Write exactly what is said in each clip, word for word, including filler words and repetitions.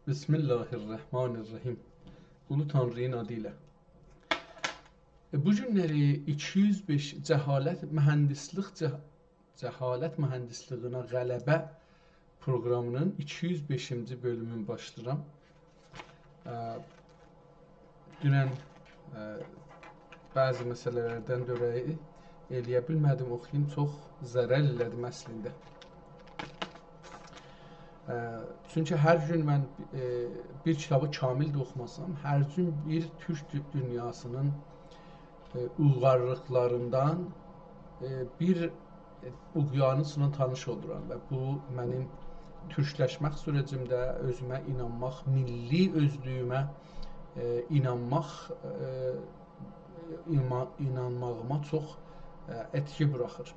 بسم الله الرحمن الرحیم. اولو تانری‌نین آدی ایله. ائ، بو گونلری ایکی یوز بئش جهالت، مهندسلیک جه-، جهالت مهندسلیگینه غلبه پروقرامی‌نین ایکی یوز بئشینجی بؤلومونو باشلاییرام. ا، دونن، ا، بعضی مسئله‌لردن دؤره‌یی ائلیه بیلمه‌دیم اوخویوم، چوخ ضرر ائله‌دیم اصلینده. ا، چونکی هر گون من، ائ، بیر کیتابی کامل ده اوخوماسام، هر گون بیر تورک دو-، دونیاسی‌نین ائ، اویغارلیقلاریندان، ائ، بیر، ائ، اقیانوسلا تانیش اولورام و بو منیم تورکلشمک سوره‌جیمده اؤزومه اینانماق، میللی اؤزلویومه، ائ، اینانماق، ائ، ایما-، اینانماغیما چوخ، ائ، ائتکی بوراخیر.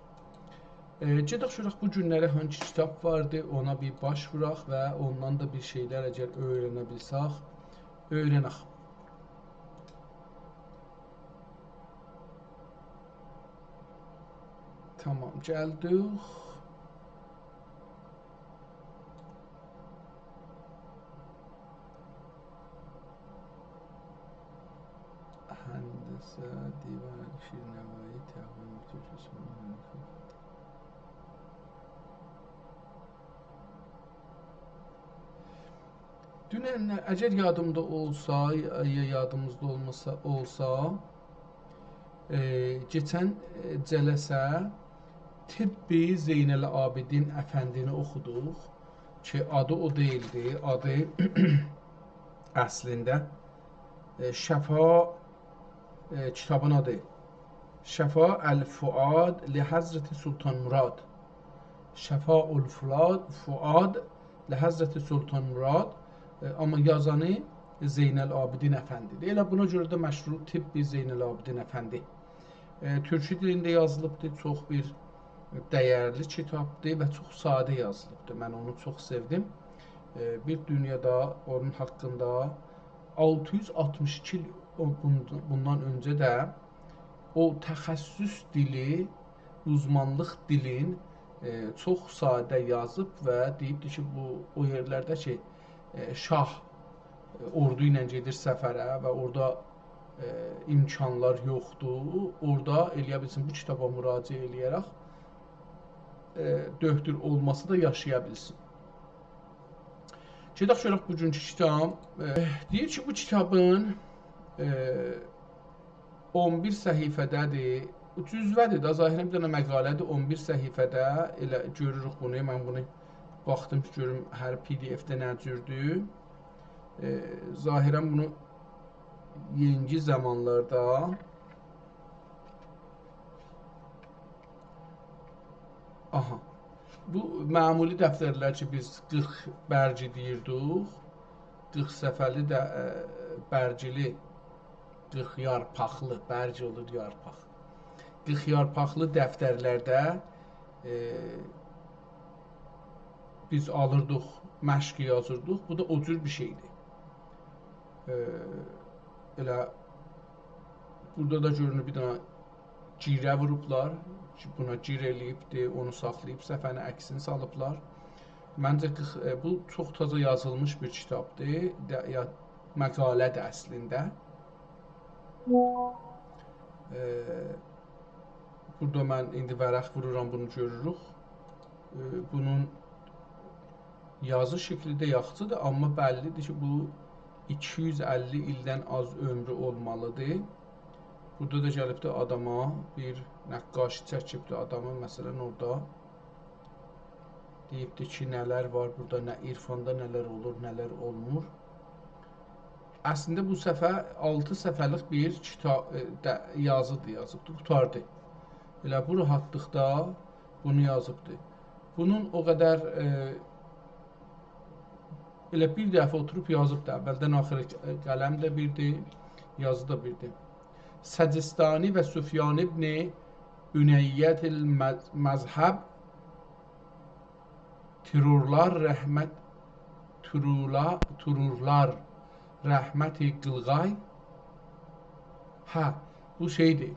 ائ، گئدک گؤرک بو گونلری هانسی کیتاب واردی، اونا بیر باش ووراق و اوندان دا بیر شئیلر اگر اؤیرنه بیلسک، اؤیرنک. تامام، گلدیک. هندسه، دیوان شیرنوایی، تقویم تورکیسی‌نین. دونن، اگر یادیمدا اولسا، یا یادیمیزدا اولماسا، اولسا، ائ، کئچن، ائ، جلسه طب زین‌العابدین افندی‌نی اوخودوق کی، آدی او دئییلدی، آدی اصلینده، ائ، شفا، ائ، کیتابین آدی شفاء الفؤاد لحضرت سلطان مراد. شفاء الفؤاد، فؤاد لحضرت سلطان مراد، ائ، آمما یازانی زین‌العابدین افندی‌دیر. ائله بونا گؤره ده مشهور طب زین‌العابدین افندی. ائ، تورکی دیلینده یازیلیبدیر، چوخ بیر دَیَرلی کیتابدیر و چوخ ساده یازیلیبدیر. من اونو چوخ سئودیم. ائ، بیر دونیادا اونون حاقیندا آلتی یوز آلتمیش ایکی ایل او-، بوند-، بوندان اؤنجه ده او تخصص دیلی، اوزمانلیق دیلین، ائ، چوخ ساده یازیب و دئییبدی کی، بو او یئرلرده کی، ائ، شاه، ائ، اوردو ایله گئدیر سفره و اورادا، ائ، امکانلار یوخدور، اورادا ائلیه بیلسین، بو کیتابا مراجعه ائلیه‌رک، ائ، دؤکتور اولماسی دا یاشایا بیلسین. گئدک گؤرک بوگونکو کیتاب. ائ، دئییر کی، بو کیتابین، ائ، اون بیر صفحه‌ده‌دیر. جزوه‌دیر ده، ظاهراً بیر دنه مقاله‌دیر، اون بیر صفحه‌ده. ائله گؤروروک بونو. من بونو باخدیم کی، گؤروم هر پی دی اف‌ده نه جوردور. ائ، ظاهراً بونو یئنجی زامانلاردا، آها، بو معمولی دفترلر کی، بیز قیرخ برگی دئییردیک، قیرخ صفحه‌لی ده، ائ، برگیلی، قیرخ یارپاقلی، برگ اولور یارپاق. قیرخ یارپاقلی دفترلرده، ائ، بیز آلیردیق، مشق یازیردیق. بو دا او جور بیر شئیدیر. ائ، ائله بورادا دا گؤرونور بیر دنه گیره ووروبلار. بونا گیر ائله‌ییبدی، اونو ساخلاییب، صفحه‌نین عکسینی سالیبلار. منجه، قیرخ-، ائ، بو چوخ تازا یازیلمیش بیر کیتابدیر. ده، یا، مقاله‌دیر اصلینده. ائ، بورادا من ایندی ورق وورورام، بونو گؤروروک. ائ، بونون یازی شکلی ده یاخشیدیر، آمما بللیدیر کی، بو ایکی یوز اللی ایلدن آز عؤمرو اولمالیدیر. بورادا دا گلیبدیر آداما بیر نقاشی چکیبدیر آدامین، مثلاً، اورادا دئییبدیر کی، نه‌لر وار بورادا، نه عرفاندا نه‌لر اولور، نه‌لر اولمور. اصلینده بو صفحه آلتی صفحه‌لیک بیر کیتاب، ائ، ده، یازیدیر، یازیبدیر، قوتاردی. ائله بو راحتلیقدا بونو یازیبدی. بونون او قدر، ائ، ائله بیر دفعه اوتوروب یازیبدی. اولدن آخیرا، ائ، قلم ده بیردیر، یازی دا بیردیر. سجستانی و سفیان ابن عنیة المذهب ترورلار رحمت، ترولا-، ترورلار رحمت قیلغای. هه، بو شئیدیر.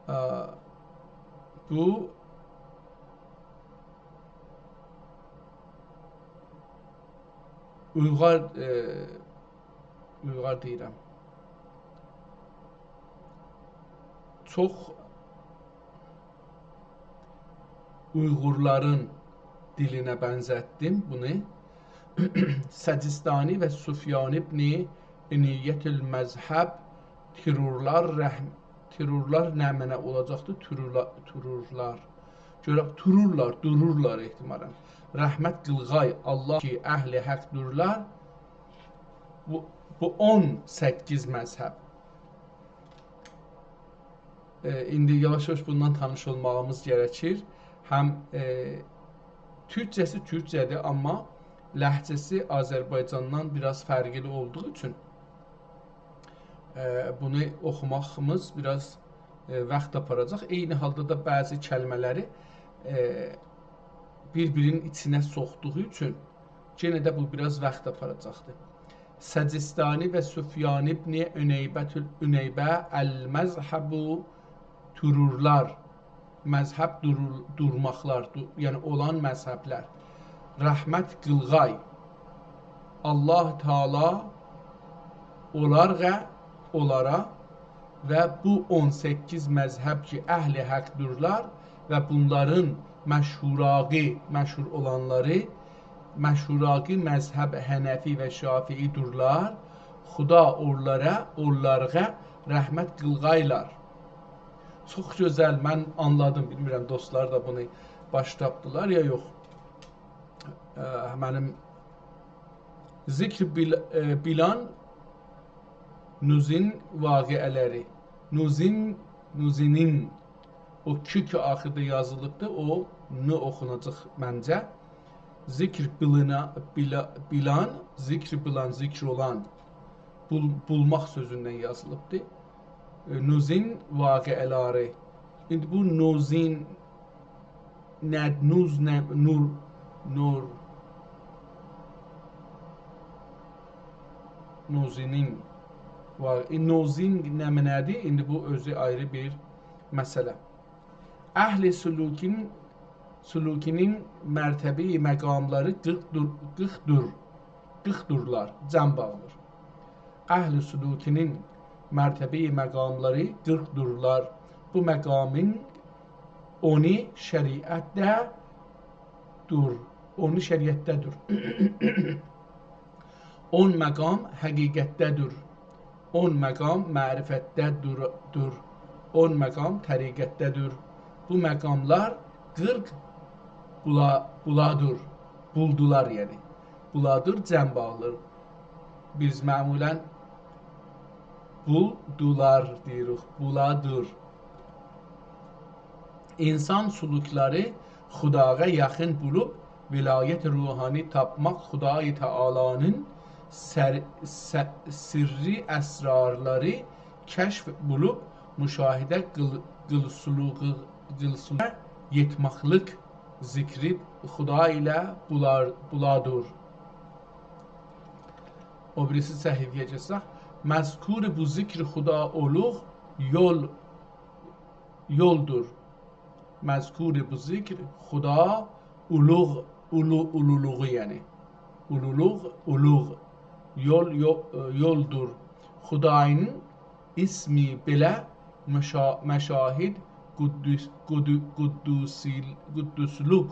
ا، بو اویغار، ائ، اویغار دئییرم. چوخ اویغورلارین دیلینه بنزتدیم بونو. سجستانی و سفیان ابن عنیة المذهب ترورلار رحم-، ترورلار نمنه اولاجاقدیر؟ ترورلا-، ترورلار. گؤرک، ترورلار، دورورلار احتمالاً. رحمت قیلغای، الله کی، اهل حقدورلار. بو، بو اون سککیز مذهب. ائ، ایندی یاواش-یاواش بوندان تانیش اولماغیمیز گرکیر. هم، ائ، تورکجه‌سی تورکجه‌دیر، آمما لهجه‌سی آذربایجاندان بیر آز فرقلی اولدوغو اوچون، ائ، بونو اوخوماغیمیز بیر آز، ائ، واخت آپاراجاق. عینی حالدا دا بعضی کلمه‌لری، ائ، بیر-بیرینین ایچینه سوخدوغو اوچون یئنه ده بو بیر آز واخت آپاراجاقدیر. سجستانی و سفیان ابن عنیبة، عنیبة المذهب ترورلار. مذهب دورور-، دورماقلار، دو-، یعنی اولان مذهبلر. رحمت قیلغای. الله تعالی اونلارغا، اونلارا و بو اون سککیز مذهب کی، اهل حقدورلار و بونلارین مشهوراقی، مشهور اولانلاری، مشهوراقی مذهب حنفی و شافعی‌دورلار، خدا اونلارا، اونلارغا رحمت قیلغایلار. چوخ گؤزل، من آنلادیم. بیلمیرم، دوستلار دا بونو باش تاپدیلار یا یوخ. ائ، منیم ذکر بیل-، ائ، بیلان نوزین واقعه‌لری. نوزین، نوزینین. او ک کی آخیردا یازیلیبدیر، او ن اوخوناجاق منجه. ذکر بیلینا-، بیلا-، بیلان، ذکر بیلان، ذکر اولان. بول-، بولماق سؤزوندن یازیلیبدیر. ائ، نوزین واقعه‌لری. ایندی بو نوزین نه، نوز نه، نور، نور، نوزینین وار. ائ، نوزین نمنه‌دیر؟ ایندی بو اؤزو آیری بیر مسئله. اهل سلوکین، سلوکینین مرتبه‌ی مقاملاری قیرخ دور، قیرخ دور، قیرخ دورلار، جمع باغلیر. اهل سلوکینین مرتبه‌ی مقاملاری قیرخ دورلار. بو مقامین اونو شریعتده دور. اونو شریعتده دور. اون مقام حقیقتده دور. اون مقام معرفتده دور، دور. اون مقام طریقتده دور. بو مقاملار قیرخ بولا، بولادور. بولدولار، یعنی. بولادور، جمع باغلیر. بیز معمولاً بولدولار دئییریک، بولادور. انسان سلوکلاری خداغا یاخین بولوب، ولایت روحانی تاپماق، خدای تعالی‌نین سر-، س-، سرّی اسرارلاری کشف بولوب، مشاهده قیل-، قیلسلوغو، قیلسلوغا یئتمکلیک ذکری خدا ایله بولار، بولادور. او بیریسی صفحه‌یه کئچسک، مذکور بو ذکر خدا اولوغ یول، یولدور. مذکور بو ذکر خدا اولوغ، اولو، اولولوغو، یعنی. اولولوغ، اولوغ. یول، یو-، یولدور. خدایین اسمی بئله مشا-، مشاهد قدوس، قدو-، قدوسیل-، قدوسلوق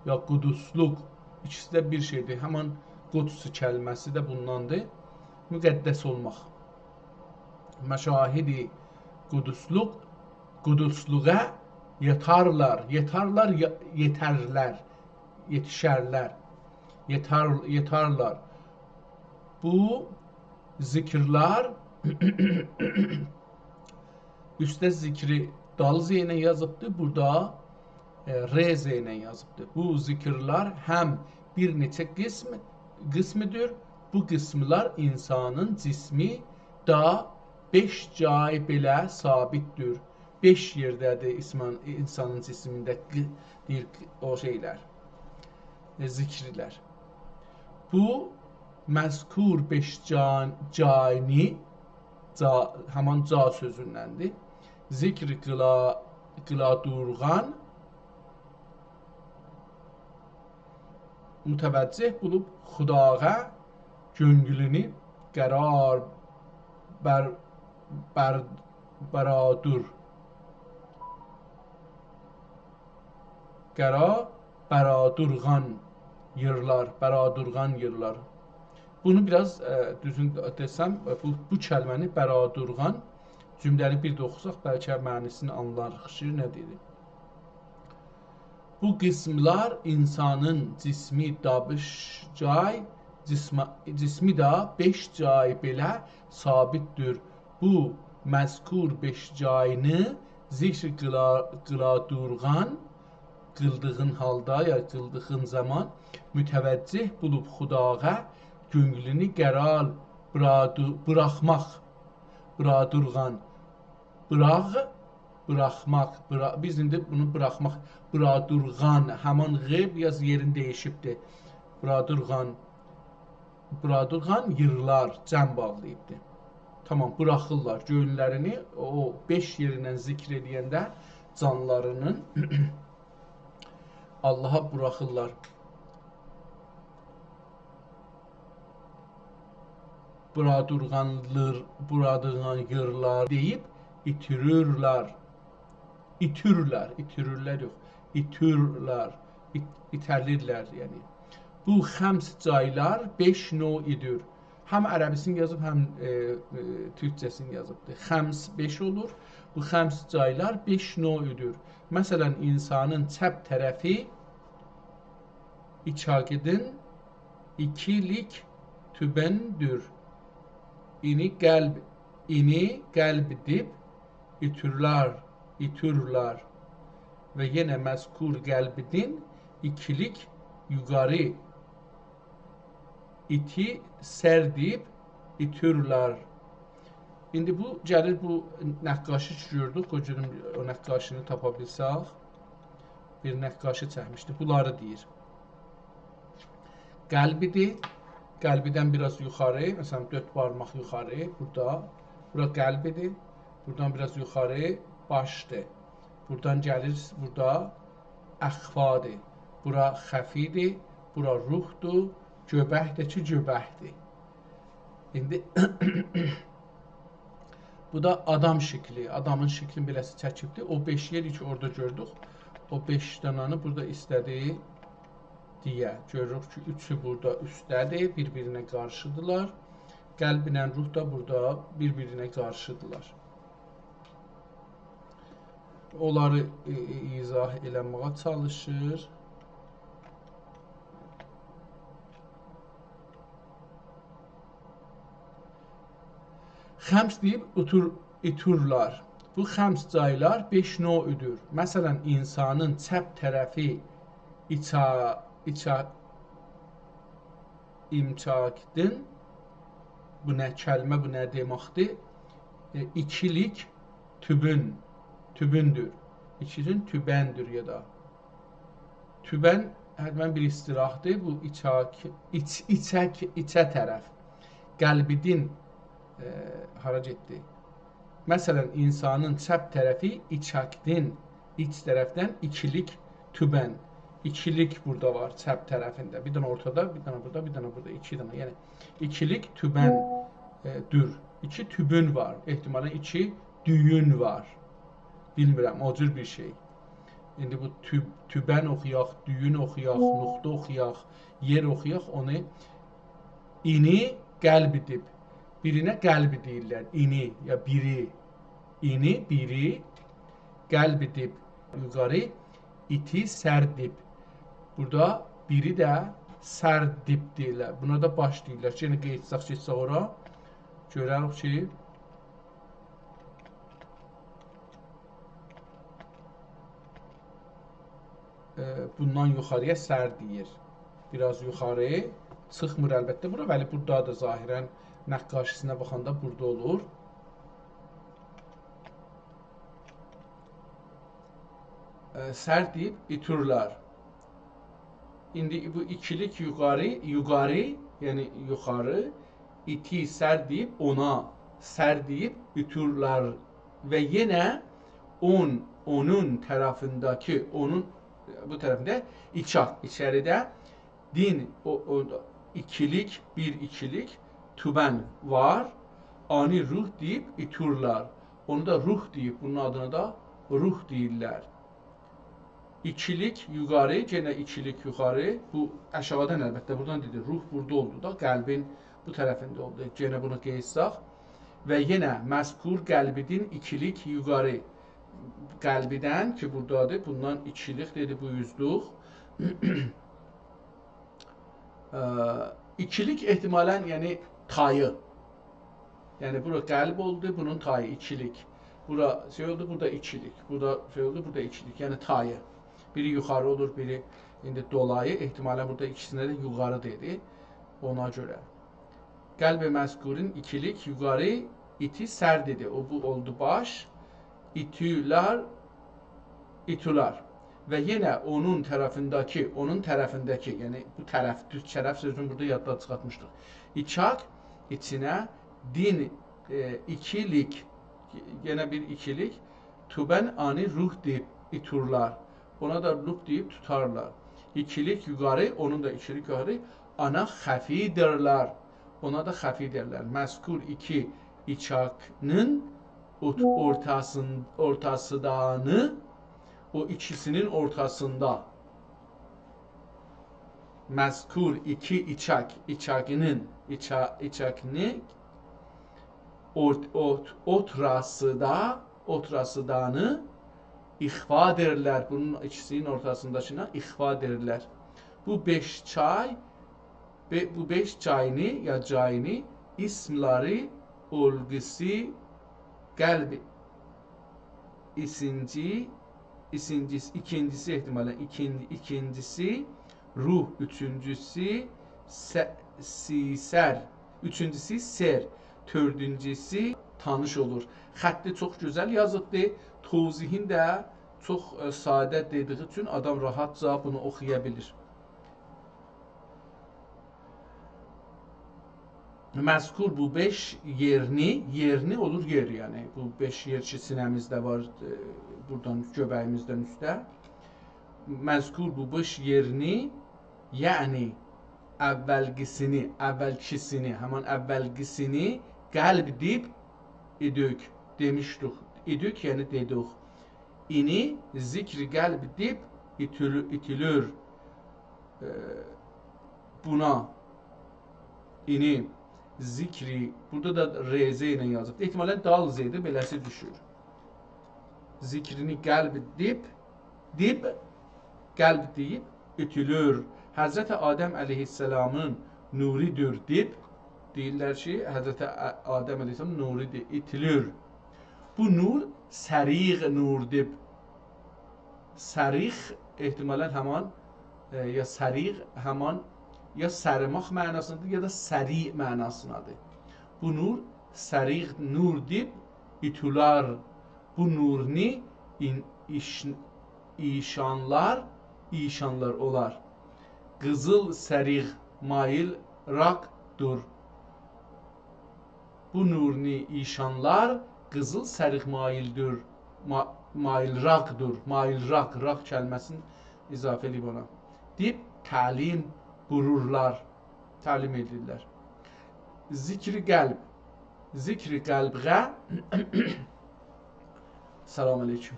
یا قدوسلوق، ایکیسی ده بیر شئیدیر. همان قدس کلمه‌سی ده بونداندیر. مقدس اولماق. مشاهد قدوسلوق، قدوسلوغا یئترلر، یئترلر، یا-، یئترلر، یئتیشرلر، یئتر-، یئترلر. بو ذکرلر، اوسته ذکری دال ز ایله یازیبدیر، بورادا، ائ، ر ز ایله یازیبدیر. بو ذکرلر هم بیر نئچه قسم، قسمدیر. بو قسملر انسانین جسمی دا بئش جای بئله ثابتدیر. بئش یئرده‌دیر انسان، انسانین جسمینده قی-، دئییر، او شئیلر، ائ، ذکرلر. بو مذکور بئش جان-، جانی، جا، همان جا سؤزوندندیر. ذکر قیلا، قیلا دورغان متوجه بولوب خداغا گؤنگولونو قرار بر، بر، برادور، قرار برادورغان ییرلار، برادورغان ییرلار. بونو بیر آز، ائ، دوزون دئسم، ائ، بو، بو کلمه‌نی برادورغان، جمله‌نی بیر ده اوخوساق، بلکه معنی‌سینی آنلاریق کی، نه دئییر. بو قیسیملار اینسانین جیسمی دابیش جای، جیسما-، جیسمی ده بئش جای بئله ثابت‌دیر. بو مذکور بئش جایینی ذکر قیلا-، قیلادورغان، قیلدیغین حالدا یا قیلدیغین زامان متوجه بولوب خداغا گؤنگولونو قرار برادو-، بوراخماق، بورادورغان، بوراغ، بوراخماق، بورا-، بیز ایندی بونو بوراخماق، بورادورغان، همان «غ» بیر آز یئرینی دییشیبدی. بورادورغان، بورادورغان ییرلار، جمع باغلاییبدی. تامام، بوراخیرلار گؤنللرینی، او بئش یئریندن ذکر ائله‌ینده جانلارینین آللاها بوراخیرلار. بورادورغانلیر، بورادورغان ییرلار دئییب ایتیریرلر. ایتیرلر، ایتیریرلر یوخ. ایتیرلر، ایت-، ایته‌لیرلر، یعنی. بو خمس جایلار بئش نوعدور. هم عربی‌سینی یازیب، هم، ائ، ائ، تورکجه‌سینی یازیبدیر. خمس بئش اولور. بو خمس جایلار بئش نوعدور. مثلا، اینسانین چپ طرفی ایچاقدین ایکیلیک توبندور. اینی قلب، اینی قلب دیب ایتورلار، ایتورلار. و یئنه مذکور قلبدین ایکیلیک یوخاری ایتی سر دیب ایتورلار. ایندی بو گلیر بو نقاشی کی گؤردوک، قوی گؤروم او نقاشینی تاپا بیلسک. بیر نقاشی چکمیشدی. بونلاری دئییر. قلبیدی. قلبیدن بیر آز یوخاری، مثلا، دؤرد بارماق یوخاری، بورادا. بورا قلبیدی. بورادان بیر آز یوخاری باشدی. بورادان گلیر، بورادا اخفادی. بورا خفیدی. بورا روحدو. گؤبکدی کی، گؤبکدی. ایندی بو دا آدام شکلی، آدامین شکلینی بئله‌سی چکیبدی. او بئش یئری کی اورادا گؤردوک، او بئش دانانی بورادا ایسته‌دی دئیه. گؤروروک کی، اوچو بورادا اوستده‌دیر، بیر-بیرینه قارشیدیرلار. قلب ایله روح دا بورادا بیر-بیرینه قارشیدیرلار. اونلاری، ائ، ائ، ایضاح ائله‌مه‌یه چالیشیر. خمس دئییب اوتور-، ایتورلار. بو خمس جایلار بئش نوعدور. مثلا، اینسانین چپ طرفی ایچا-، ایچا-، ایمچاکدین، بو نه کلمه، بو نه دئمکدیر؟ ائ، ایکیلیک توبون، توبوندور. ایکیلیک توبندیر یا دا. توبن حتما بیر اصطلاحدیر. بو ایچاک-، ایچ-، ایچک، ایچه طرف. قلبیدین، ائ، هارا گئتدی؟ مثلا، اینسانین چپ طرفی ایچاکدین، ایچ طرفدن ایکیلیک توبن. ایکیلیک بورادا وار، چپ طرفینده. بیر دنه اورتادا، بیر دنه بورادا، بیر دنه بورادا. ایکی دنه، یعنی ایکیلیک توبن، ائ، دور. ایکی توبون وار. احتمالا ایکی دویون وار. بیلمیرم، او جور بیر شئی. ایندی بو توب-، توبن اوخویاق، دویون اوخویاق، نقطه اوخویاق، یئر اوخویاق، اونو اینی قلب دیب. بیرینه قلب دئییرلر. اینی یا بیری. اینی، بیری، قلب دیب یوخاری، ایتی سر دیب. بورادا بیری ده سر دیب دئییرلر. بونا دا باش دئییرلر. یئنه قئییتساق، گئتسک اورا، گؤرریک کی، ائ، بوندان یوخاری‌یا سر دئییر. بیر آز یوخاری چیخمیر البته بورا، ولی بورادا دا ظاهرا نقاشی‌سینه باخاندا بورادا اولور. ائ، سر دئییب ایتورلر. ایندی بو ایکیلیک یوخاری، یوخاری، یعنی یوخاری، ایتی سر دئییب اونا، سر دئییب ایتورلر و یئنه اون، اونون طرفینده‌کی، اونون بو طرفینده ایچاک، ایچریده دین، او، او، ایکیلیک، بیر ایکیلیک، توبن وار، آنی روح دئییب ایتورلار. اونو دا روح دئییب، بونون آدینا دا روح دئییرلر. ایکیلیک یوخاری، یئنه ایکیلیک یوخاری. بو آشاغیدان البته، بورادان دئدی. روح بورادا اولدو دا، قلبین بو طرفینده اولدو. یئنه بونو قئییتساق. و یئنه مذکور قلبیدین ایکیلیک یوخاری. قلبیدن کی بورادادیر، بوندان ایکیلیک دئدی، بو اوزدوخ. اه، ایکیلیک احتمالاً، یعنی تایی. یعنی بورا قلب اولدو، بونون تایی ایکیلیک. بورا شئی اولدو، بورادا ایکیلیک. بورادا شئی اولدو، بورادا ایکیلیک. یعنی تایی. بیری یوخاری اولور، بیری ایندی دولایی. احتمالاً بورادا ایکیسینه ده یوخاری دئدی. اونا گؤره. قلب مذکورون ایکیلیک یوخاری، ایتی سر دئدی. او، بو اولدو باش. ایتولار، ایتولار. و یئنه اونون طرفینده‌کی، اونون طرفینده‌کی، یعنی بو طرف، دوز طرف سؤزونو بورادا یاددان چیخارتمیشدیق. ایچاک، ایچینه، دین، ائ، ایکیلیک، یئنه بیر ایکیلیک، توبن آنی روح دئییب ایتورلار. اونا دا روح دئییب توتارلار. ایکیلیک یوخاری، اونون دا ایکیلیک یوخاری، آنا خفی‌دیرلر. اونا دا خفی دئیرلر. مذکور ایکی ایچاکنین اوت-، اورتاسین-، اورتاسیدانی، او ایکیسینین اورتاسیندا. مذکور ایکی ایچاک، ایچاکنین، ایچا-، ایچاکنین اورت-، اوت-، اوتراسیدا، اورتاسیدانی اخفا دئییرلر. بونون ایکیسینین اورتاسینداکینا اخفا دئییرلر. بو بئش چای، بئ-، بو بئش چایینی یا جایینی ایسملری، اولگوسو، قلب، ایسینجی، ایسینجیس-، ایکینجیسی احتمالاً، ایکین-، ایکینجیسی روح، اوچونجوسو سه-، سیسر، اوچونجوسو سر، دؤردونجوسو تانیش اولور. خطی چوخ گؤزل یازیبدی. توضیحین ده چوخ، ائ، ساده دئدیگی اوچون آدام راحتجا بونو اوخویا بیلیر. مذکور بو بئش یئرنی، یئرنی اولور یئر، یعنی بو بئش یئر کی سینه‌میزده وار، ائ، بورادان گؤبه‌ییمیزدن اوسته. مذکور بو بئش یئرنی، یعنی اولگیسینی، اولکیسینی، همان اولگیسینی قلب دئییب ایدوک، دئمیشدیک. ایدوک، یعنی دئدیک. اینی ذکر قلب دئییب ایتیل-، ایتیلیر. ائ، بونا، اینی ذکری، بورادا دا ر ز ایله یازیب. احتمالاً دال ز ایدی، بئله‌سی دوشور. ذکرینی قلب دئییب، دئییب، قلب دئییب، ایتیلیر. حضرت آدم علیه‌السلامین نوریدیر دئییب، دئییرلر کی، حضرت آ-، آدم علیه‌السلام نوریدیر، ایتیلیر. بو نور سریغ نور دئییب، سریغ احتمالاً همان، ائ، یا سریغ همان، یا سریماق معناسیندادیر، یا دا سریع معناسیندادیر. بو نور سریغ نور دئییب ایتولار. بو نورنی این-، ایش-، ایشانلار، ایشانلار اولار. قیزیل سریغ ماییل راقدور. بو نورنی ایشانلار قیزیل سریغ ماییلدیر، ما-، ماییل راقدور. ماییل راق، راق کلمه‌سینی اضافه ائله‌ییب اونا. دئییب تعلیم بویورورلار، تعلیم ائدیرلر. ذکر قلب، ذکر قلبغه. سلام علیکم.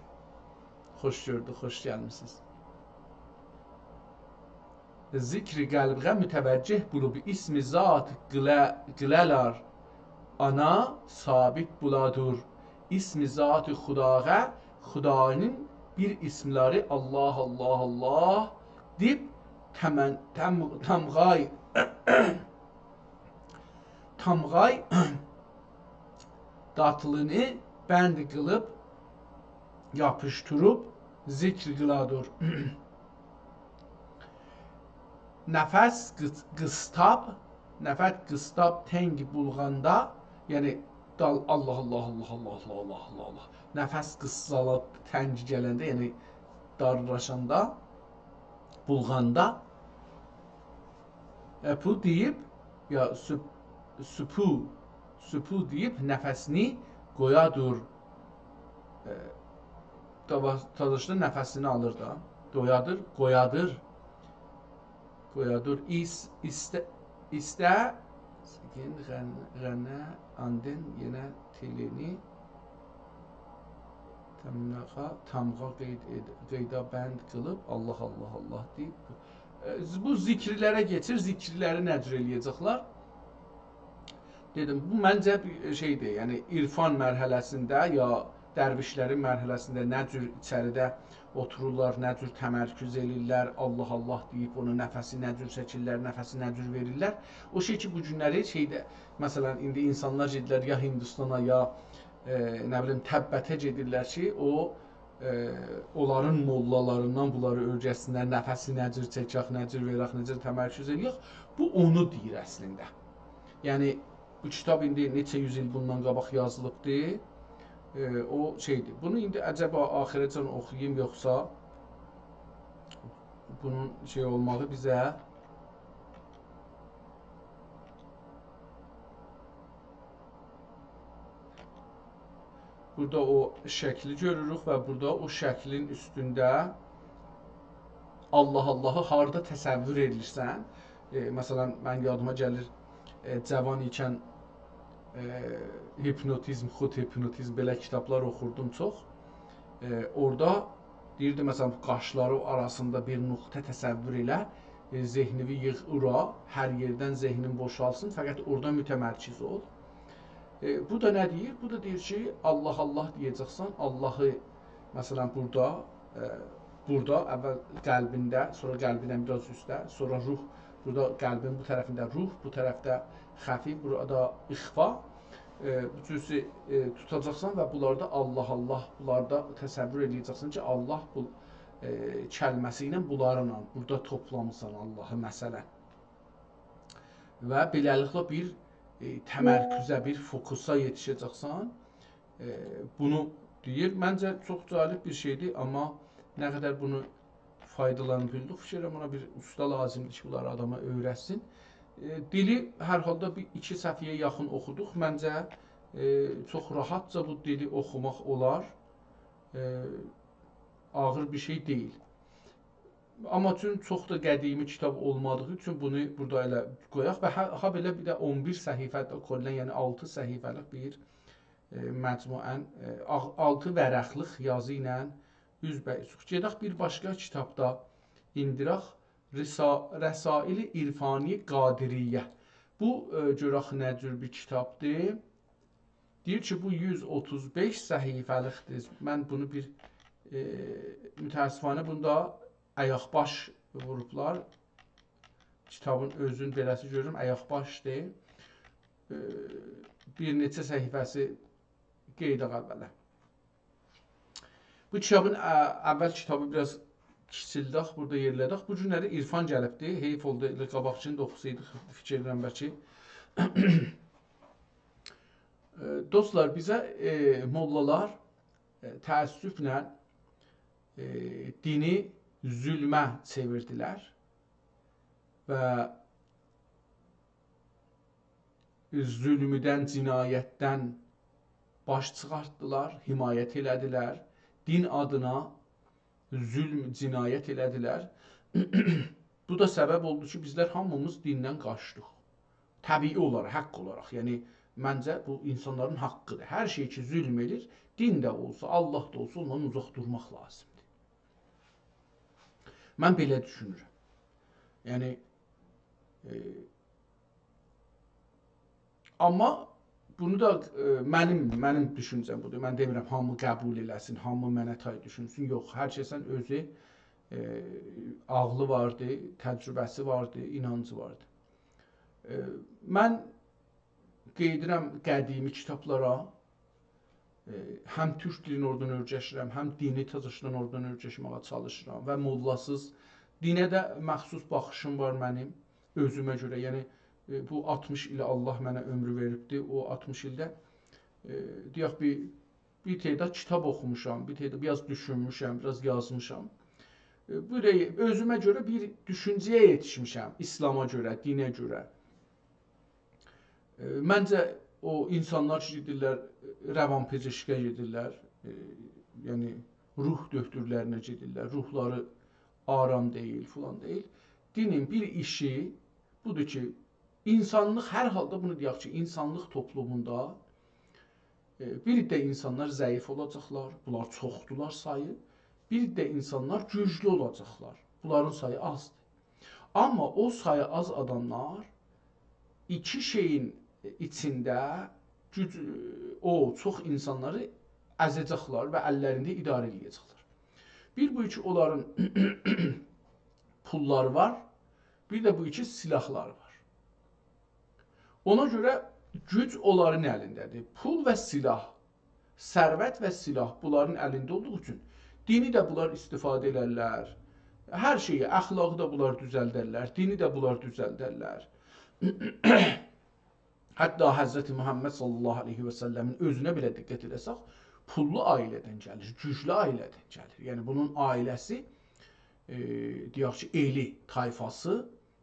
خوش گؤردوک، خوش گلمیسینیز. ذکر قلبغه متوجه بولوب اسم ذات قیله-، قیله‌لر. آنا ثابت بولادور. اسم ذات خداغه، خدانین بیر اسملری الله، الله، الله دئییب تمن-، تم-، تمغای، تمغای داتیلینی بند قیلیب، یاپیشدیریب ذکر قیلادیر. نفس قیس-، قیستاب، نفس قیستاب تنگ بولغاندا، یعنی دال-، الله، الله، الله. نفس قیسالاب تنگ گلنده، یعنی دارلاشاندا، بولغاندا، ائ، بو دئییب، یا سوپ-، سوپو، سوپو دئییب نفسینی قویادیر. ائ، تاوا-، تاداشدا نفسینی آلیر دا. دویادیر، قویادیر. قویادیر. ایس-، ایسته-، ایسته، سکین، غن-، غنه، آندن، یئنه تلینی، تامغا، تامغا قید ائد-، قیدا بند قیلیب، الله، الله، الله دئییب. ائ، بو ذکرلره کئچیر، ذکرلری نه جور ائله‌یه‌جکلر؟ دئدیم، بو منجه بیر شئیدیر، یعنی عرفان مرحله‌سینده یا درویشلرین مرحله‌سینده نه جور ایچریده اوتورورلار، نه جور تمرکز ائله‌ییرلر، الله، الله دئییب، اونو نفسی نه جور چکیرلر، نفسی نه جور وئریرلر. او شئی کی، بو گونلری شئیده، مثلا، ایندی اینسانلار گئدیرلر یا هندوستانا، یا، ائ، نه بیلیم، تبته گئدیرلر کی، او، ائ، اونلارین موللالاریندان بونلاری اؤیرتسینلر، نفسی نه جور چکک، نه جور وئرک، نه جور تمرکز ائله‌یک. بو اونو دئییر اصلینده. یعنی، بو کیتاب ایندی نئچه یوز ایل بوندان قاباق یازیلیبدی. ائ، او شئیدیر. بونو ایندی عجبا آخیره‌جن اوخویوم، یوخسا بونون شئی اولماغی بیزه بورادا او شکلی گؤروروک و بورادا او شکلین اوستونده الله، اللهی هاردا تصور ائدیرسن. ائ، مثلا، من یادیما گلیر، ائ، جاوان ایکن، ائ، هیپنوتیزم، خود هیپنوتیزم، بئله کیتابلار اوخوردوم چوخ. ائ، اورادا دئییردی، مثلا، قاشلاری آراسیندا بیر نقطه تصور ائله، ائ، ذهنیوی ییغ اورا، هر یئردن ذهنین بوشالسین، فقط اورادا متمرکز اول. ائ، بو دا نه دئییر؟ بو دا دئییر کی، الله، الله دئیه‌جکسن، اللهی، مثلا، بورادا، ائ، بورادا، اول قلبینده، سونرا قلبیندن بیر آز اوسته، سونرا روح، بورادا قلبین بو طرفینده روح، بو طرفده خفی، بورادا اخفا. ائ، بو جورسو، ائ، توتاجاقسان و بونلاردا الله، الله، بونلاردا تصور ائله‌یه‌جکسن کی، الله بو، ائ، کلمه‌سی ایله بونلارلا بورادا توپلامیسان اللهی، مثلا. و بئله‌لیکله بیر، ائ، تمرکزه، بیر فوکوسا یئتیشه‌جکسن. ائ، بونو دئییر. منجه چوخ جالب بیر شئیدیر، آمما نه قدر بونو فایدالانا بیلدیک، فیکیر ائدیرم، اونا بیر اوستا لازیمدیر کی، بونلاری آداما اؤیرتسین. ائ، دیلی هر حالدا بیر ایکی صفحه‌یه یاخین اوخودوق. منجه، ائ، چوخ راحتجا بو دیلی اوخوماق اولار. ائ، آغیر بیر شئی دئییل. آمما چون چوخ دا قدیمی کیتاب اولمادیغی اوچون بونو بورادا ائله قویاق و هه-، هابئله بیر ده اون بیر صفحه ده کلاً، یعنی آلتی صفحه‌لیک بیر، ائ، مجموعاً، ائ، آغ-، آلتی ورقلیک یازی ایله اوزبه‌اوزوک. گئدک بیر باشقا کیتاب دا ایندیرک. رسا-، رسائل عرفانی قادریه. بو، ائ، گؤرک نه جور بیر کیتابدیر. دئییر کی، بو یوز اوتوز بئش صفحه‌لیکدیر. من بونو بیر، ائ، متأسفانه بوندا آیاق‌باش ووروبلار. کیتابین اؤزون بئله‌سی گؤرورم، آیاق‌باشدیر. ائ، بیر نئچه صفحه‌سی قئییداق اوّله. بو کیتابین، ا، اول کیتابی بیر آز کیچیلدک، بورادا یئرله‌دک. بو گونلری عرفان گلیبدی. حیف اولدو، ائله قاباقکینی دا اوخوسایدیق، فیکیر ائدیرم بلکه. ائ، دوستلار، بیزه، ائ، موللالار، ائ، تأسفله، ائ، دینی ظلمه چئویردیلر و ظلمدن، جنایتدن باش چیخارتدیلار، حمایت ائله‌دیلر. دین آدینا ظلم، جنایت ائله‌دیلر. بو دا سبب اولدو کی، بیزلر هامیمیز دیندن قاچدیق. طبیعی اولاراق، حق اولاراق. یعنی، منجه بو اینسانلارین حقی‌دیر. هر شئی کی، ظلم ائدیر، دین ده اولسا، الله دا اولسا، اوندان اوزاق دورماق لازیمدیر. من بئله دوشونورم. یعنی، ائ، آمما بونو دا، ائ، منیم، منیم دوشونجه‌م بودور. من دئمیرم، هامی قبول ائله‌سین، هامی منه تای دوشونسون. یوخ، هر کسین اؤزو، ائ، عاغلی واردی، تجربه‌سی واردی، اینانجی واردی. ائ، من قئییدیرم قدیمی کیتابلارا، ائ، هم تورک دیلینی اورادان اؤیرشیرم، هم دینی تازاشدان اورادان اؤیرشمه‌یه چالیشیرام و موللاسیز دینه ده مخصوص باخیشیم وار منیم، اؤزومه گؤره. یعنی، ائ، بو آلتمیش ایله الله منه عؤمرو وئریبدی، او آلتمیش ایلده، ائ، دئیک، بیر، بیر تعداد کیتاب اوخوموشام، بیر تعداد، بیر آز دوشونموشم، بیر آز یازمیشام. ائ، بو دا اؤزومه گؤره بیر دوشونجه‌یه یئتیشمیشم، ایسلاما گؤره، دینه گؤره. ائ، منجه او اینسانلار کی، گئدیرلر، ائ، روان‌پزشکه گئدیرلر، ائ، یعنی روح دؤکتورلرینه گئدیرلر، روحلاری آرام دئییل، فلان دئییل. دینین بیر ایشی بودور کی، اینسانلیق، هر حالدا بونو دئیک کی، اینسانلیق توپلوموندا، ائ، بیر عده اینسانلار ضعیف اولاجاقلار، بونلار چوخدولار سایی، بیر عده اینسانلار گوجلو اولاجاقلار، بونلارین سایی آزدیر. آمما او سایی آز آداملار ایکی شئیین ایچینده گوج، او چوخ اینسانلاری ازه‌جکلر و اللرینده اداره ائله‌یه‌جکلر. بیر بو کی، اونلارین پوللاری وار، بیر ده بو کی، سلاحلاری وار. اونا گؤره گوج اونلارین الینده‌دیر. پول و سلاح، ثروت و سلاح بونلارین الینده اولدوغو اوچون دینی ده بونلار استفاده ائلرلر. هر شئیی، اخلاقی دا بونلار دوزلدرلر، دینی ده بونلار دوزلدرلر. حتی حضرت محمد صلی الله علیه و سلمین اؤزونه بئله دقت ائله‌سک، پوللو عائله‌دن گلیر، گوجلو عائله‌دن گلیر. یعنی بونون عائله‌سی، ائ، دئیک کی، ائلی، طایفاسی،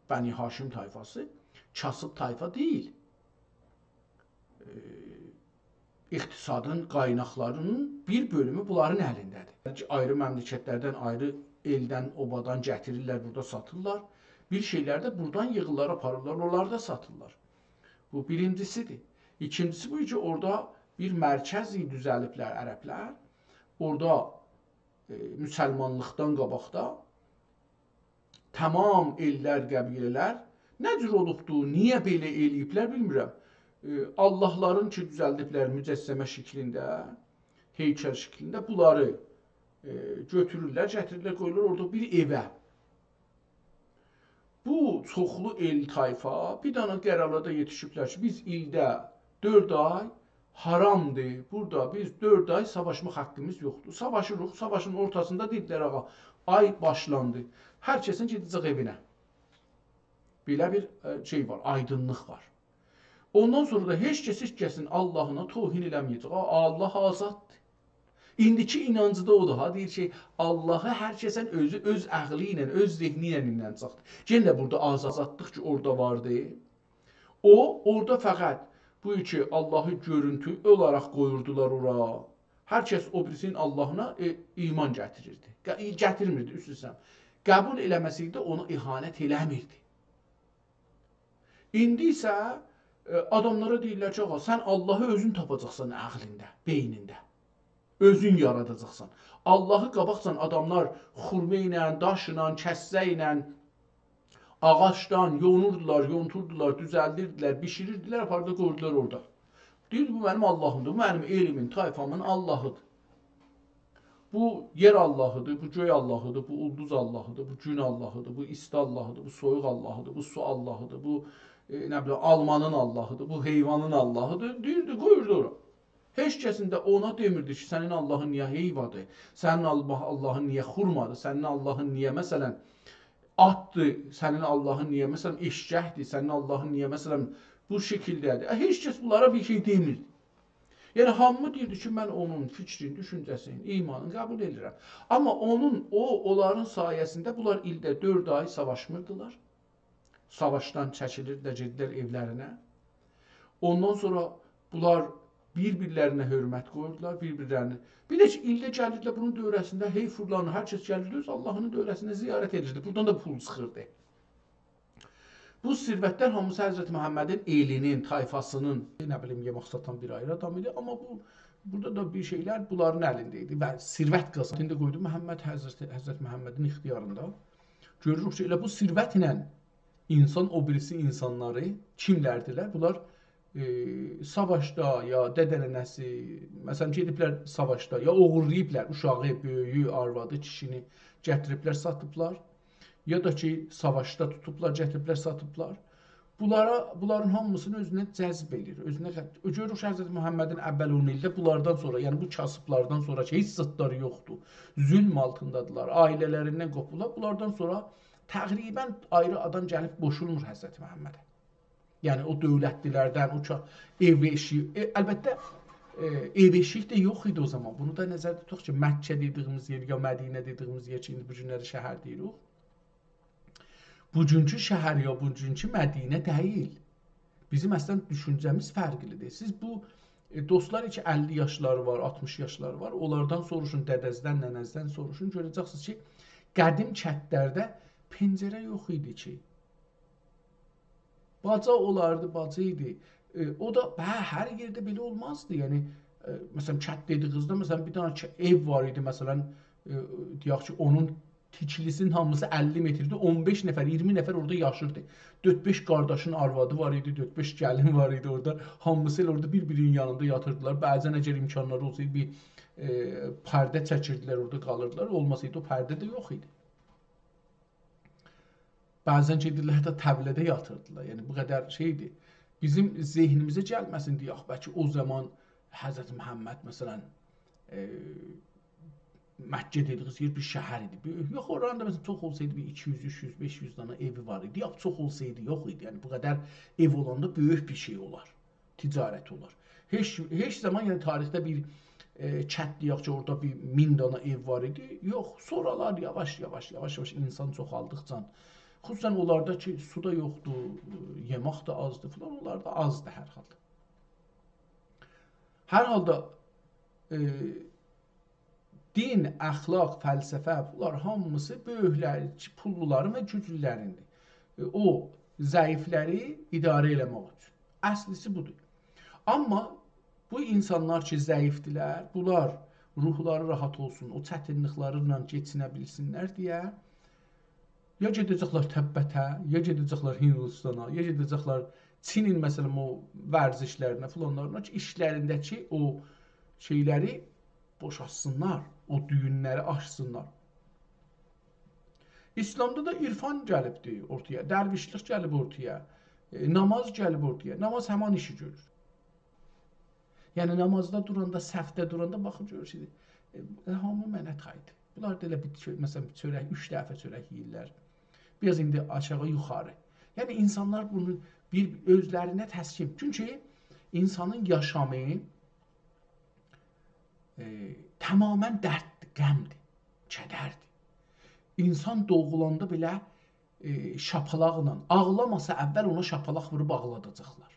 بنی‌هاشم طایفاسی کاسیب طایفا دئییل. ائ، اقتصادین قایناقلارینین بیر بؤلومو بونلارین الینده‌دیر. آیری مملکتلردن، آیری ائلدن، اوبادان گتیریرلر، بورادا ساتیرلار. بیر شئیلر ده بورادان ییغیرلار، آپاریرلار، اونلاری دا ساتیرلار. بو بیرینجیسیدیر. ایکینجیسی بو کی، اورادا بیر مرکز دوزلیبلر عربلر. اورادا، ائ، مسلمانلیقدان قاباقدا تمام ائللر، قبیله‌لر نه جور اولوبدو، نییه بئله ائله‌ییبلر، بیلمیرم. ائ، آللاهلارین کی، دوزلدیبلر مجسمه شکلینده، هیکل شکلینده، بونلاری، ائ، گؤتورورلر، گتیریرلر، قویورلار اورادا بیر ائوه. بو چوخلو ائل طایفا بیر دنه قرارا دا یئتیشیبلر کی، بیز ایلده دؤرد آی حرامدیر، بورادا بیز دؤرد آی ساواشماق حاققیمیز یوخدور. ساواشیریق، ساواشین اورتاسیندا دئدیلر: «آغا، آی باشلاندی. هر کسین گئده‌جک ائوینه.» بئله بیر، ائ، شئی وار، آیدینلیق وار. اوندان سونرا دا هئچ کس هئچ کسین آللاهینا توهین ائله‌مه‌یه‌جک. آ، آللاه آزاددیر. ایندیکی اینانجی دا اودور ها، دئییر کی، آللاهی هر کسن اؤزو، اؤز عقلی ایله، اؤز ذهنی ایله ایناناجاقدیر. یئنه ده بورادا آزادلیق کی، اورادا واردی. او، اورادا فقط بو کی، آللاهی گؤرونتو اولاراق قویوردولار اورا. هر کس او بیریسینین آللاهینا، ائ، ایمان گتیریردی. ق، گتیرمیردی، عذر ایسته‌ییرم. قبول ائله‌مه‌سه‌یدی، اونا اهانت ائله‌میردی. ایندی ایسه، ائ، آداملارا دئییرلر کی، آغا، سن آللاهی اؤزون تاپاجاقسان عقلینده، بئینینده. اؤزون یاراداجاقسان. آللاهی قاباقجان آداملار خورما ایله، داشلا، کسه ایله، آغاجدان یونوردولار، یونتوردولار، دوزلدیردیلر، بیشیریردیلر، آپاریب دا قویوردولار اورادا. دئییردی: «بو منیم آللاهیمدیر، بو منیم ائلیمین، طایفامین آللاهیدیر. بو یئر آللاهیدیر، بو گؤی آللاهیدیر، بو اولدوز آللاهیدیر، بو گون آللاهیدیر، بو ایستی آللاهیدیر، بو سویوق آللاهیدیر، بو سو آللاهیدیر، بو، ائ، نه بیلیم، آلمانین آللاهیدیر، بو حیوانین آللاهیدیر.» دئییردی، قویوردو اورا. هئچ کسین ده اونا دئمیردی کی، سنین آللاهین نییه حیوادیر، سنین آلما، آللاهین نییه خورمادیر، سنین آللاهین نییه، مثلا، آتدیر، سنین آللاهین نییه، مثلا، ائششکدیر، سنین آللاهین نییه، مثلا، بو شکیلده‌دیر. ائ، هئچ کس بونلارا بیر شئی دئمیردی. یعنی، هامی دئییردی کی، من اونون فیکرین، دوشونجه‌سین، ایمانین قبول ائدیرم. آمما اونون، او، اونلارین سایه‌سینده بونلار ایلده دؤرد آی ساواشمیردیلار. ساواشدان چکیلیردیلر، گئدیردیلر ائولرینه. اوندان سونرا بونلار بیر-بیرلرینه حؤرمت قویوردولار، بیر-بیرلرینه. بیر ده کی، ایلده گلیردیلر بونون دؤوره‌سینده، هئی فلان، هر کس گلیردی، اؤز آللاهی‌نین دؤوره‌سینده زیارت ائدیردی. بورادان دا پول چیخیردی. بو ثروتلر هامیسی حضرت محمدین ائلینین، طایفاسی‌نین، نه بیلیم، یئمک ساتان بیر آیری آدام ایدی. آمما بو، بورادا دا بیر شئیلر بونلارین الینده ایدی و ثروت قازاندی. ایندی قویدو محمد، حضرت، حضرت محمدین اختیاریندا. گؤروروک کی، ائله بو ثروت ایله اینسان، او بیریسی اینسانلاری، کیملردیلر؟ بونلار، ائ، ساواشدا یا دده‌ننه‌سی، مثلا، گئدیبلر ساواشدا، یا اوغورلاییبلار اوشاغی، بؤیویو، آروادی، کیشینی گتیریبلر، ساتیبلار. یا دا کی، ساواشدا توتوبلار، گتیریبلر، ساتیبلار. بونلارا، بونلارین هامیسینی اؤزونه جذب ائله‌ییر، اؤزونه قت، گؤروروک کی، حضرت محمدین اول اون ایلده بونلاردان سونرا، یعنی بو کاسیبلاردان سونرا کی، هئچ زادلاری یوخدور، ظلم آلتیندادیلار، عائله‌لریندن قوپولار، بونلاردان سونرا تقریبا آیری آدام گلیب قوشولمور حضرت محمده. یعنی او دؤولتلی‌لردن، او کا، ائو ائشیگی، ائ، البته، ائ، ائو ائشیک ده یوخ ایدی او زامان. بونو دا نظرده توتاق کی، مکه دئدیگیمیز یئر، یا مدینه دئدیگیمیز یئر کی، ایندی بو گونلری شهر دئییریک. بوگونکو شهر یا بوگونکو مدینه دئییل. بیزیم اصلا دوشونجه‌میز فرقلی‌دیر. سیز بو، ائ، دوستلار کی، اللی یاشلاری وار، آلتمیش یاشلاری وار، اونلاردان سوروشون، دده‌زدن، ننه‌زدن سوروشون، گؤره‌جکسینیز کی، قدیم کندلرده پنجره یوخ ایدی کی. باجا اولاردی، باجا ایدی. ائ، او دا، هه، هر یئرده بئله اولمازدی. یعنی، ائ، مثلا، کت دئدیگینیزده، مثلا، بیر دنه ک-، ائو وار ایدی، مثلا، ائ، دئیک کی، اونون تیکلیسینین هامیسی اللی متردی، اون بئش نفر، اییرمی نفر اورادا یاشیردی. دؤرد-بئش قارداشین آروادی وار ایدی، دؤرد-بئش گلین وار ایدی اورادا. هامیسی ائله اورادا بیر-بیرینین یانیندا یاتیردیلار. بعضا اگر امکانلاری اولسایدی، بیر، ائ، پرده چکیردیلر، اورادا قالیردیلار. اولماسایدی، او پرده ده یوخ ایدی. بعضا گئدیرلر، حتی طویله‌ده یاتیردیلار. یعنی، بو قدر شئیدی. بیزیم ذهنیمیزه گلمه‌سین دئیک، بلکه او زامان حضرت محمد، مثلا، ائ، مکه دئدیگینیز یئر بیر شهر ایدی. بؤیوک. یوخ، اورانین دا، مثلا، چوخ اولسایدی بیر ایکی یوز، اوچ یوز، بئش یوز دنه ائوی وار ایدی. یوخ، چوخ اولسایدی، یوخ ایدی. یعنی، بو قدر ائو اولاندا بؤیوک بیر شئی اولار. تجارت اولار. هئچ، هئچ زامان، یعنی، تاریخده بیر، ائ، کت دئیک کی، اورادا بیر مین دنه ائو وار ایدی. یوخ، سونرالار یاواش، یاواش، یاواش، یاواش اینسان چوخالدیقجا، خصوصا اونلاردا کی، سو دا یوخدور، ائ، یئمک ده آزدیر فلان، اونلار دا آزدیر هر حالدا. هر حالدا، ائ، دین، اخلاق، فلسفه، بونلار هامیسی بؤیوکلری، پوللولارین و گوجلولریندیر. ائ، او ضعیفلری اداره ائله‌مک اوچون. اصلیسی بودور. آمما بو اینسانلار کی، ضعیفدیرلر، بونلار روحلاری راحت اولسون، او چتینلیکلرینن کئچینه بیلسینلر دئیه یا گئده‌جکلر تبته، یا گئده‌جکلر هندوستانا، یا گئده‌جکلر چینین، مثلا، او ورزشلرینه، فلانلارینا کی، ایچلرینده‌کی او شئیلری بوشالتسینلار، او دویونلری آچسینلار. ایسلامدا دا عرفان گلیبدی اورتایا، درویشلیک گلیب اورتایا، ائ، ناماز گلیب اورتایا. ناماز همان ایشی گؤرور. یعنی، نامازدا دوراندا، صفده دوراندا باخیر، گؤرورسونوز، ائ، هامی منه تایدی. بونلار دا ائله بیر چؤ-، مثلا، بیر چؤرک، اوچ دفعه چؤرک یئییرلر. بیر آز ایندی آشاغی، یوخاری. یعنی، اینسانلار بونو بیر اؤزلرینه تسکین. چونکی اینسانین یاشامی، ائ، تماما درددیر، غمدیر، کدردیر. اینسان دوغولاندا بئله، ائ، شاپالاقلا، آغلاماسا اول اونا شاپالاق ووروب آغلاداجاقلار.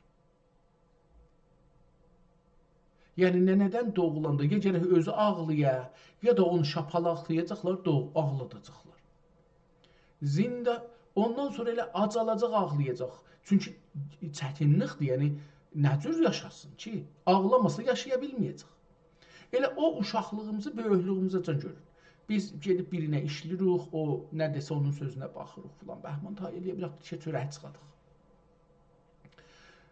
یعنی ننه‌دن دوغولاندا یا گرک اؤزو آغلایا، یا دا اونو شاپالاقلایاجاقلار، دوغ-، آغلاداجاقلار. زینده، اوندان سونرا ائله آجالاجاق آغلایاجاق. چونکی چتینلیکدیر، یعنی نه جور یاشاسین کی؟ آغلاماسا یاشایا بیلمه‌یه‌جک. ائله او اوشاقلیغیمیزی بؤیوکلویوموزه‌جن گؤرور. بیز گئدیب بیرینه ایشله‌ییریک، او نه دئسه اونون سؤزونه باخیریق فلان. بهمان، تای ائلیه بیلک، بیر شئی چؤرک چیخاداق.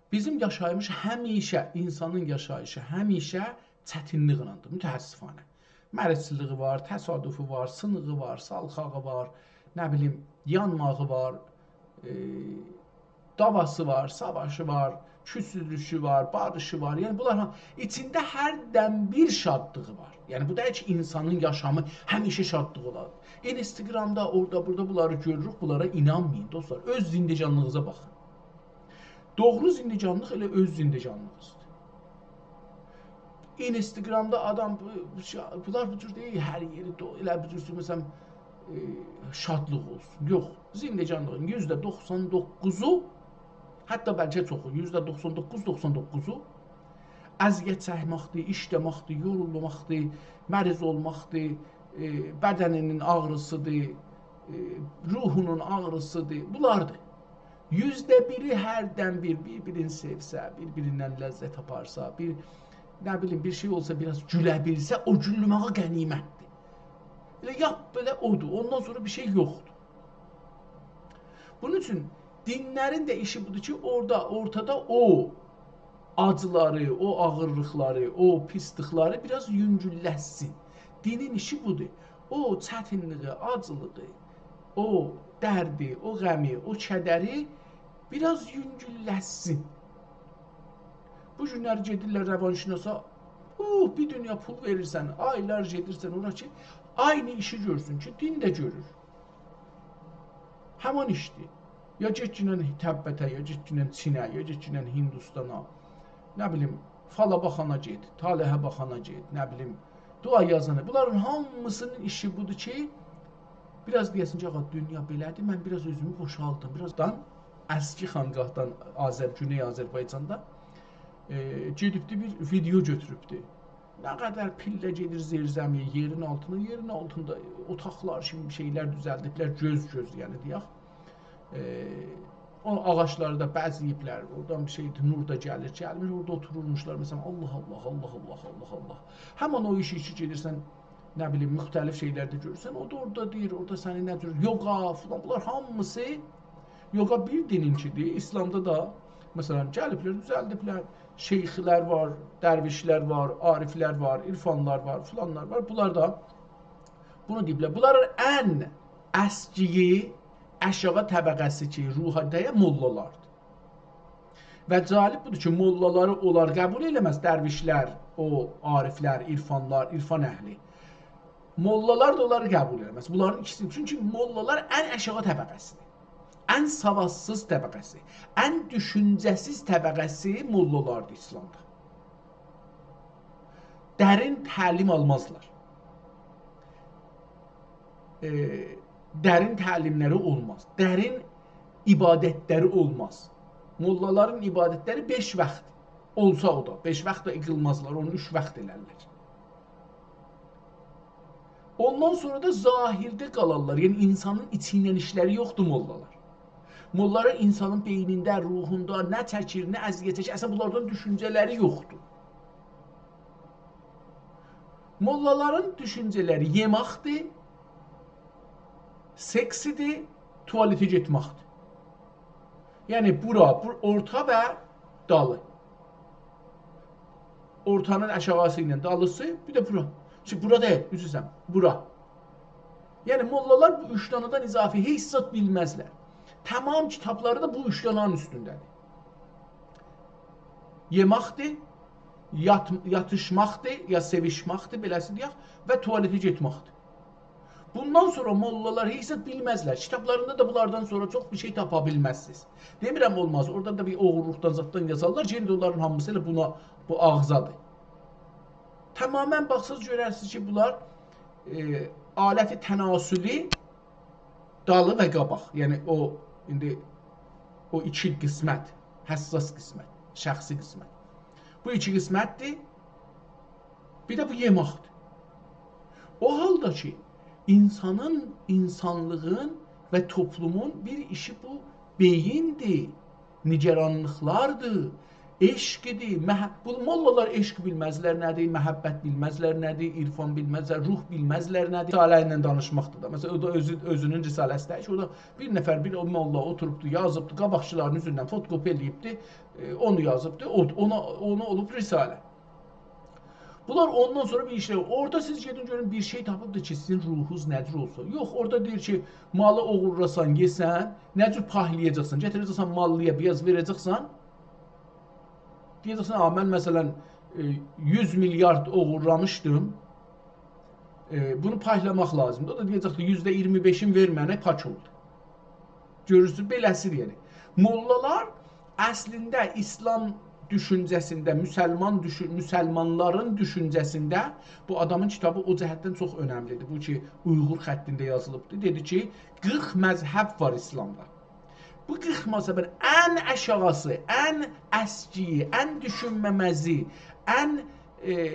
بیزیم یاشاییشیمیز همیشه، اینسانین یاشاییشی همیشه چتینلیکله‌دیر، متأسفانه. مرضچیلیغی وار، تصادفو وار، سینیغی وار، سالخاغی وار، نه بیلیم، یانماغی وار، ائ، دعواسی وار، ساواشی وار، کوسولوشو وار، باریشی وار. یعنی، بونلار ها-، ایچینده هردن بیر شادلیغی وار. یعنی، بو دئییل کی، اینسانین یاشامی همیشه شادلیق اولار. اینستاگرامدا، اورادا، بورادا بونلاری گؤروروک، بونلارا اینانمایین، دوستلار. اؤز زندگانلیغینیزا باخین. دوغرو زندگانلیق ائله اؤز زندگانلیغینیزدیر. اینستاگرامدا آدام، بو، بو شا-، بونلار بو جور دئییل، هر یئری دو-، ائله بو جور، مثلا، ائ، شادلیق اولسون. یوخ، زندگانلیغین یوزده دوخسان دوققوزو، حتی بلکه چوخو، یوزده دوخسان دوققوز، دوخسان دوققوزو اذیت چکمکدیر، ایشله‌مکدیر، یورولماقدیر، مریض اولماقدیر، ائ، بدنینین آغریسیدیر، ائ، روحونون آغریسیدیر. بونلاردیر. یوزده بیری هردن بیر، بیر-بیرینی سئوسه، بیر-بیریندن لذت آپارسا، بیر، نه بیلیم، بیر شئی اولسا، بیر آز گوله بیلسه، او گولمه‌یی غنیمتدیر. ائله لاپ بئله اودور. اوندان سونرا بیر شئی یوخدور. بونون اوچون دینلرین ده ایشی بودور کی، اورادا، اورتادا او آجیلاری، او آغیرلیقلاری، او پیسلیکلری بیر آز یونگوللتسین. دینین ایشی بودور. او چتینلیگی، آجیلیغی، او دردی، او غمی، او کدری بیر آز یونگوللتسین. بو گونلری گئدیرلر روانشناسا، اوه، بیر دونیا پول وئریرسن، آیلار گئدیرسن اورا کی، عینی ایشی گؤرسون کی، دین ده گؤرور. همان ایشدیر. یا گئتگینن تبته، یا گئتگینن چینه، یا گئتگینن هندوستانا. نه بیلیم، فالا باخانا گئت، طالعه باخانا گئت، نه بیلیم، دعا یازانا. بونلارین هامیسینین ایشی بودور کی، بیر آز دئیه‌سین کی، آغا، دونیا بئله‌دیر، من بیر آز اؤزومو بوشالدیم، بیر آز دا اسکی خانقاهدان آذر-، گونئی آذربایجاندا، ائ، گئدیبدی، بیر ویدئو گؤتوروبدو. نه قدر پیلله گئدیر زیرزمی‌یه، یئرین آلتینا، یئرین آلتیندا اوتاقلار کیمی شئیلر دوزلدیبلر، گؤز-گؤز، یعنی دئیک. ائ، او آغاجلاری دا بزه‌ییبلر، اورادان بیر شئی، نور دا گلیر، گلمیر، اورادا اوتورورموشلار، مثلا، الله، الله، الله، الله، الله، الله. همان او ایش کی، گئدیرسن، نه بیلیم، مختلف شئیلرده گؤرورسن، او دا اورادا دئییر، اورادا سنی نه جور یوگا فلان، بونلار هامیسی یوگا بیر دینینکیدیر. ایسلامدا دا، مثلا، گلیبلر، دوزلدیبلر. شیخلر وار، درویشلر وار، عارفلر وار، عرفانلار وار، فلانلار وار. بونلار دا بونو دئییبلر. بونلارین ان اسکیگی، آشاغی طبقه‌سی کی، روحا دَیه موللالاردیر. و جالب بودور کی، موللالاری اونلار قبول ائله‌مز، درویشلر، او عارفلر، عرفانلار، عرفان اهلی. موللالار دا اونلاری قبول ائله‌مز. بونلارین ایکیسی، چونکی موللالار ان آشاغی طبقه‌سیدیر. ان سوادسیز طبقه‌سی، ان دوشونجه‌سیز طبقه‌سی موللالاردیر ایسلامدا. درین تعلیم آلمازلار. ائ، درین تعلیملری اولماز. درین عبادتلری اولماز. موللالارین عبادتلری بئش وقت اولسا او دا، بئش وقت دا قیلمازلار، اونو اوچ وقت ائلرلر. اوندان سونرا دا ظاهرده قالارلار. یعنی، اینسانین ایچی ایله ایشلری یوخدور موللالار. موللالار اینسانین بئینینده، روحوندا نه چکیر، نه اذیت چکیر، اصلا بونلاردان دوشونجه‌لری یوخدور. موللالارین دوشونجه‌لری یئماقدیر، سکسیدیر، توالته گئتماقدیر. یعنی بورا، بور-، اورتا و دالی. اورتانین آشاغیسی ایله دالیسی، بیر ده بورا. شئی، بورا دئییل، عذر ایسته‌ییرم، بورا. یعنی موللالار بو اوچ دانادان اضافه هئچ زاد بیلمزلر. تمام کیتابلاری دا بو اوچ دانانین اوستونده‌دیر. یئماقدیر، یات-، یاتیشماقدیر، یا سئویشماقدیر، بئله‌سی دئیک، و توالته گئتماقدیر. بوندان سونرا موللالار هئچ زاد بیلمزلر. کیتابلاریندا دا بونلاردان سونرا چوخ بیر شئی تاپا بیلمزسینیز. دئمیرم اولماز، اورادا دا بیر اوغورلوقدان زاددان یازارلار، یئنه ده اونلارین هامیسی ائله بونا، بو آغزادیر. تماما باخساز گؤررسینیز کی، بونلار، ائ، آلت تناسلی، دالی و قاباق. یعنی او، ایندی او ایکی قسمت، حساس قسمت، شخصی قسمت. بو ایکی قسمتدیر. بیر ده بو یئماقدیر. او حالدا کی، اینسانین، اینسانلیغین و توپلومون بیر ایشی بو بئییندیر، نگرانلیقلاردیر، عشقدیر، مح-، بو موللالار عشق بیلمزلر نه‌دیر، محبت بیلمزلر نه‌دیر، عرفان بیلمزلر، روح بیلمزلر نه‌دیر. رساله ایله دانیشماقدیر دا. مثلا، او دا اؤزو، اؤزونون رساله‌سی دئییل کی، اورادا بیر نفر، بیر او موللا اوتوروبدو، یازیبدی، قاباقکیلارین اوزوندن فوتوکوپی ائله‌ییبدی، ائ، اونو یازیبدی، او، اونا، اونو اولوب رساله. بونلار اوندان سونرا بیر ایشلر. اورادا سیز گئدین گؤرون، بیر شئی تاپیبدیر کی، سیزین روحونوز نه جور اولسا. یوخ، اورادا دئییر کی، مالی اوغورلاسان، یئسن، نه جور پایلایاجاقسان، گتیره‌جکسن ماللی‌یا، بیر آز وئره‌جکسن. دئیه‌جکسن، «آ، من، مثلا، ائ، یوز میلیارد اوغورلامیشدیم. ائ، بونو پایلاماق لازیمدیر.» او دا دئیه‌جکدیر، «یوزده اییرمی بئشین وئر منه، پاک اولدو.» گؤرورسونوز، بئله‌سی، یعنی. موللالار اصلینده ایسلام دوشونجه‌سینده، مسلمان دوشون-، مسلمانلارین دوشونجه‌سینده بو آدامین کیتابی او جهتدن چوخ اؤنملیدیر. بو کی، اویغور خطینده یازیلیبدیر. دئدی کی، قیرخ مذهب وار ایسلامدا. بو قیرخ مذهبین ان آشاغیسی، ان اسکیگی، ان دوشونمه‌مزی، ان، ائ،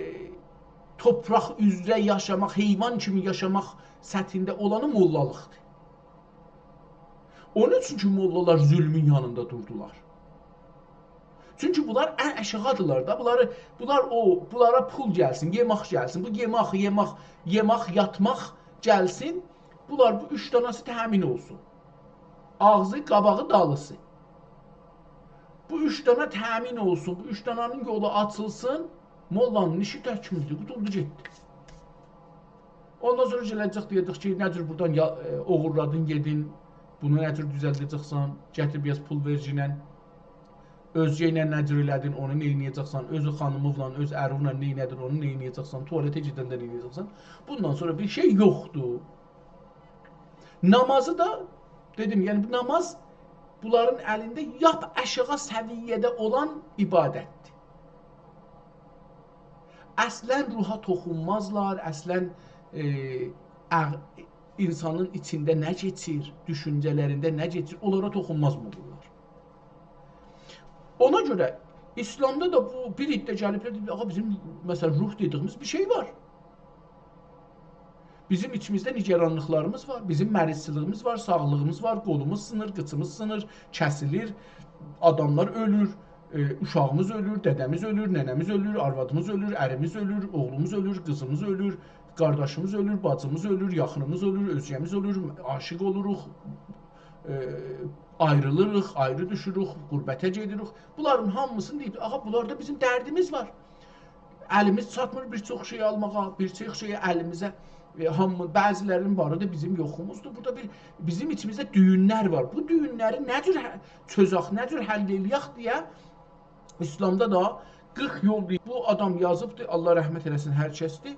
توپراق اوزره یاشاماق، حیوان کیمی یاشاماق سطحینده اولانی موللالیقدیر. اونون اوچون کی، موللالار ظلمون یانیندا دوردولار. چونکی بونلار ان آشاغیدیرلار دا. بونلاری، بونلار او، بونلارا پول گلسین، یئماق گلسین. بو یئماق، یئماق، یئماق، یاتماق گلسین. بونلار بو اوچ داناسی تأمین اولسون. آغزی، قاباغی، دالیسی. بو اوچ دانا تأمین اولسون، بو اوچ دانانین یولو آچیلسین، موللانین ایشی تکمیلدیر، قوتولدو گئتدی. اوندان سونرا گله‌جک، دئیه‌جک کی، نه جور بورادان یا-، ائ، اوغورلادین، گئدین، بونو نه جور دوزلده‌جکسن، گتیر بیر آز پول وئرگینن، اؤزگه ایله نه جور ائله‌دین، اونو نه ائله‌یه‌جکسن، اؤز خانیمینلا، اؤز ارینله نه ائله‌دین، اونو نه ائله‌یه‌جکسن، توالته گئدنده نه ائله‌یه‌جکسن. بوندان سونرا بیر شئی یوخدور. نامازی دا، دئدیم، یعنی بو ناماز بونلارین الینده لاپ آشاغی سویه‌ده اولان عبادتدیر. اصلا روحا توخونمازلار، اصلا، ائ، عق-، اینسانین ایچینده نه کئچیر، دوشونجه‌لرینده نه کئچیر، اونلارا توخونماز موللالار. اونا گؤره ایسلامدا دا بو بیر عده گلیبلر، دئییبلر، «آغا، بیزیم، مثلا، روح دئدیگیمیز بیر شئی وار.» بیزیم ایچیمیزده نگرانلیقلاریمیز وار، بیزیم مریضچیلیگیمیز وار، ساغلیغیمیز وار، قولوموز سینیر، قیچیمیز سینیر، کسیلیر، آداملار اؤلور، ائ، اوشاغیمیز اؤلور، دده‌میز اؤلور، ننه‌میز اؤلور، آروادیمیز اؤلور، اریمیز اؤلور، اوغلوموز اؤلور، قیزیمیز اؤلور، قارداشیمیز اؤلور، باجیمیز اؤلور، یاخینیمیز اؤلور، اؤزگه‌میز اؤلور، عاشیق اولوروق، ائ، آیریلیریق، آیری دوشوروک، غربته گئدیریک. بونلارین هامیسینی دئییب، آغا، بونلاردا بیزیم دردیمیز وار. الیمیز چاتمیر بیر چوخ شئی آلماغا، بیر چوخ شئیی الیمیزه، ائ، هامی، بعضی‌لری‌نین واری دا بیزیم یوخوموزدور. بورادا بیر، بیزیم ایچیمیزده دویونلر وار. بو دویونلری نه جور ح-، چؤزک، نه جور حل ائله‌یک دئیه ایسلامدا دا قیرخ یول دئییر. بو آدام یازیبدیر، الله رحمت ائله‌سین هر کسدیر. ائ،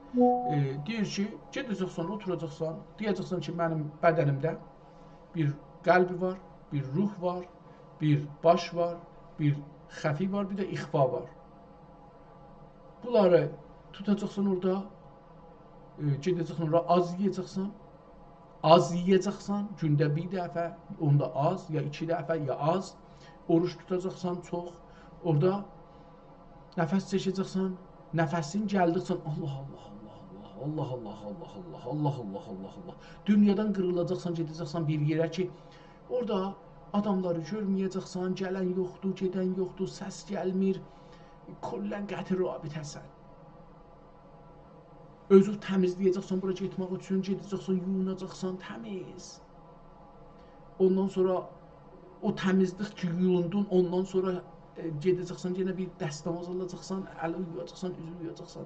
دئییر کی، گئده‌جکسن، اوتوراجاقسان، دئیه‌جکسن کی، منیم بدنیمده بیر قلب وار، بیر روح وار، بیر باش وار، بیر خفی وار، بیر ده اخفی وار. بونلاری توتاجاقسان اورادا، ائ، گئده‌جکسن اورا آز یئیه‌جکسن، آز یئیه‌جکسن، گونده بیر دفعه، اوندا آز، یا ایکی دفعه، یا آز. اوروج توتاجاقسان چوخ. اورادا نفس چکه‌جکسن، نفسین گلدیکجه الله، الله، الله، الله، الله، الله، الله، الله، الله، الله، الله، الله. دونیادان قیریلاجاقسان، گئده‌جکسن بیر یئره کی، اورادا آداملاری گؤرمه‌یه‌جکسن، گلن یوخدور، گئدن یوخدور، سس گلمیر. کلاً قطع رابطه‌سن. اؤزو تمیزله‌یه‌جکسن، بورا گئتمک اوچون گئده‌جکسن، یویوناجاقسان، تمیز. اوندان سونرا او تمیزلیک کی، یویوندون، اوندان سونرا، ائ، گئده‌جکسن، یئنه بیر دستماز آلاجاقسان، الی یویاجاقسان، اوزو یویاجاقسان،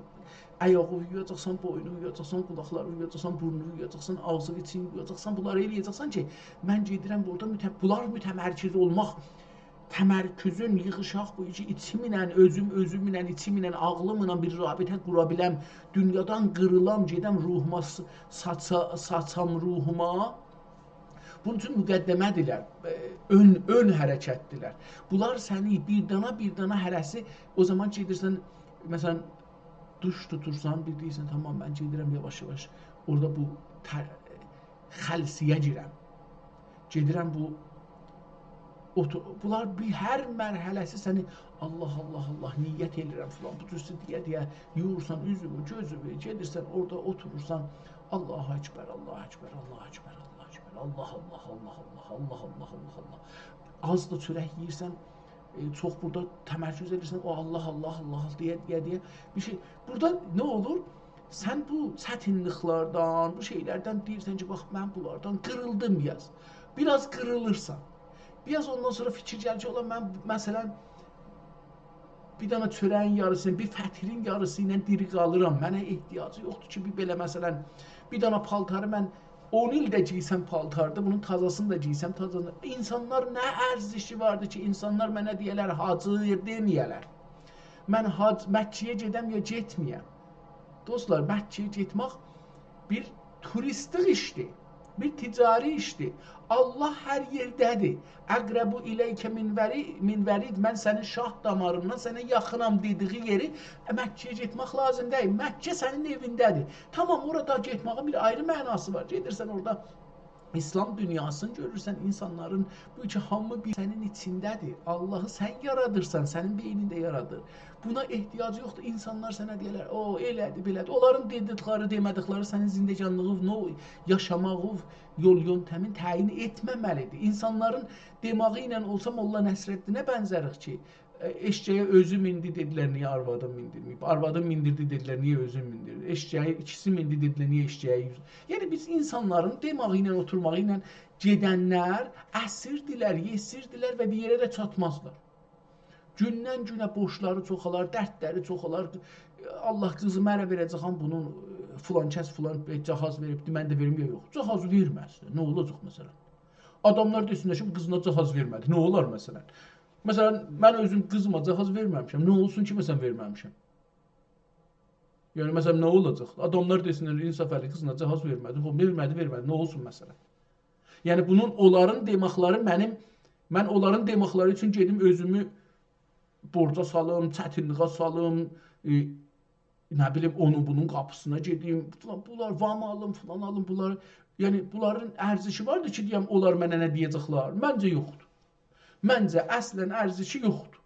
آیاغی یویاجاقسان، بوینو یویاجاقسان، قولاقلاری یویاجاقسان، بورنو یویاجاقسان، آغزی، ایچینی یویاجاقسان. بونلاری ائله‌یه‌جکسن کی، من گئدیرم بورادا مته-، بونلار متمرکز اولماق، تمرکزون، ییغیشاق بو ایکی ایچیمله، اؤزوم، اؤزومله، ایچیمله، عاغلیملا بیر رابطه قورا بیلم، دونیادان قیریلام، گئدم روحوما، س-، ساچا-، ساچام روحوما. بونون اوچون مقدمه‌دیرلر، ائ، اؤن، اؤن حرکتدیرلر. بونلار سنی بیر دانا، بیر دانا هره‌سی، او زامان گئدیرسن، مثلاً، دوش توتورسان، بیر دئییرسن، «تامام، من گئدیرم یاواش-یاواش.» اورادا بو تر-، خلسه‌یه گیرم. گئدیرم بو، اوتو-، بونلار بیر هر مرحله‌سی سنی، «الله، الله، الله، نیت ائله‌ییرم» فلان. بو جور دئیه-دئیه یویورسان اوزووو، گؤزووو، گئدیرسن اورادا اوتورورسان، «الله اکبر، الله اکبر، الله اکبر، الله اکبر، الله، الله، الله، الله، الله، الله، الله، الله، الله.» آز دا چؤرک یئییرسن، ائ، چوخ بورادا تمرکز ائدیرسن، او «الله، الله، الله» دئیه، دئیه، دئیه بیر شئی. بورادا نه اولور؟ سن بو چتینلیکلردن، بو شئیلردن دئییرسن کی، «باخ، من بونلاردان قیریلدیم بیر آز.» بیر آز قیریلیرسان. بیر آز اوندان سونرا فیکیر گلیر کی، «اولا من، مثلاً، بیر دانا چؤره‌یین یاریسی، بیر فطیرین یاریسی ایله دیری قالیرام. منه احتیاجی یوخدور کی، بیر بئله، مثلاً، بیر دانا پالتاری من اون ایل ده گئیسم پالتاردیر، بونون تازاسینی دا گئیسم تازاندیر.» اینسانلار، نه ارزشی واردیر کی، اینسانلار منه دئیه‌لر حاجی، دئمه‌یه‌لر. من حاج-، مکه‌یه گئدم یا گئتمه‌یم. دوستلار، مکه‌یه گئتمک بیر توریستلیک ایشدیر، بیر تجاری ایشدیر. الله هر یئرده‌دیر. «اقرب الیک من وری-، من ورید»، من سنین شاه داماریندان سنه یاخینام دئدیگی یئری، مکه‌یه گئتمک لازیم دئییل. مکه سنین ائوینده‌دیر. تامام، اورادا گئتمه‌یین بیر آیری معناسی وار. گئدیرسن اورادا ایسلام دونیاسینی گؤرورسن، اینسانلارین، بو کی هامی بیر سنین ایچینده‌دیر. اللهی سن یارادیرسان، سنین بئینینده یارادیر. بونا احتیاج یوخدور. اینسانلار سنه دئیه‌لر، «او، ائله‌دی، بئله‌دی.» اونلارین دئدیکلری، دئمه‌دیکلری سنین زندگانلیغین، نو-، یاشاماغین یول یؤنتمین تعیین ائتمه‌مه‌لیدیر. اینسانلارین دئماغی ایله اولسا ملا نصرالدینه بنزه‌ریک کی، ائ، ائششه‌یه اؤزو میندی، دئدیلر، «نییه آروادین میندیرمه‌ییب؟» آروادین میندیردی، دئدیلر، «نییه اؤزون میندیردی؟» ائششه‌یی ایکیسی میندی، دئدیلر، «نییه ائششه‌یی یوز؟» یعنی بیز اینسانلارین دئماغی ایله، اوتورماغی ایله گئدنلر اسیردیلر، یئسیردیلر و بیر یئره ده چاتمازلار. گوندن گونه بورجلاری چوخالار، دردلری چوخالار. «الله، قیزیمی اره وئره‌جه‌یم بونون، ائ، فلان کس فلان، ائ، جهاز وئریبدی، من ده وئریم یا یوخ؟» جهاز وئرمه‌سین، نه اولاجاق مثلاً؟ آداملار دئسینلر کی، قیزینا جهاز وئرمه‌دی، نه اولار مثلاً؟ مثلاً، من اؤزوم قیزیما جهاز وئرمه‌میشم. نه اولسون کی، مثلاً، وئرمه‌میشم؟ یعنی، مثلاً، نه اولاجاق؟ آداملار دئسینلر، انصافعلی قیزینا جهاز وئرمه‌دی. خوب، وئرمه‌دی، وئرمه‌دی. نه اولسون، مثلاً؟ یعنی، بونون، اونلارین دئماقلاری منیم، من اونلارین دئماقلاری اوچون گئدیم اؤزومو بورجا سالیم، چتینلیگه سالیم، ائ، نه بیلیم، اونون بونون قاپیسینا گئدیم، فلان، بونلار وام آلیم، فلان آلیم، بونلار، یعنی، بونلارین ارزشی واردی کی، دئیم، اونلار منه نه دئیه‌جکلر؟ منجه یوخدور. منجه اصلاً ارزشی یوخدور.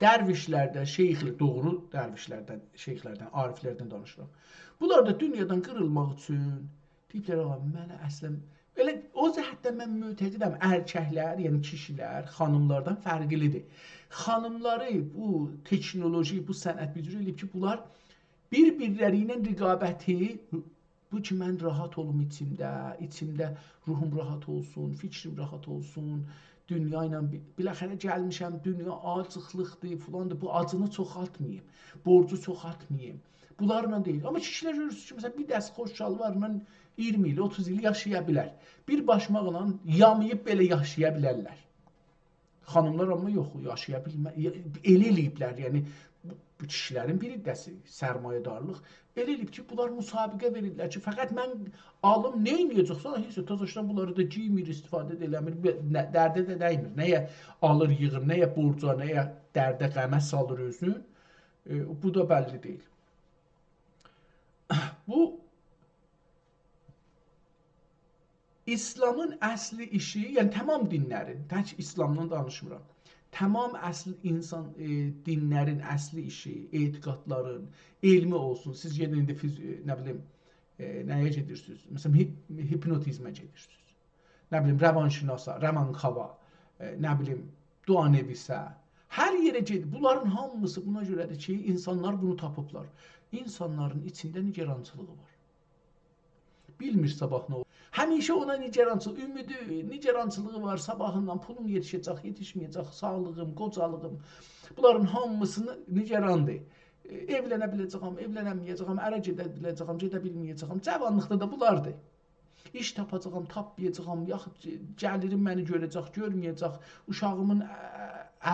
درویشلردن، شیخ، دوغرو درویشلردن، شیخلردن، عارفلردن دانیشیرام. بونلار دا دونیادان قیریلماق اوچون دئییبلر: «آغا، منه اصلاً»، ائله او جهتدن من معتقدم، ارککلر، یعنی کیشیلر، خانیملاردان فرقلی‌دیر. خانیملاری بو تکنولوژی، بو صنعت بیر جور ائله‌ییب کی، بونلار بیر-بیرلری ایله رقابتی، بو کی، من راحت اولوم ایچیمده، ایچیمده روحوم راحت اولسون، فیکریم راحت اولسون، دونیا ایله بی-، بالاخره گلمیشم، دونیا آجیقلیقدیر، فلاندیر، بو آجینی چوخالتماییم، بورجو چوخالتماییم. بونلارلا دئییل. آمما کیشیلر گؤرورسونوز کی، مثلاً، بیر دستخوش شالوارلا اییرمی ایل، اوتوز ایل یاشایا بیلر. بیر باشماقلا یاماییب بئله یاشایا بیلرلر. خانیملار آمما یوخ، یاشایا بیلمه-، یا-، ائله ائله‌ییبلر، یعنی بو، بو کیشیلرین بیر حیصه‌سی، سرمایه‌دارلیق ائله ائله‌ییب کی، بونلار مسابقه وئریرلر کی، فقط من آلیم، نه ائده‌جک؟ سونرا هئچ، تازاشدان بونلاری دا گئیمیر، استفاده ده ائله‌میر، به-، نه، درده ده دیمیر. نه‌یه آلیر، ییغیر، نه‌یه بورجا، نه‌یه درده، غمه سالیر اؤزون. ائ، بو دا بللی دئییل. بو ایسلامین اصلی ایشی، یعنی تمام دینلرین، تک ایسلامدان دانیشمیرام. تمام اصل اینسان، ائ، دینلرین اصلی ایشی، اعتقادلارین، علمی اولسون. سیز گئدین ایندی فیز-، ائ، نه بیلیم، ائ، نه‌یه گئدیرسینیز؟ مثلاً، هی-، هیپنوتیزمه گئدیرسینیز. نه بیلیم، روانشناسا، روانکاوا، ائ، نه بیلیم، دعانویسه. هر یئره گئدین. بونلارین هامیسی بونا گؤره‌دیر کی، اینسانلار بونو تاپیبلار. اینسانلارین ایچینده نگرانچیلیغی وار. بیلمیر صاباح نه اولور. همیشه اونا نگرانچیلیق، امیدی، نگرانچیلیغی وار. صاباحیندان پولوم یئتیشه‌جک، یئتیشمه‌یه‌جک، ساغلیغیم، قوجالیغیم. بونلارین هامیسینی نگراندیر. ائ، ائولنه بیله‌جه‌یم، ائولنمه‌یه‌جه‌یم، اره گئده بیله‌جه‌یم، گئده بیلمه‌یه‌جه‌یم. جوانلیقدا دا بونلاردیر. ایش تاپاجاغام، تاپمایاجاغام، یاخود گلیریم منی گؤره‌جک، گؤرمه‌یه‌جک، اوشاغیمین، ا،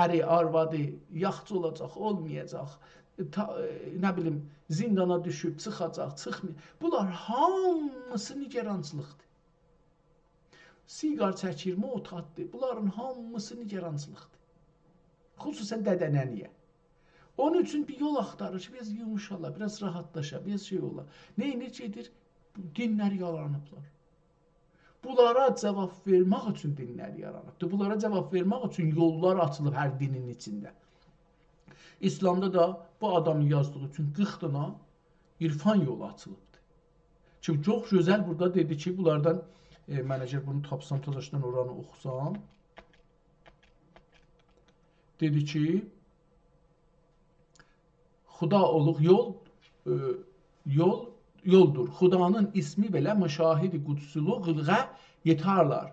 اری، آروادی یاخشی اولاجاق، اولمایاجاق، ائ، تا-، ائ، نه بیلیم، زیندانا دوشوب، چیخاجاق، چیخمای-، بونلار هامیسی نگرانچیلیقدیر. سیگار چکیر، معتاددیر، بونلارین هامیسی نگرانچیلیقدیر. خصوصاً دده‌ننه‌یه. اونون اوچون بیر یول آختاریر کی، بیر آز یوموشالا، بیر آز راحتلاشا، بیر آز شئی اولا. نئینیر؟ گئدیر، دینلر یارانیبلار. بونلارا جاواب وئرمک اوچون دینلر یارانیبدیر. بونلارا جاواب وئرمک اوچون یوللار آچیلیب هر دینین ایچینده. ایسلامدا دا بو آدامین یازدیغی اوچون قیرخ دانا عرفان یولو آچیلیبدیر. چونکی چوخ گؤزل بورادا دئدی کی، بونلاردان، ائ، من اگر بونو تاپسام، تازاشدان اورانی اوخوسام، دئدی کی، خدا اولوق یول، ائ، یول، یولدور. خدانین اسمی بئله مشاهد قدسی‌لیغه یئترلر.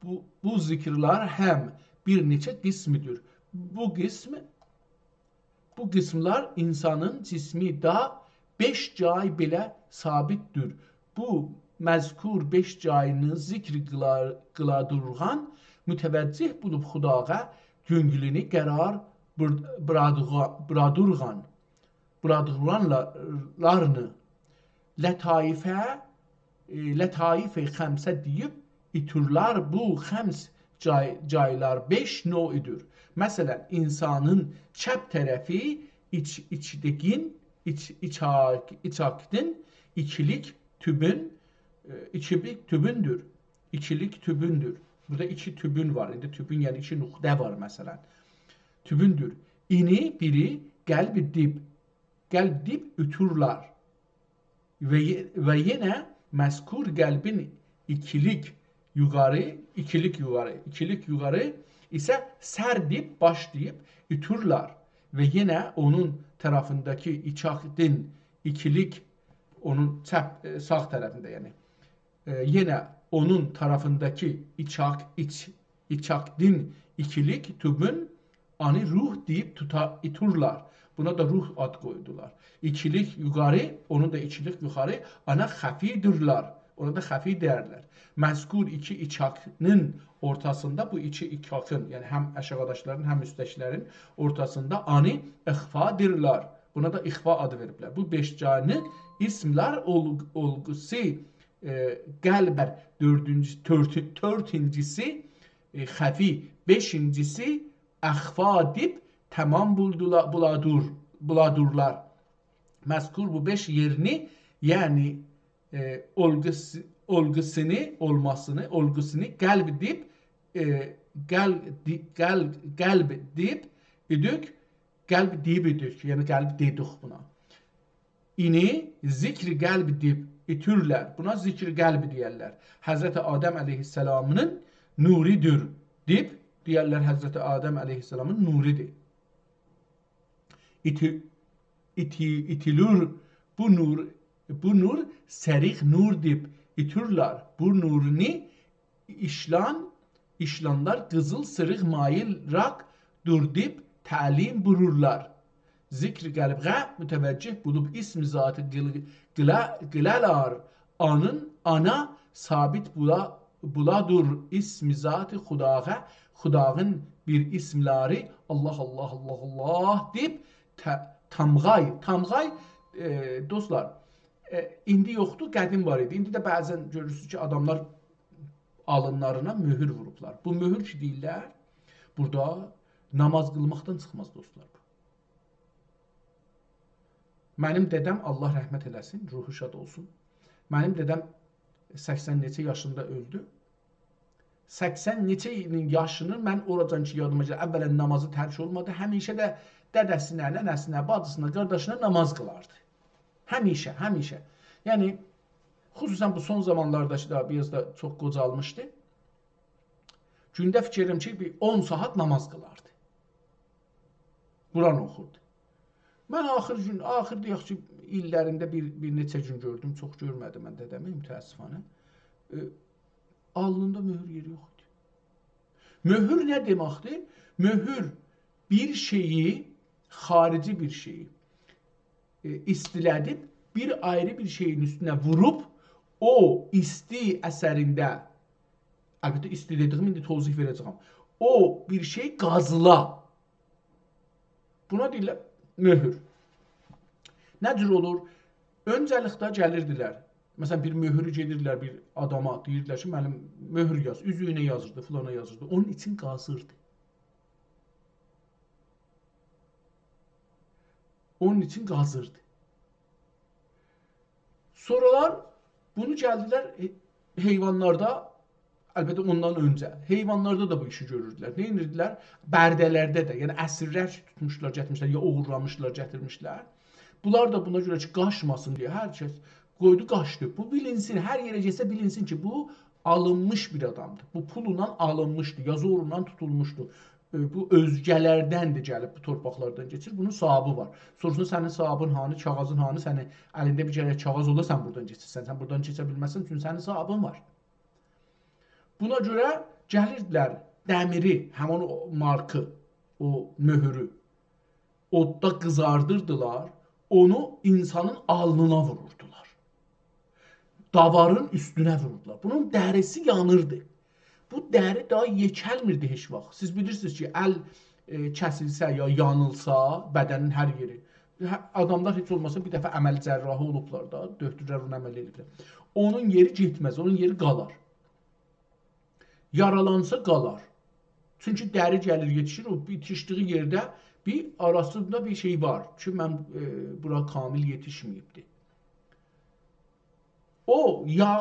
بو، بو ذکرلر هم بیر نئچه قسمدیر. بو قسم، بو قسملر اینسانین جسمی دا بئش جای بئله ثابتدیر. بو مذکور بئش جایینی ذکر قیلار، قیلادورغان، متوجه بولوب خداغا گؤنگلونو قرار بر-، برادوغا-، برادورغان، برادورغانلارینی، لطایفه، ائ، لطایف خمسه دئییب ایتورلر. بو خمس جای، جایلار بئش نوعدور. مثلاً، اینسانین چپ طرفی ایچ، ایچدگین، ایچ، ایچاک-، ایچاکدین، ایکیلیک توبون، ائ، ایکیلیک توبوندور. ایکیلیک توبوندور. بورادا ایکی توبون وار. ایندی توبون، یعنی ایکی نقطه وار، مثلاً. توبوندور. اینی بیری قلب دیب، قلب دیب اوتورلار. و یئ-، و یئنه مذکور قلبین ایکیلیک یوخاری، ایکیلیک یوخاری، ایکیلیک یوخاری ایسه سر دیب، باش دیب اوتورلار. و یئنه اونون طرفینده‌کی ایچاکدین ایکیلیک، اونون چپ، ائ، ساغ طرفینده، یعنی، ائ، یئنه اونون طرفینده‌کی ایچاک، ایچ-، ایچاکدین ایکیلیک توبون آنی روح دئییب توتا-، ایتورلار. بونا دا روح آد قویدولار. ایکیلیک یوخاری، اونون دا ایکیلیک یوخاری، آنا خفی‌دیرلر. اونا دا خفی دئیرلر. مذکور ایکی ایچاکین اورتاسیندا، بو ایکی ایچاکین، یعنی هم آشاغیداکیلارین، هم اوستده‌کیلرین اورتاسیندا آنی اخفادیرلار. بونا دا اخفا آدی وئریبلر. بو بئش جانی اسملر اول-، اولگوسو، ائ، قلبر، دؤردونجو، تؤرتو-، تؤرتونجوسو، ائ، خفی، بئشینجیسی اخفا دیب تمام بولدولا-، بولادور-، بولادورلار. مذکور بو بئش یئرینی، یعنی، ائ، اولگوس-، اولگوسونو، اولماسینی، اولگوسونو قلب دیب، ائ، قل-، دی-، قل-، قلب دیب، ایدوک، قلب دئییب ایدیک، یعنی قلب دئدیک بونا. اینی ذکر قلب دئییب ایتیرلر. بونا ذکر قلب دئیرلر. حضرت آدم علیه‌السلامین نوریدیر دئییب، دئیرلر حضرت آدم علیه‌السلامین نوریدیر. ایتی-، ایتی-، ایتیلیر بو نور، بو نور سریق نور دئییب ایتیرلر. بو نورونی ایشلان، ایشلانلار قیزیل سیریق ماییل راق دور دئییب تعلیم بورورلار. ذکر قلبه متوجه بولوب اسم ذاتی قیل-، قیله-، قیله‌لر. آنین، آنا ثابت بولا، بولادور اسم ذاتی خداغا، خداغین بیر اسملری الله، الله، الله، الله دئییب ته-، تامغای، تامغای، ائ، دوستلار، ائ، ایندی یوخدور، قدیم وار ایدی. ایندی ده بعضا گؤرورسونوز کی، آداملار آلینلارینا مؤهور ووروبلار. بو مؤهور کی دئییرلر، بورادا نماز قیلماقدان چیخماز، دوستلار. منیم دده‌م، الله رحمت ائله‌سین، روحو شاد اولسون. منیم دده‌م سکسن نئچه یاشیندا اؤلدو. سکسن نئچه ایلین یاشینی من اوراجان کی یادیما گلیر، اولا نمازی ترک اولمادی. همیشه ده دده‌سینه، ننه‌سینه، باجیسینا، قارداشینا نماز قیلاردی. همیشه، همیشه. یعنی، خصوصا بو سون زامانلاردا کی، داها بیر آز دا چوخ قوجالمیشدی. گونده فیکر ائدیرم کی، بیر اون ساعات نماز قیلاردی. قرآن اوخوردو. من آخیر گون، آخیر دئیک کی، ایللرینده بیر، بیر نئچه گون گؤردوم، چوخ گؤرمه‌دیم من دده‌می، متأسفانه. ائ، آلنیندا مؤهور یئری یوخ ایدی. مؤهور نه دئمکدیر؟ مؤهور بیر شئیی، خارجی بیر شئیی، ائ، ایستیله‌دیب بیر آیری بیر شئیین اوستونه ووروب، او ایستی اثرینده، البته ایستی دئدیگیم ایندی توضیح وئره‌جه‌یم، او بیر شئی قازیلا. بونا دئییرلر مؤهور. نه جور اولور؟ اؤنجه‌لیکده گلیردیلر. مثلا، بیر مؤهورو گئدیردیلر بیر آداما، دئییردیلر کی، «منیم مؤهور یاز.» اوزویونه یازیردی، فلانا یازیردی. اونون ایچین قازیردی. اونون ایچین قازیردی. سونرالار بونو گلدیلر حی-، حیوانلاردا، البته اوندان اؤنجه، حیوانلاردا دا بو ایشی گؤروردولر. نه ائدیردیلر؟ برده‌لرده ده، یعنی اسیرلر کی توتموشدولار، گتیرمیشلر، یا اوغورلامیشدیلار، گتیرمیشلر. بونلار دا بونا گؤره کی، قاچماسین دئیه هر کس قویدو، قاچدی. بو بیلینسین، هر یئره گئتسه بیلینسین کی، بو آلینمیش بیر آدامدیر. بو پولونان آلینمیشدی، یا زورونان توتولموشدو. ائ، بو اؤزگه‌لردندیر گلیب، بو تورپاقلاردان کئچیر. بونون صاحابی وار. سوروشسون، سنین صاحابین هانی، کاغاذین هانی، سنین الینده بیر گرک کاغاذ اولا، سن بورادان کئچیرسن. سن بورادان کئچه بیلمزسن، چونکی سنین صاحابین وار. بونا گؤره گلیردیلر، دمیری، همین او مارکی، او مؤهورو اوددا قیزاردیردیلار، اونو اینسانین آلنینا ووروردولار. داوارین اوستونه ووروردولار. بونون دریسی یانیردی. بو دری داها یئکلمیردی هئچ واخت. سیز بیلیرسینیز کی، ال، ائ، کسیلسه یا یانیلسا، بدنین هر یئری، هه، آداملار هئچ اولماسا بیر دفعه عمل جراحی اولوبلار دا، دؤکتورلر اونو عمل ائدیبلر. اونون یئری گئتمز، اونون یئری قالار. یارالانسا قالار. چونکی دری گلیر، یئتیشیر، او بیتیشدیگی یئرده بیر آراسیندا بیر شئی وار کی، من، ائ، بورا کامل یئتیشمه‌ییبدی. او یا،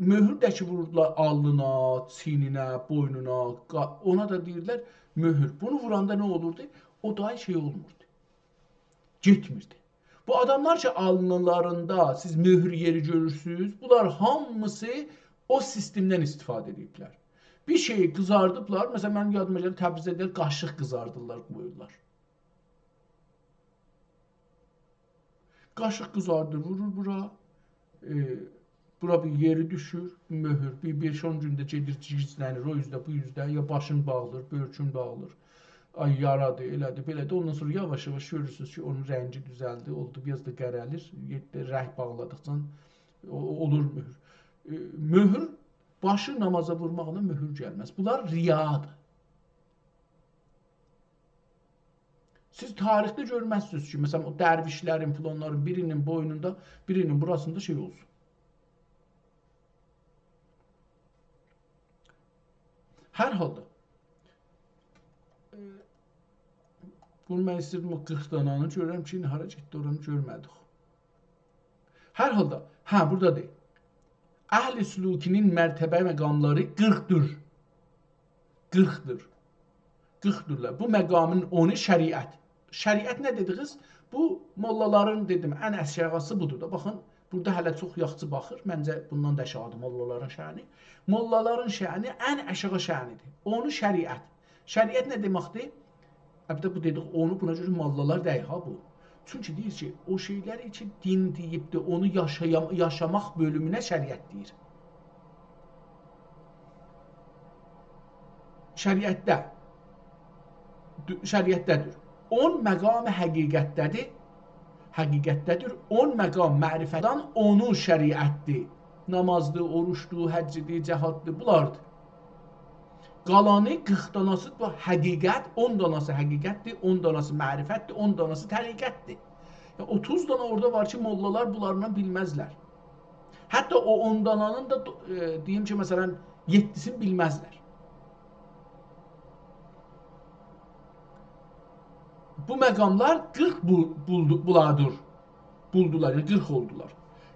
مؤهور ده کی ووروردولار آلنینا، چیینینه، بوینونا، قا-، اونا دا دئییرلر مؤهور. بونو ووراندا نه اولوردو؟ او داها شئی اولموردو. گئتمیردی. بو آداملار کی، آلنیلاریندا سیز مؤهور یئری گؤرورسونوز، بونلار هامیسی او سیستمدن استفاده ائدیبلر. بیر شئیی قیزاردیبلار. مثلا، منیم یادیما گلیر، تبریزده دئییر، قاشیق قیزاردیرلار، قویورلار. قاشیق قیزاردیر، وورور بورا. ائ، بورا بیر یئری دوشور، مؤهور. بیر بئش-اون گونده گئدیر، گیزله‌نیر، او اوزده، بو اوزده، یا باشین باغلیر، بؤرکون باغلیر. آی، یارادیر، ائله‌دیر، بئله‌دیر. اوندان سونرا یاواش-یاواش گؤرورسونوز کی، اونون رنگی دوزلدی، اولدو، بیر آز دا قره‌لیر. یئتدی، رنگ باغلادیقجا او، او، اولور مؤهور. ائ، مؤهور، باشی نمازا وورماقلا مؤهور گلمز. بونلار ریادیر. سیز تاریخده گؤرمزسینیز کی، مثلا، او درویشلرین، فلانلارین بیرینین بوینوندا، بیرینین بوراسیندا شئی اولسون. هر حالدا، ائ، بونو من ایستیردیم او قیرخ دانانی گؤرم کی، ایندی هارا گئتدی، اورانی گؤرمه‌دیک. هر حالدا، هه، بورادا دئییر. اهل سلوکی‌نین مرتبه مقاملاری قیرخدیر. قیرخدیر. قیرخدیرلار. بو مقامین اونو شریعت. شریعت نه دئدیگیز؟ بو موللالارین، دئدیم، ان آشاغیسی بودور دا. باخین، بورادا هله چوخ یاخشی باخیر. منجه بوندان دا آشاغیدیر موللالارین شأنی. موللالارین شأنی ان آشاغی شأنیدیر. اونو شریعت. شریعت نه دئمکدیر؟ البته، بو دئدیک اونو، بونا گؤره موللالار دئییل ها بو. چونکی دئییر کی، او شئیلری کی، دین دئییبدیر، اونو یاشایام-، یاشاماق بؤلومونه شریعت دئییر. شریعتده، دو-، شریعتده‌دیر. اون مقام حقیقتده‌دیر، حقیقتده‌دیر. اون مقام معرفتدن اونو شریعتدیر. نامازدیر، اوروجدور، حجدیر، جهاددیر، بونلاردیر. قالانی قیرخ داناسی بو حقیقت، اون داناسی حقیقتدیر، اون داناسی معرفتدیر، اون داناسی طریقتدیر. یا، اوتوز دانا اورادا وار کی، موللالار بونلاردان بیلمزلر. حتی او اون دانانین دا، ائ، دئییم کی، مثلا، یئددیسینی بیلمزلر. بو مقاملار قیرخ بو-، بولدو-، بولادور. بولدولار، یعنی قیرخ اولدولار.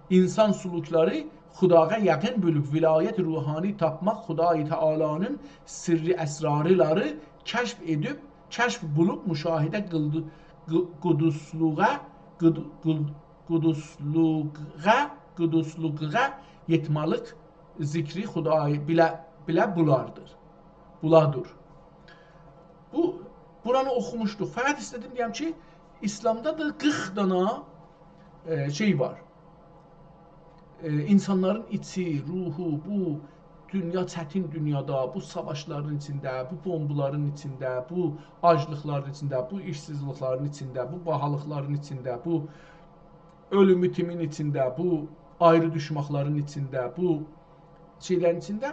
انسان سلوکلری خداغا یاقین بؤلوب ولایت روحانی تاپماق، خدای تعالی‌نین سرّی اسرارلاری کشف ائدیب، کشف بولوب مشاهده قیلدی-، قی-، قدوسلوغا، قد-، قد-، قدوسلوغا، قدوسلوغا یئتمه‌لیک ذکری خدای بیله، بیله بولاردیر. بولادور. بو، بورانی اوخوموشدوق. فقط ایسته‌دیم دئیم کی، ایسلامدا دا قیرخ دانا، ائ، شئی وار. ائ، انسانلارین ایچی، روحو، بو دونیا، چتین دونیادا، بو ساواشلارین ایچینده، بو بومبالارین ایچینده، بو آجلیقلارین ایچینده، بو ایشسیزلیکلرین ایچینده، بو باهالیقلارین ایچینده، بو اؤلوم ایتیمین ایچینده، بو آیری دوشماقلارین ایچینده، بو شئیلرین ایچینده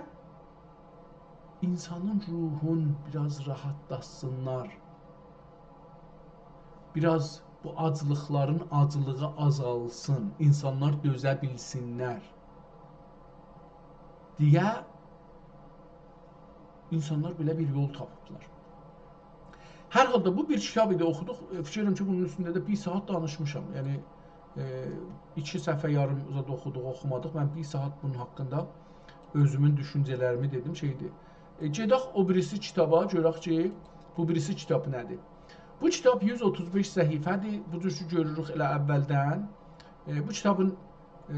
انسانین روحون بیر آز راحاتلاتسینلار. بیر آز بو آجلیقلارین آجیلیغی آزالسین، انسانلار دؤزه بیلسینلر دئیه انسانلار بئله بیر یول تاپیبلار. هر حالدا بو بیر کیتاب ایدی، اوخودوق. ائ، فیکیر ائدیرم کی، بونون اوستونده ده بیر ساعات دانیشمیشام. یعنی، ائ، ایکی صفحه یاریم زاد اوخودوق، اوخومادیق. من بیر ساعات بونون حاقیندا اؤزومون دوشونجه‌لریمی دئدیم، شئیدیر. ائ، گئدک او بیریسی کیتابا، گؤرک کی، بو بیریسی کیتاب نه‌دیر؟ بو کیتاب یوز اوتوز بئش صفحه‌دیر. بو جور کی، گؤروروک ائله اولدن. ائ، بو کیتابین، ائ،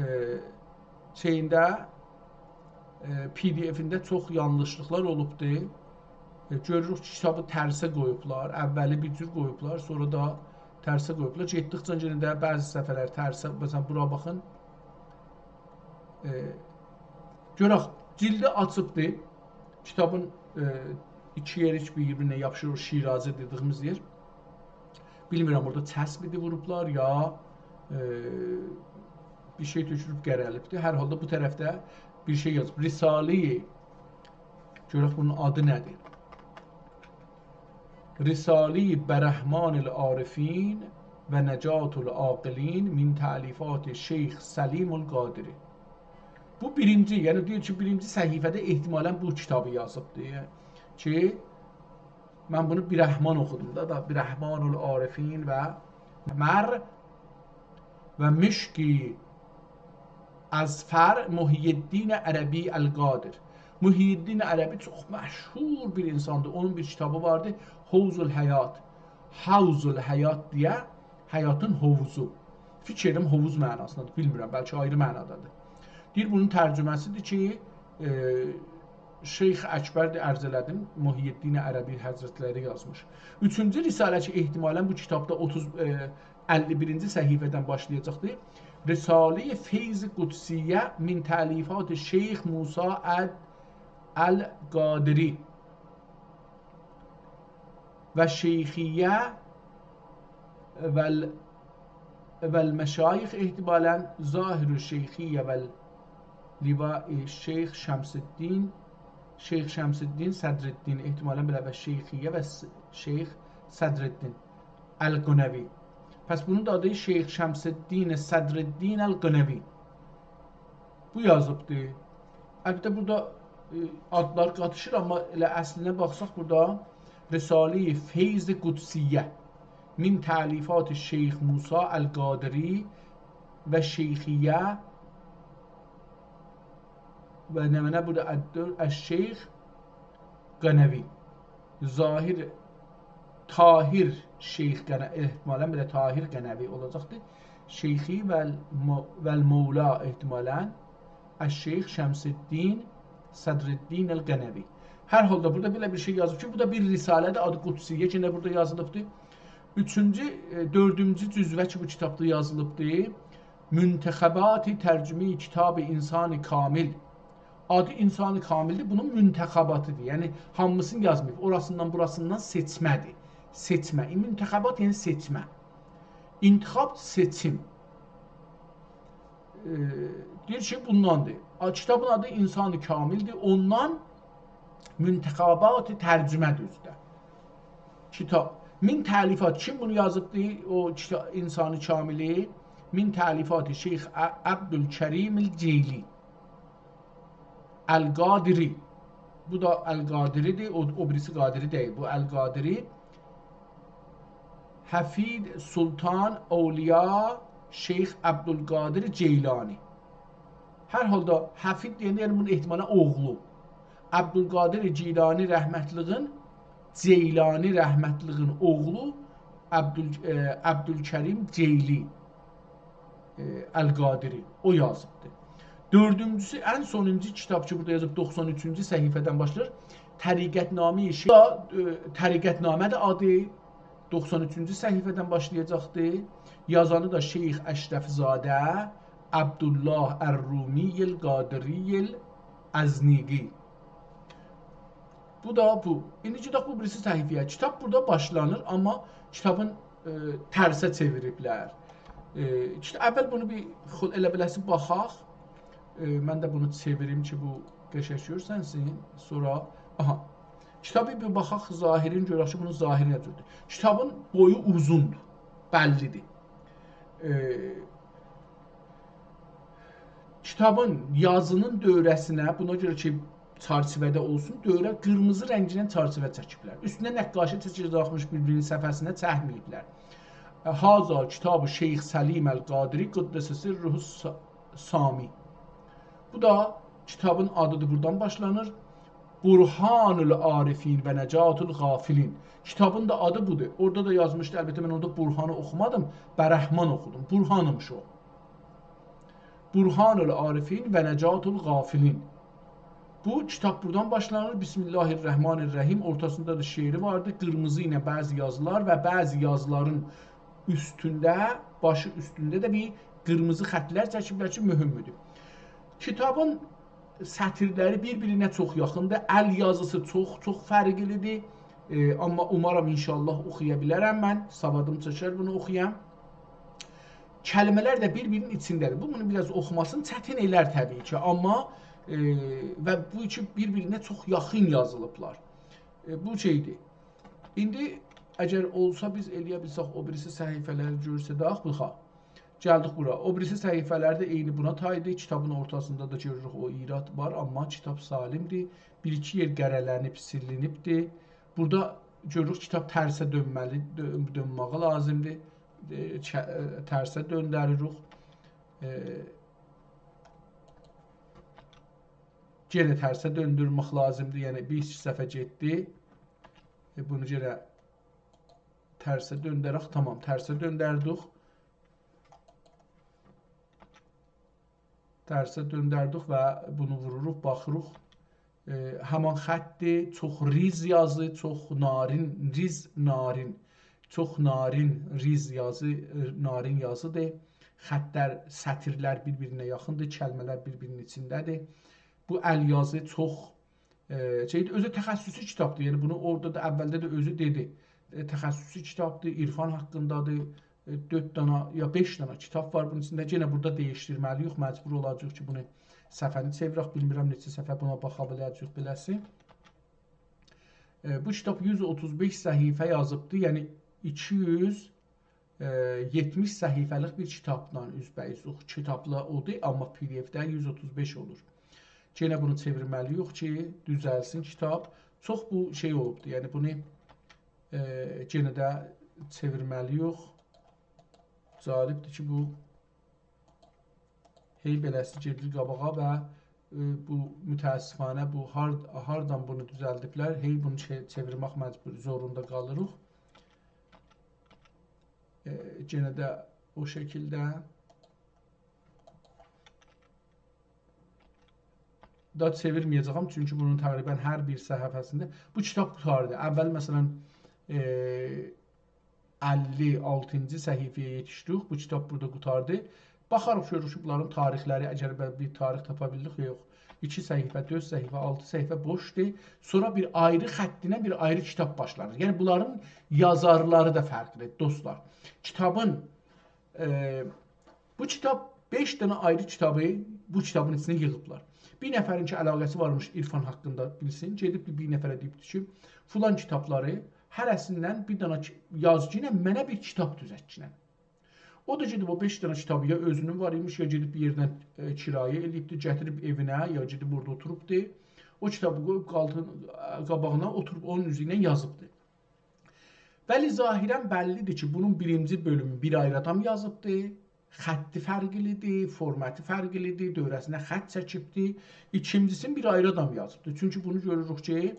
شئیینده، ائ، پی دی افینده چوخ یانلیشلیقلار اولوبدور. ائ، گؤروروک کی، کیتابی ترسه قویوبلار. اوّلی بیر جور قویوبلار، سونرا دا ترسه قویوبلار. گئتدیکجه یئنه ده بعضی صفحه‌لر ترسه، مثلا، بورا باخین. ائ، گؤرک، جیلدی آچیبدی. کیتابین، ائ، ایکی یئری کی، بیر-بیرینه یاپیشیر، او شیرازه دئدیگیمیز یئر. بیلمیرم، اورادا چسب ایدی ووروبلار، یا، ائ، بیر شئی تؤکولوب قره‌لیبدی. هر حالدا بو طرفده بیر شئی یازیب. رساله‌ی، گؤرک بونون آدی نه‌دیر؟ رساله‌ی برهمان العارفین و نجاة العاقلین من تألیفات شیخ سلیم القادری. بو بیرینجی، یعنی دئییر کی، بیرینجی صفحه‌ده احتمالا بو کیتابی یازیبدیر کی، من بونو برهمان اوخودوم دا، دا برهمان العارفین و مر و مشکی اذفر محی‌الدین عربی القادر. محی‌الدین عربی چوخ مشهور بیر انساندیر. اونون بیر کیتابی واردی، حوض الحیات. حوض الحیات دئیه، حیاتین حوضو. فیکیر ائدیرم، حوض معناسیندادیر، بیلمیرم، بلکه آیری معنادادیر. دئییر، بونون ترجمه‌سیدیر کی، ائ، شیخ اکبردیر، عرض ائله‌دیم، محی‌الدین عربی حضرتلری یازمیش. اوچونجو رساله کی، احتمالا بو کیتابدا اوتوز، ائ، اللی بیرینجی صفحه‌دن باشلایاجاقدیر. رساله‌ی فیض قدسیه من تألیفات شیخ موسی ال-، القادری. و شیخیه و ال-، و المشایخ احتمالا، ظاهر الشیخیه و لواء شیخ شمس‌الدین، شیخ شمس‌الدین صدرالدین، احتمالا بئله، و شیخیه و س-، شیخ صدرالدین القنوی. پس بونون دا آدی شیخ شمس‌الدین صدرالدین القنوی. بو یازیبدی. البته، بورادا، ائ، آدلار قاتیشیر، آمما ائله اصلینه باخساق، بورادا رساله‌ی فیض قدسیه من تألیفات شیخ موسی القادری و شیخیه و نمنه بورادا الدر-، الشیخ قنوی. ظاهر طاهر شیخ قنه-، احتمالاً بئله طاهر قنوی اولاجاقدیر. شیخی و الم-، و المولا احتمالاً الشیخ شمس الدین صدر الدین القنوی. هر حالدا بورادا بئله بیر شئی یازیب کی، بو دا بیر رساله‌دیر، آدی قدسیه، یئنه بورادا یازیلیبدیر. اوچونجو، ائ، دؤردونجو جزوه کی، بو کیتابدا یازیلیبدیر. منتخبات ترجمهٔ کتاب انسان کامل. آدی انسان کاملدیر، بونون منتخباتیدیر. یعنی، هامیسینی یازماییب. اوراسیندان، بوراسیندان سئچمه‌دیر. سئچمه. منتخبات، یعنی سئچمه. انتخاب، سئچیم. ائ، دئییر کی، بونداندیر. آ، کیتابین آدی انسان کاملدیر. اوندان منتخبات ترجمه‌دیر اوسته. کیتاب. من تألیفات. کیم بونو یازیبدی؟ او کیتا-، انسان کاملی. من تألیفات شیخ ع-، عبدالکریم الجیلی. القادری. بو دا القادری‌دیر. او، او بیریسی قادری دئییل. بو القادری. حفید سلطان اولیا شیخ عبدالقادر جیلانی. هر حالدا حفید دئینده، یعنی بونون احتمالاً اوغلو. عبدالقادر جیلانی رحمتلیگین، جیلانی رحمتلیگین اوغلو عبدال-، ائ، عبدالکریم جیلی، ائ، القادری، او یازیبدی. دؤردونجوسو، ان سونونجو کیتاب کی، بورادا یازیب، دوخسان اوچونجو صفحه‌دن باشلاییر. طریقت‌نامهٔ شیخ، ائ، طریقت‌نامه‌دیر آدی. دوخسان اوچونجو صفحه‌دن باشلایاجاقدی. یازانی دا شیخ اشرف‌زاده عبدالله الرومی القادری الازنیقی. بو دا بو. ایندی گئدک بو بیریسی صفحه‌یه. کیتاب بورادا باشلانیر، آمما کیتابین، ائ، ترسه چئویریبلر. ائ، ایشته اول بونو بیر خل-، ائله بیله‌سی باخاق. ائ، من ده بونو چئویریم کی، بو قشنگ گؤرسنسین. سونرا، آها. کیتابی بیر باخاق ظاهرین، گؤرک کی، بونون ظاهری نه جوردور. کیتابین بویو اوزوندور، بللی‌دیر. ائ، کیتابین یازینین دؤوره‌سینه، بونا گؤره کی، چرچیوه‌ده اولسون، دؤوره قیرمیزی رنگینن چرچیوه چکیبلر. اوستونه نقاشی چکیب داخمیش بیر-بیرینین صفحه‌سینه چکمه‌ییبلر. هذا کتاب شیخ سلیم القادری قدس سره الس-، سامی. بو دا کیتابین آدی‌دیر، بورادان باشلانیر. برهان العارفین و نجات الغافلین. کیتابین دا آدی بودور. اورادا دا یازمیشدی، البته من اورادا برهانی اوخومادیم، برهمان اوخودوم. برهانیمیش او. برهان العارفین و نجات الغافلین. بو کیتاب بورادان باشلانیر. بسم الله الرحمن الرحیم. اورتاسیندا دا شعری واردی. قیرمیزی ایله بعضی یازیلار و بعضی یازیلارین اوستونده، باشی اوستونده ده بیر قیرمیزی خطلر چکیبلر کی، مهمدور. کیتابین سطیرلری بیر-بیرینه چوخ یاخیندیر. ال یازیسی چوخ، چوخ فرقلی‌دیر. ائ، آمما اومارام ان‌شاءالله اوخویا بیلرم من. سوادیم چاتار بونو اوخویام. کلمه‌لر ده بیر-بیرینین ایچینده‌دیر. بو، بونو بیر آز اوخوماسینی چتین ائلر طبیعی کی، آمما، ائ، و بو کی بیر-بیرینه چوخ یاخین یازیلیبلار. ائ، بو شئی‌دیر. ایندی اگر اولسا بیز ائلیه بیلسک او بیریسی صفحه‌لری گؤرسدک، باخاق. گلدیک بورا. او بیریسی صفحه‌لر ده عینی بونا تایدی. کیتابین اورتاسیندا دا گؤروروک او ایراد وار، آمما کیتاب سالیم‌دیر. بیر-ایکی یئر قره‌لنیب، سیلینیبدیر. بورادا گؤروروک کیتاب ترسه دؤنمه‌لی، دؤ-، دؤنمه‌یی لازیمدیر. ائ، چه-، ائ، ترسه دؤندریریک. ائ، یئنه ترسه دؤندورمک لازیمدیر. یعنی، بیر ایکی صفحه گئتدی. ائ، بونو یئنه ترسه دؤندرک. تامام، ترسه دؤندردیک. ترسه دؤندردیک و بونو ووروروق، باخیریق. ائ، همان خطدیر، چوخ ریز یازی، چوخ نارین، ریز، نارین، چوخ نارین، ریز یازی، ائ، نارین یازی‌دیر. خطلر، سطیرلر بیر-بیرینه یاخیندیر، کلمه‌لر بیر-بیرینین ایچینده‌دیر. بو ال یازی چوخ، ائ، شئی‌دیر، اؤزو تخصصی کیتابدیر. یعنی بونو اورادا دا اولده ده اؤزو دئدی. ائ، تخصصی کیتابدیر، عرفان حاقیندادیر. ائ، دؤرد دانا یا بئش دانا کیتاب وار بونون ایچینده. یئنه بورادا دییشدیرمه‌لی‌ییک، مجبور اولاجاغیق کی، بونو صفحه‌نی چئویرک. بیلمیرم نئچه صفحه بونا باخا بیله‌جه‌ییک بیله‌سی. ائ، بو کیتاب یوز اوتوز بئش صفحه یازیبدی، یعنی ایکی یوز یئتمیش صفحه‌لیک بیر کیتابدان اوزبه‌اوز. او کیتابلا اودور، آمما پی دی اف‌ده یوز اوتوز بئش اولور. یئنه بونو چئویرمه‌لی‌ییک کی، دوزلسین کیتاب. چوخ بو شئی اولوبدور، یعنی بونو، ائ، یئنه ده چئویرمه‌لی‌ییک. جالبدیر کی، بو هئی بئله‌سی گئدیر قاباغا و، ائ، بو متأسفانه بو هارد-، هاردان بونو دوزلدیبلر، هئی بونو چئ-، چئویرمک مجبور، زوروندا قالیریق. ائ، یئنه ده او شکیلده. دا چئویرمه‌یه‌جه‌یم، چونکی بونون تقریباً هر بیر صفحه‌سینده بو کیتاب قوتاردی. اول، مثلاً، ائ، اللی آلتینجی صفحه‌یه یئتیشدیک. بو کیتاب بورادا قوتاردی. باخاریق، گؤروروک کی، بونلارین تاریخلری، اگر بئله بیر تاریخ تاپا بیلدیک، یوخ. ایکی صفحه، دؤرد صفحه، آلتی صفحه بوشدور. سونرا بیر آیری خطینن بیر آیری کیتاب باشلانیر. یعنی، بونلارین یازارلاری دا فرقلیدیر، دوستلار. کیتابین، ائ، بو کیتاب، بئش دنه آیری کیتابی بو کیتابین ایچینه ییغیبلار. بیر نفرین کی، علاقه‌سی وارمیش عرفان حاقیندا بیلسین، گئدیب بیر، بیر نفره دئییبدی کی، فلان کیتابلاری هره‌سیندن بیر دنه کی-، یازگینن، منه بیر کیتاب دوزلتگینن. او دا گئدیب او بئش دنه کیتابی یا اؤزونون وار ایمیش، یا گئدیب بیر یئردن، ائ، کرایه ائله‌ییبدی، گتیریب ائوینه، یا گئدیب اورادا اوتوروبدو. او کیتابی قویوب قالتین-، قاباغینا اوتوروب اونون اوزو ایله یازیبدی. ولی ظاهراً بللیدیر کی، بونون بیرینجی بؤلومو بیر آیری آدام یازیبدی، خطی فرقلیدیر، فورماتی فرقلیدیر، دؤوره‌سینه خط چکیبدی. ایکینجیسینی بیر آیری آدام یازیبدی. چونکی بونو گؤروروک کی،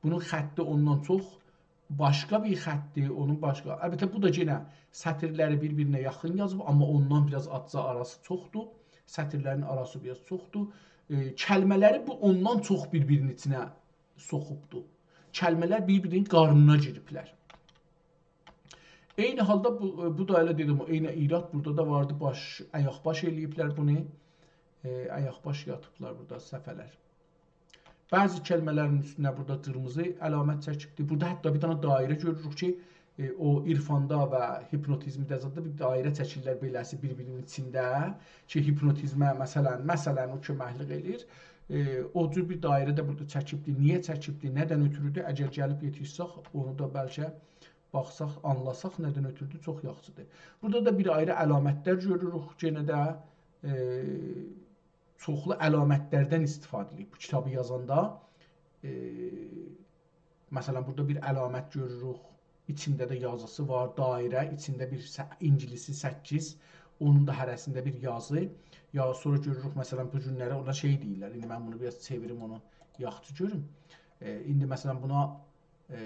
بونون خطی اوندان چوخ باشقا بیر خطدیر، اونون باشقا. البته، بو دا یئنه سطیرلری بیر-بیرینه یاخین یازیب، آمما اوندان بیر آز آزجا آراسی چوخدور. سطیرلرین آراسی بیر آز چوخدور. ائ، کلمه‌لری بو اوندان چوخ بیر-بیرینین ایچینه سوخوبدور. کلمه‌لر بیر-بیرینین قارنینا گیریبلر. عینی حالدا بو، بو دا ائله دئدیم، او عینی ایراد بورادا دا واردی. باش، آیاق باش ائله‌ییبلر بونو. ائ، آیاق باش یاتیبلار بورادا صفحه‌لر. بعضی کلمه‌لرین اوستونه بورادا قیرمیزی علامت چکیبدیر. بورادا حتی بیر دنه دایره گؤروروک کی، ائ، او عرفاندا و هیپنوتیزمده زاددا بیر دایره چکیرلر بئله‌سی بیر-بیرینین ایچینده کی، هیپنوتیزمه، مثلاً، مثلاً، او کؤمکلیک ائله‌ییر. ائ، او جور بیر دایره ده بورادا چکیبدیر. نییه چکیبدیر، ندن اؤتورودور؟ اگر گلیب یئتیشسک، اونو دا بلکه باخساق، آنلاساق، ندن اؤتوردو، چوخ یاخشیدیر. بورادا دا بیر آیری علامتلر گؤروروک. یئنه ده، ائ، چوخلو علامتلردن استفاده ائدیب بو کیتابی یازاندا. ائ، مثلاً، بورادا بیر علامت گؤروروک. ایچینده ده یازیسی وار، دایره، ایچینده بیر سه-، اینگیلیسی سککیز، اونون دا هره‌سینده بیر یازی. یا سونرا گؤروروک، مثلاً، بو گونلری اونا شئی دئییرلر. ایندی من بونو بیر آز چئویریم، اونو یاخشی گؤروم. ائ، ایندی، مثلاً، بونا، ائ،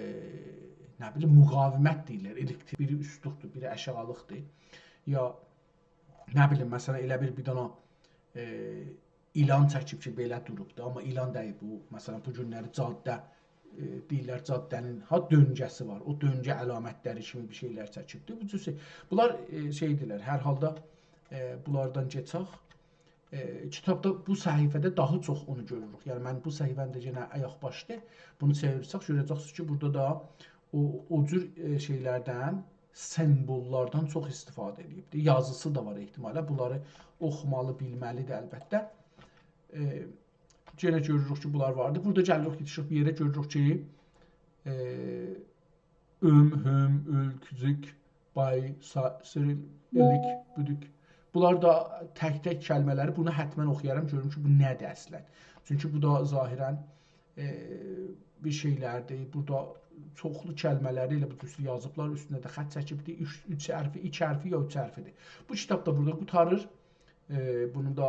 نه بیلیم، مقاومت دئییرلر. الکتریک، بیری اوستلوکدور، بیری آشاغیلیقدیر. یا، نه بیلیم، مثلاً، ائله بیر، بیر دنه، ائ، ایلان چکیب کی، بئله دوروبدور. آمما ایلان دئییل بو. مثلاً، بو گونلری جاده، ائ، دئییرلر، جاده‌نین ها دؤنگه‌سی وار. او دؤنگه علامتلری کیمی بیر شئیلر چکیبدیر. بو جور شئی. بونلار، ائ، شئیدیرلر. هر حالدا، ائ، بونلاردان کئچک. ائ، کیتابدا بو صفحه‌ده داها چوخ اونو گؤروروک. یعنی، من بو صفحه‌نی ده یئنه آیاق باشدی. بونو چئویرسک، گؤره‌جکسینیز کی، بورادا دا او، او جور، ائ، شئیلردن، سیمبوللاردان چوخ استفاده ائدیبدیر. یازیسی دا وار احتمالاً. بونلاری اوخومالی، بیلمه‌لیدیر البته. ائ، یئنه گؤروروک کی، بونلار واردی. بورادا گلیریک، یئتیشیریک بیر یئره، گؤروروک کی، ائ، اؤم، هؤم، اؤلکوزوک، بای، سا-، سیرل، الیک، بودوک. بونلار دا تک-تک کلمه‌لری، بونو حتماً اوخویارام، گؤروم کی، بو نه‌دیر اصلاً. چونکی بو دا ظاهراً، ائ، بیر شئیلردیر. بورادا چوخلو کلمه‌لری ائله بو جور یازیبلار، اوستونه ده خط چکیبدیر. اوچ، اوچ حرفی، ایکی حرفی یا اوچ حرفیدیر. بو کیتاب دا بورادا قوتاریر. ائ، بونو دا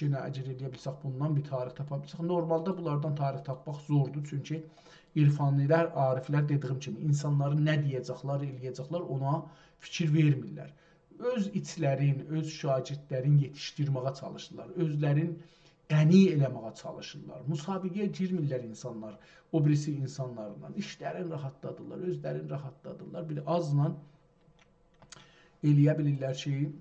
یئنه اگر ائله‌یه بیلسک، بوندان بیر تاریخ تاپا بیلسک. نورمالدا بونلاردان تاریخ تاپماق زوردور، چونکی عرفانی‌لر، عارف‌لر، دئدیگیم کیمی، اینسانلارین نه دئیه‌جکلر، ائله‌یه‌جکلر، اونا فیکیر وئرمیرلر. اؤز ایچلرین، اؤز شاگردلرین یئتیشدیرمه‌یه چالیشیرلار. اؤزلرین غنی ائله‌مه‌یه چالیشیرلار. مسابقه‌یه گیرمیرلر اینسانلار او بیریسی اینسانلارلا. ایشلرین راحاتلادیرلار، اؤزلرین راحاتلادیرلار. بیر آزلا ائله‌یه بیلیرلر کی،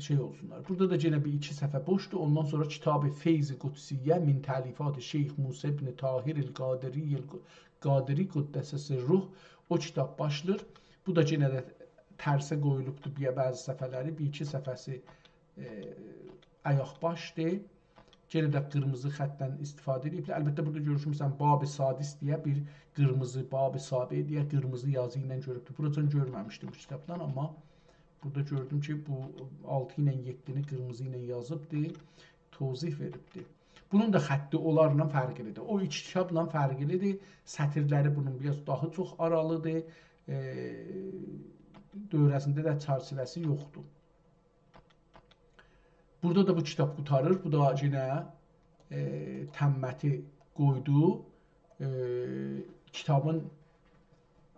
شئی اولسونلار. بورادا دا یئنه بیر ایکی صفحه بوشدور. اوندان سونرا کتاب فیض قدسیه من تألیفات شیخ موسی ابن طاهر القادری الق-، قادری قدس سره، او کتاب باشلاییر. بو دا یئنه ده ترسه قویولوبدور بیر بعضی صفحه‌لری. بیر ایکی صفحه‌سی، ائ، آیاق باشدیر. یئنه ده قیرمیزی خطدن استفاده ائدیبلر. البته، بورادا گؤرورسونوز، مثلاً، باب سادس دئیه بیر قیرمیزی، باب سابع دئیه قیرمیزی یازی ایله گؤروبدور. بوراجان گؤرمه‌میشدیم بو کیتابدان، آمما بورادا گؤردوم کی، بو آلتی ایله یئددینی قیرمیزی ایله یازیبدی، توضیح وئریبدی. بونون دا خطی اونلارلا فرقلیدیر. او ایکی کیتابلا فرقلیدیر. سطیرلری بونون بیر آز داها چوخ آرالیدیر. ائ، دؤوره‌سینده ده چرچیوه‌سی یوخدور. بورادا دا بو کیتاب قوتاریر. بو دا یئنه، ائ، تمّتی قویدو. ائ، کیتابین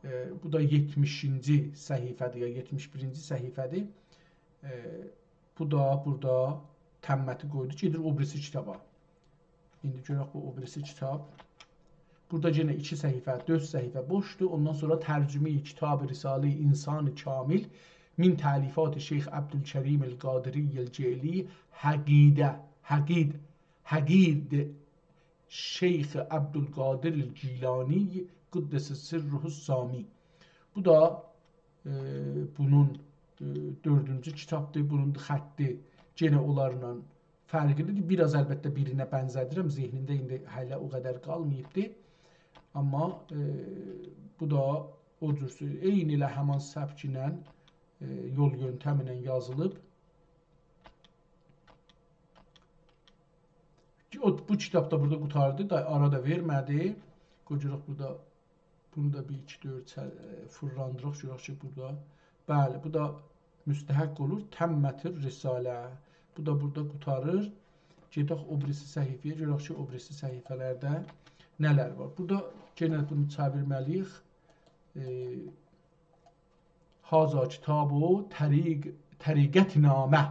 ائ، بو دا یئتمیشینجی صفحه‌دیر، یا یئتمیش بیرینجی صفحه‌دیر. ائ، بو دا بورادا تمّتی قویدو، گئدیر او بیریسی کیتابا. ایندی گؤرک بو او بیریسی کیتاب. بورادا یئنه ایکی صفحه، دؤرد صفحه بوشدور. اوندان سونرا ترجمه‌ی کتاب رساله‌ی انسان کامل من تألیفات شیخ عبدالکریم القادری الجیلی، حقیده، حقید، حقید شیخ عبدالقادر الگیلانی قدس سره السامی. بو دا، ائ، بونون، ائ، دؤردونجو کیتابدیر. بونون دا خطی یئنه اونلارلا فرقلیدیر. بیر آز البته بیرینه بنزه‌دیرم. ذهنیمده ایندی هله او قدر قالماییبدی. آمما، ائ، بو دا او جور سؤ-، عینی ائله همان سبکله، ائ، یول یؤنتمله یازیلیب. او، بو کیتاب دا بورادا قوتاردی، دا آرا دا وئرمه‌دی. قوی گؤرک بورادا، بونو دا بیر ایکی دؤرد چه-، ائ، فیرلاندیراق، گؤرک کی، بورادا. بلی، بو دا مستحق اولور. تمت الرساله. بو دا بورادا قوتاریر. گئدک او بیریسی صفحه‌یه، گؤرک کی، او بیریسی صفحه‌لرده نه‌لر وار. بورادا یئنه بونو چئویرمه‌لی‌ییک. ائ، هذا کتاب طریق-، طریقت‌نامه.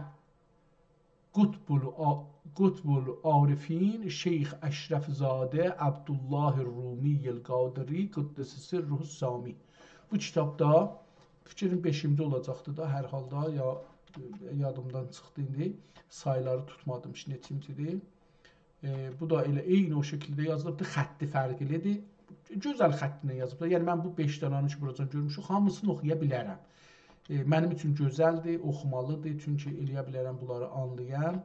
قطب الع-، قطب العارفین شیخ اشرف‌زاده عبدالله رومی القادری قدس سره السامی. بو کیتاب دا فیکریم بئشینجی اولاجاقدی دا هر حالدا، یا یادیمدان چیخدی ایندی. سایلاری توتمادیم کی، نئچینجی‌دیر. ائ، بو دا ائله عینی او شکیلده یازیلیبدیر، خطی فرقلیدیر. گؤزل خطینن یازیبلار. یعنی، من بو بئش دنه‌نی کی، بوراجان گؤرموشوک، هامیسینی اوخویا بیلرم. ائ، منیم اوچون گؤزلدیر، اوخومالیدیر، چونکی ائلیه بیلرم بونلاری آنلایام.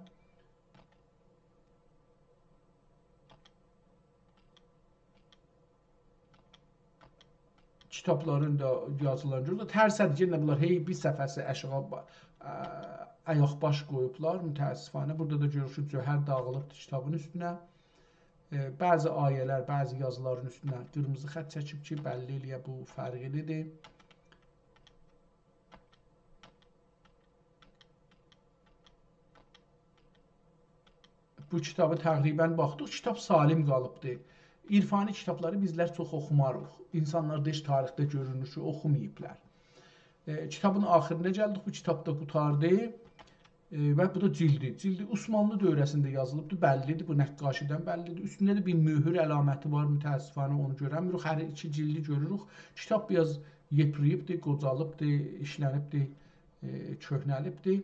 کیتابلارین دا یازیلان گؤرور. ترسه‌دیر، یئنه بونلار هئی بیر صفحه‌سی آشاغی با-، ا، آیاق باش قویوبلار، متأسفانه. بورادا دا گؤرورسونوز، جوهر داغیلیبدیر کیتابین اوستونه. ائ، بعضی آیه‌لر، بعضی یازیلارین اوستونه قیرمیزی خط چکیب کی، بللی ائلیه بو فرقلیدیر. بو کیتابی تقریباً باخدیق، کیتاب سالم قالیبدی. عرفانی کیتابلاری بیزلر چوخ اوخوماریق. اینسانلار دا هئچ تاریخده گؤرونور کی، اوخوماییبلار. ائ، کیتابین آخیرینا گلدیک، بو کیتاب دا قوتاردی. ائ، و بو دا جیلدی. جیلدی عثمانلی دوره‌سینده یازیلیبدی، بللیدیر، بو نقاشی‌دن بللیدیر. اوستونده ده بیر مؤهور علامتی وار، متأسفانه اونو گؤرنمیریک. هر ایکی جیلدی گؤروروک. کیتاب بیر آز یئپریییبدی، قوجالیبدی، ایشلنیبدی، ائ، کؤهنه‌لیبدی.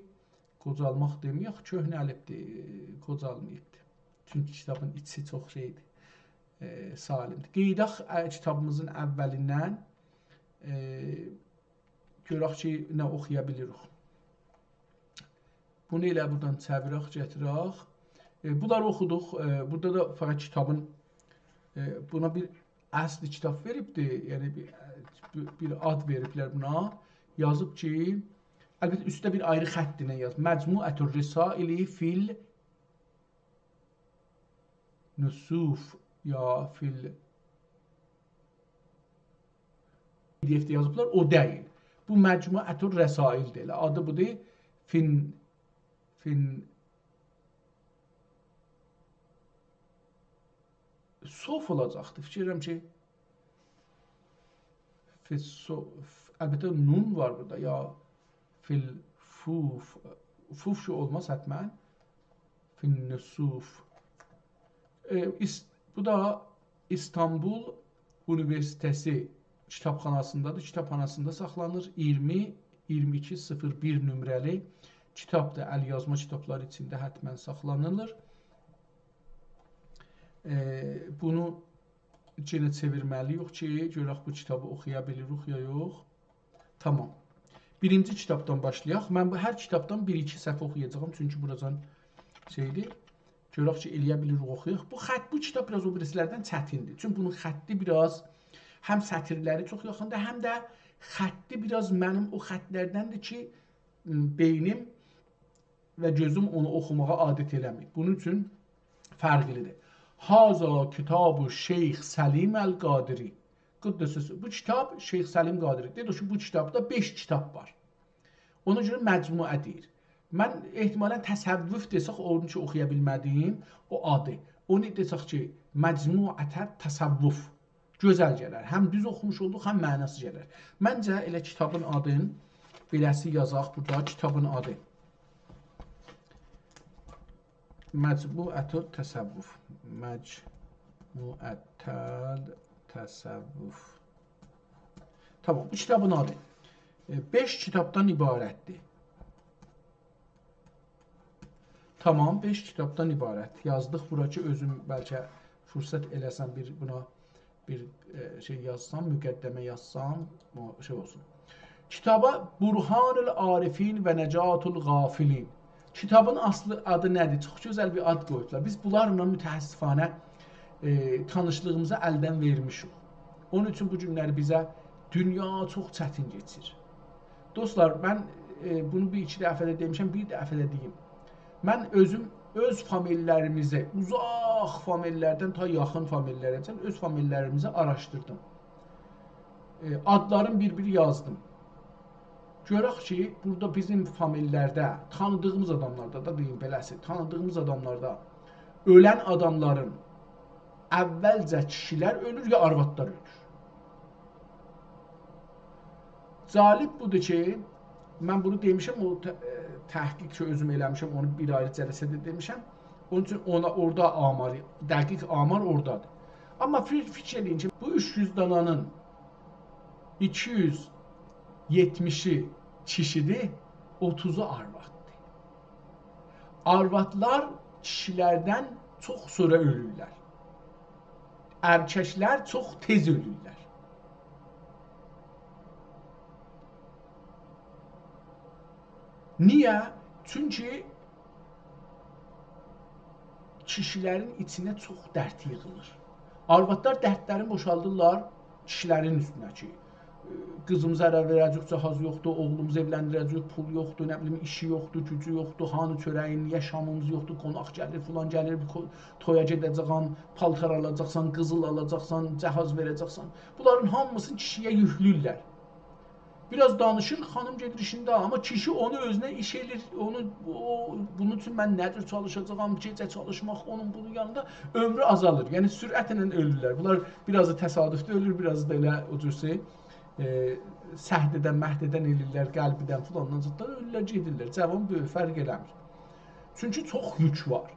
قوجالماق دئمه‌یک، کؤهنه‌لیبدی، قوجالماییبدی. چونکی کیتابین ایچی چوخ شئیدیر، ائ، سالمدیر. قئییداق، ائ، کیتابیمیزین اوّلیندن، ائ، گؤرک کی، نه اوخویا بیلیریک. بونو ائله بورادان چئویرک، گتیرک. ائ، بونلاری اوخودوق. ائ، بورادا دا فقط کیتابین، ائ، بونا بیر اصل کیتاب وئریبدی، یعنی بیر، بیر، بیر آد وئریبلر بونا. یازیب کی، البته اوستده بیر آیری خط ایله یاز. مجموعة الرسائل فی النصوص یا فی ال-، پی دی اف‌ده یازیبلار، او دئییل. بو مجموعة الرسائل‌دیر، ائله آدی بودور. فی ال-، فی ال-، صوف اولاجاقدی. فیکیر ائدیرم کی، فی الصو-، البته نون وار بورادا. یا فی الفوف، فوف کی اولماز حتماً. فی النصوص. ائ، ایس-، بو دا ایستانبول اونیوئرسیتئتی کیتابخاناسیندادیر. کیتابخاناسیندا ساخلانیر. اییرمی، اییرمی ایکی صفر بیر نمره‌لی کیتابدیر. ال‌یازما کیتابلار ایچینده حتماً ساخلانیلیر. ائ، بونو یئنه چئویرمه‌لی‌ییک کی، گؤرک بو کیتابی اوخویا بیلیریک یا یوخ. تامام. بیرینجی کیتابدان باشلایاق. من بو هر کیتابدان بیر-ایکی صفحه اوخویاجاغام، چونکی بوراجان شئیدیر. گؤرک کی، ائلیه بیلیریک اوخویاق. بو خط، بو کیتاب بیر آز او بیریسی‌لردن چتیندیر. چونکی بونون خطی بیر آز هم سطیرلری چوخ یاخیندیر، هم ده خطی بیر آز منیم او خطلردندیر کی، م، بئینیم و گؤزوم اونو اوخوماغا عادت ائله‌میر. بونون اوچون فرقلیدیر. هذا کتاب شیخ سلیم القادری. قدس سره. بو کیتاب شیخ سلیم قادری. دئدی کی، بو کیتابدا بئش کیتاب وار. اونا گؤره مجموعه دئییر. من احتمالاً تصوف دئسک، اونون اوچون اوخویا بیلمه‌دیم او آدی. اونو دئسک کی، مجموعة تصوف. گؤزل گلر. هم دوز اوخوموش اولدوق، هم معناسی گلر. منجه ائله کیتابین آدین بئله‌سی یازاق بورادا، کیتابین آدی. مجموعة التصوف. مجموعة التصوف. تامام، بو کیتابین آدی. ائ، بئش کیتابدان عبارتدیر. تامام، بئش کیتابدان عبارت. یازدیق بورا کی، اؤزوم بلکه فرصت ائله‌سم بیر بونا بیر، ائ، شئی یازسام، مقدمه یازسام، او شئی اولسون. کیتابا برهان العارفین و نجات الغافلین. کیتابین اصلی آدی نه‌دیر؟ چوخ گؤزل بیر آد قویوبلار. بیز بونلارلا متأسفانه، ائ، تانیشلیغیمیزی الدن وئرمیشیک. اونون اوچون بو گونلری بیزه دونیا چوخ چتین کئچیر. دوستلار، من، ائ، بونو بیر ایکی دفعه ده دئمیشم، بیر دفعه ده دئییم. من اؤزوم اؤز فامیللریمیزی، اوزاق فامیللردن تا یاخین فامیللره‌جن اؤز فامیللریمیزی آراشدیردیم. ائ، آدلارین بیر-بیر یازدیم. گؤرک کی، بورادا بیزیم فامیللرده، تانیدیغیمیز آداملاردا دا دئییم بئله‌سی، تانیدیغیمیز آداملاردا اؤلن آداملارین اولجه کیشیلر اؤلور، یا آروادلار اؤلور. جالب بودور کی، من بونو دئمیشم، او ت-، ائ، تحقیق کی، اؤزوم ائله‌میشم، اونو بیر آیری جلسه‌ده دئمیشم. اونون اوچون اونا، اورادا آمار، دقیق آمار اورادادیر. آمما فی-، فیکیر ائله‌یین کی، بو اوچ یوز دانانین ایکی یوز یئتمیشی کیشیدیر، اوتوزو آرواددیر. آروادلار کیشیلردن چوخ سونرا اؤلورلر. ارککلر چوخ تئز اؤلورلر. نییه؟ چونکی کیشیلرین ایچینه چوخ درد ییغیلیر. آروادلار دردلرینی بوشالدیرلار کیشیلرین اوستونه کی، قیزیمیزی اره وئره‌جه‌ییک، جهاز یوخدور، اوغلوموزو ائولندیره‌جه‌ییک، پول یوخدور، نه بیلیم، ایشی یوخدور، گوجو یوخدور، هانی چؤره‌یین، نییه شامیمیز یوخدور، قوناق گلیر، فلان گلیر، بیر کو-، تویا گئده‌جه‌یم، پالتار آلاجاقسان، قیزیل آلاجاقسان، جهاز وئره‌جکسن. بونلارین هامیسینی کیشی‌یه یوکلویورلر. بیر آز دانیشیر، خانیم گئدیر ایشینده، آمما کیشی اونو اؤزونه ایش ائله‌ییر، اونو، او، بونون اوچون من نه جور چالیشاجاغام، گئجه چالیشماق، اونون بونون یانیندا عؤمرو آزالیر. یعنی، سرعتله اؤلورلر. بونلار بیر آزی تصادفده اؤلور، بیر آزی دا ائله او جور شئی، ائ، سهده‌دن، مهده‌دن ائله‌ییرلر، قلبیدن، فلاندان زاددان اؤلورلر، گئدیرلر. جاوان، بؤیوک، فرق ائله‌میر. چونکی چوخ یوک وار.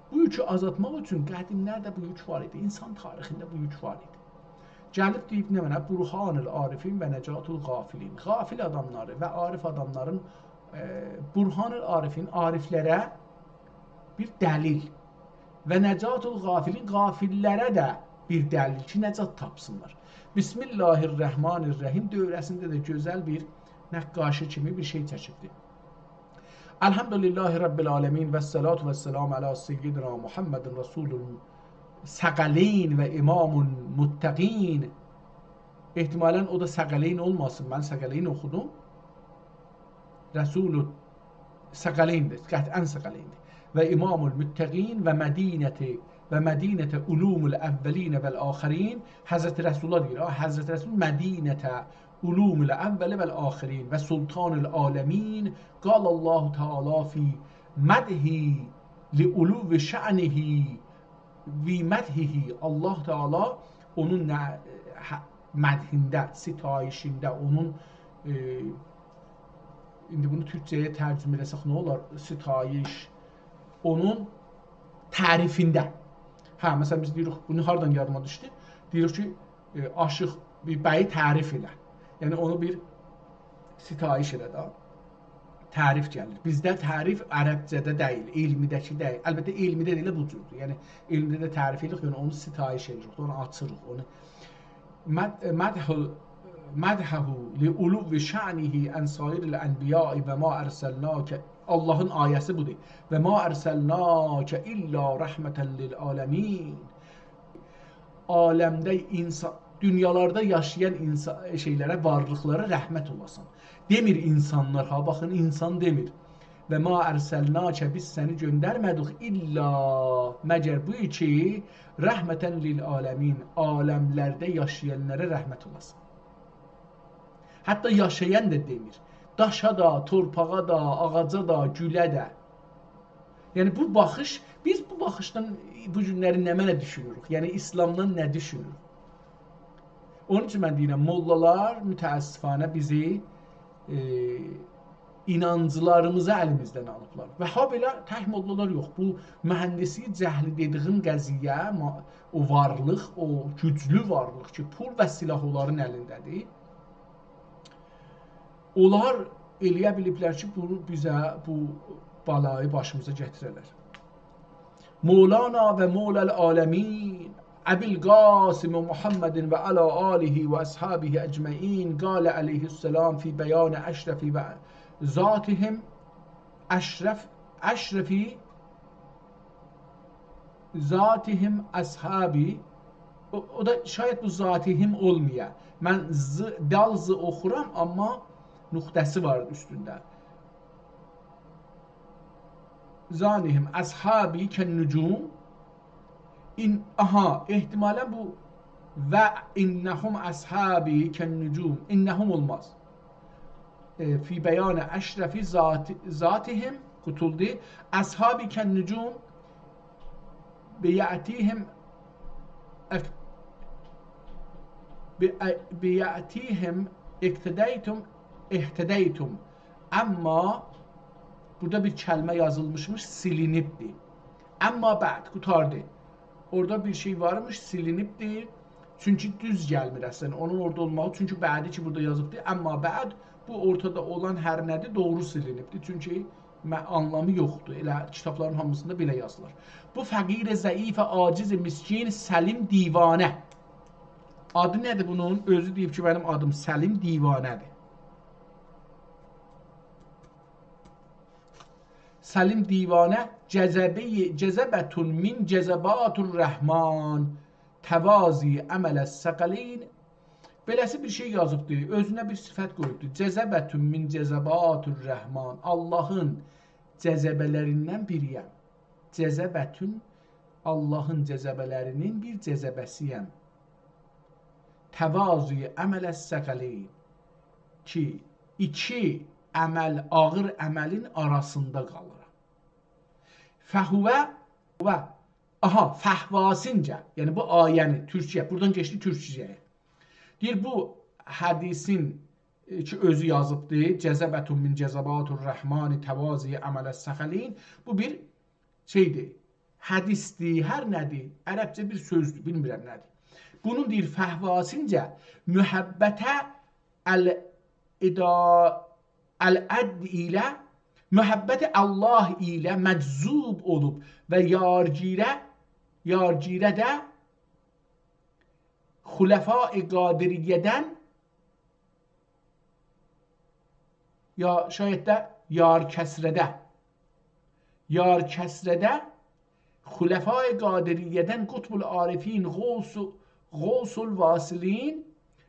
بو یوکو آزالتماق اوچون قدیملرده بو یوک وار ایدی. اینسان تاریخینده بو یوک وار ایدی. گلیب دئییب نمنه؟ برهان العارفین و نجات الغافلین. غافل آداملاری و عارف آداملارین، ائ، برهان العارفین، عارفلره بیر دلیل و نجات الغافلین، غافللره ده بیر دلیل کی، نجات تاپسینلار. بسم الله الرحمن الرحیم دؤوره‌سینده ده گؤزل بیر نقاشی کیمی بیر شئی چکیبدیر. الحمد لله رب العالمین و الصلاة و السلام علی سیدنا محمد رسول الثقلین و امام المتقین. احتمالاً او دا ثقلین اولماسین، من ثقلین اوخودوم. رسول ثقلیندیر، قطعاً ثقلیندیر. و امام المتقین و مدینة، و مدینة علوم الاولین و الاخرین، حضرت رسولا دئییر، ها، حضرت رسول مدینة علوم الاول و الاخرین و سلطان العالمین، قال الله تعالی فی مدحه لعلو شأنه، فی مدحه، الله تعالی اونون نه-، هه-، مدحینده، ستایشینده، اونون، ائ، ایندی بونو تورکجه‌یه ترجمه ائله‌سک نه اولار؟ ستایش، اونون تعریفینده. هه، مثلاً بیز دئییریک، بونو هاردان یادیما دوشدو؟ دئییریک کی، ائ، عاشیق بیر بَیی تعریف ائله. یعنی اونو بیر ستایش ائله ده. تعریف گلیر. بیزده تعریف عربجه‌ده دئییل، علمیده‌کی دئییل. البته علمیده ده ائله بو جوردور. یعنی علمیده ده تعریف ائدیریک، یعنی اونو ستایش ائدیریک، اونو آچیریق، اونو مد-، مدح، مدحه لعلو شأنه عن سایر الانبیاء و ما ارسلناک، اللهین آیه‌سی بودور. و ما ارسلناک الا رحمة للعالمین. عالمده اینسان، دونیالاردا یاشایان اینسان، شئیلره، وارلیقلارا رحمت اولاسان. دئمیر اینسانلار، ها، باخین، اینسان دئمیر. و ما ارسلناک، بیز سنی گؤندرمه‌دیک، الا، مگر بو کی، رحمة للعالمین، عالملرده یاشایانلارا رحمت اولاسان. حتی یاشایان دا دئمیر. داشا دا، تورپاغا دا، آغاجا دا، گوله ده. یعنی بو باخیش، بیز بو باخیشدان بو گونلری نمنه دوشونوروک؟ یعنی ایسلامدان نه دوشونوروک؟ اونون اوچون من دئییرم، موللالار متأسفانه بیزی، ائ، اینانجلاریمیزی الیمیزدن آلیبلار. و هابئله تک موللالار یوخ، بو مهندسی جهلی دئدیگیم قضیه، ما-، او وارلیق، او گوجلو وارلیق کی، پول و سلاح اونلارین الینده‌دیر. اونلار ائلیه بیلیبلر کی، بونو بیزه، بو بلایی باشیمیزا گتیره‌لر. مولانا و مولا العالمین ابی القاسم محمد و علی آله و اصحابه اجمعین قال علیه السلام فی بیان اشرف و ذاتهم، اشرف، اشرفی ذاتهم اصحابی. او، او دا شاید بو ذاتهم اولمایا. من ز، دال ز اوخورام، آمما نقطه‌سی وار اوستونده. ذاتهم اصحابی کالنجوم. این، آها، احتمالاً بو و انهم اصحابی کالنجوم. انهم اولماز. ائ، فی بیان اشرف ذات، ذاتهم، قوتولدو. اصحابی کالنجوم، بیأتیهم اق، بی، بیأتیهم اقتدیتم، اهتدیتم. آمما بورادا بیر کلمه یازیلمیشمیش، سیلینیبدی. اما بعد، قوتاردی. اورادا بیر شئی وارمیش، سیلینیبدی. چونکی دوز گلمیر اصلاً اونون اورادا اولماغی. چونکی بعدی کی، بورادا یازیبدی، اما بعد، بو اورتادا اولان هر نه‌دیر، دوغرو سیلینیبدیر. چونکی مه، آنلامی یوخدور. ائله کیتابلارین هامیسیندا بئله یازیلار. بو فقیر، ضعیف، عاجز، مسکین، سلیم دیوانه. آدی نه‌دیر بونون؟ اؤزو دئییب کی، منیم آدیم سلیم دیوانه‌دیر. سلیم دیوانه، جذبه، جذبة من جذبات الرحمن، تواضع امل الثقلین. بئله‌سی بیر شئی یازیبدی، اؤزونه بیر صفت قویوبدو. جذبة من جذبات الرحمن، آللاهین جذبه‌لریندن بیری‌یم. جذبة، آللاهین جذبه‌لرینین بیر جذبه‌سی‌یم. تواضع امل الثقلین. کی، ایکی امل، آغیر املین آراسیندا قالیرام. فهو و، آها، فهواسینجه، یعنی بو آیه‌نی تورکجه، بورادان کئچدی تورکجه‌یه. دئییر، بو حدیثین، ائ، کی، اؤزو یازیبدی، جذبة من جذبات الرحمن تواضع امل الثقلین. بو بیر شئیدیر، حدیثدیر، هر نه‌دیر، عربجه بیر سؤزدور، بیلمیرم نه‌دیر. بونون دئییر، فهواسینجه محبته ال، ادا، العد ایله، محبت آللاه ایله مجذوب اولوب و یارگیره، یارگیره ده خلفای قادریه‌دن، یا شاید ده یارکسره‌ده، یارکسره‌ده خلفای قادریه‌دن قطب العارفین، غوث، غوث الواصلین،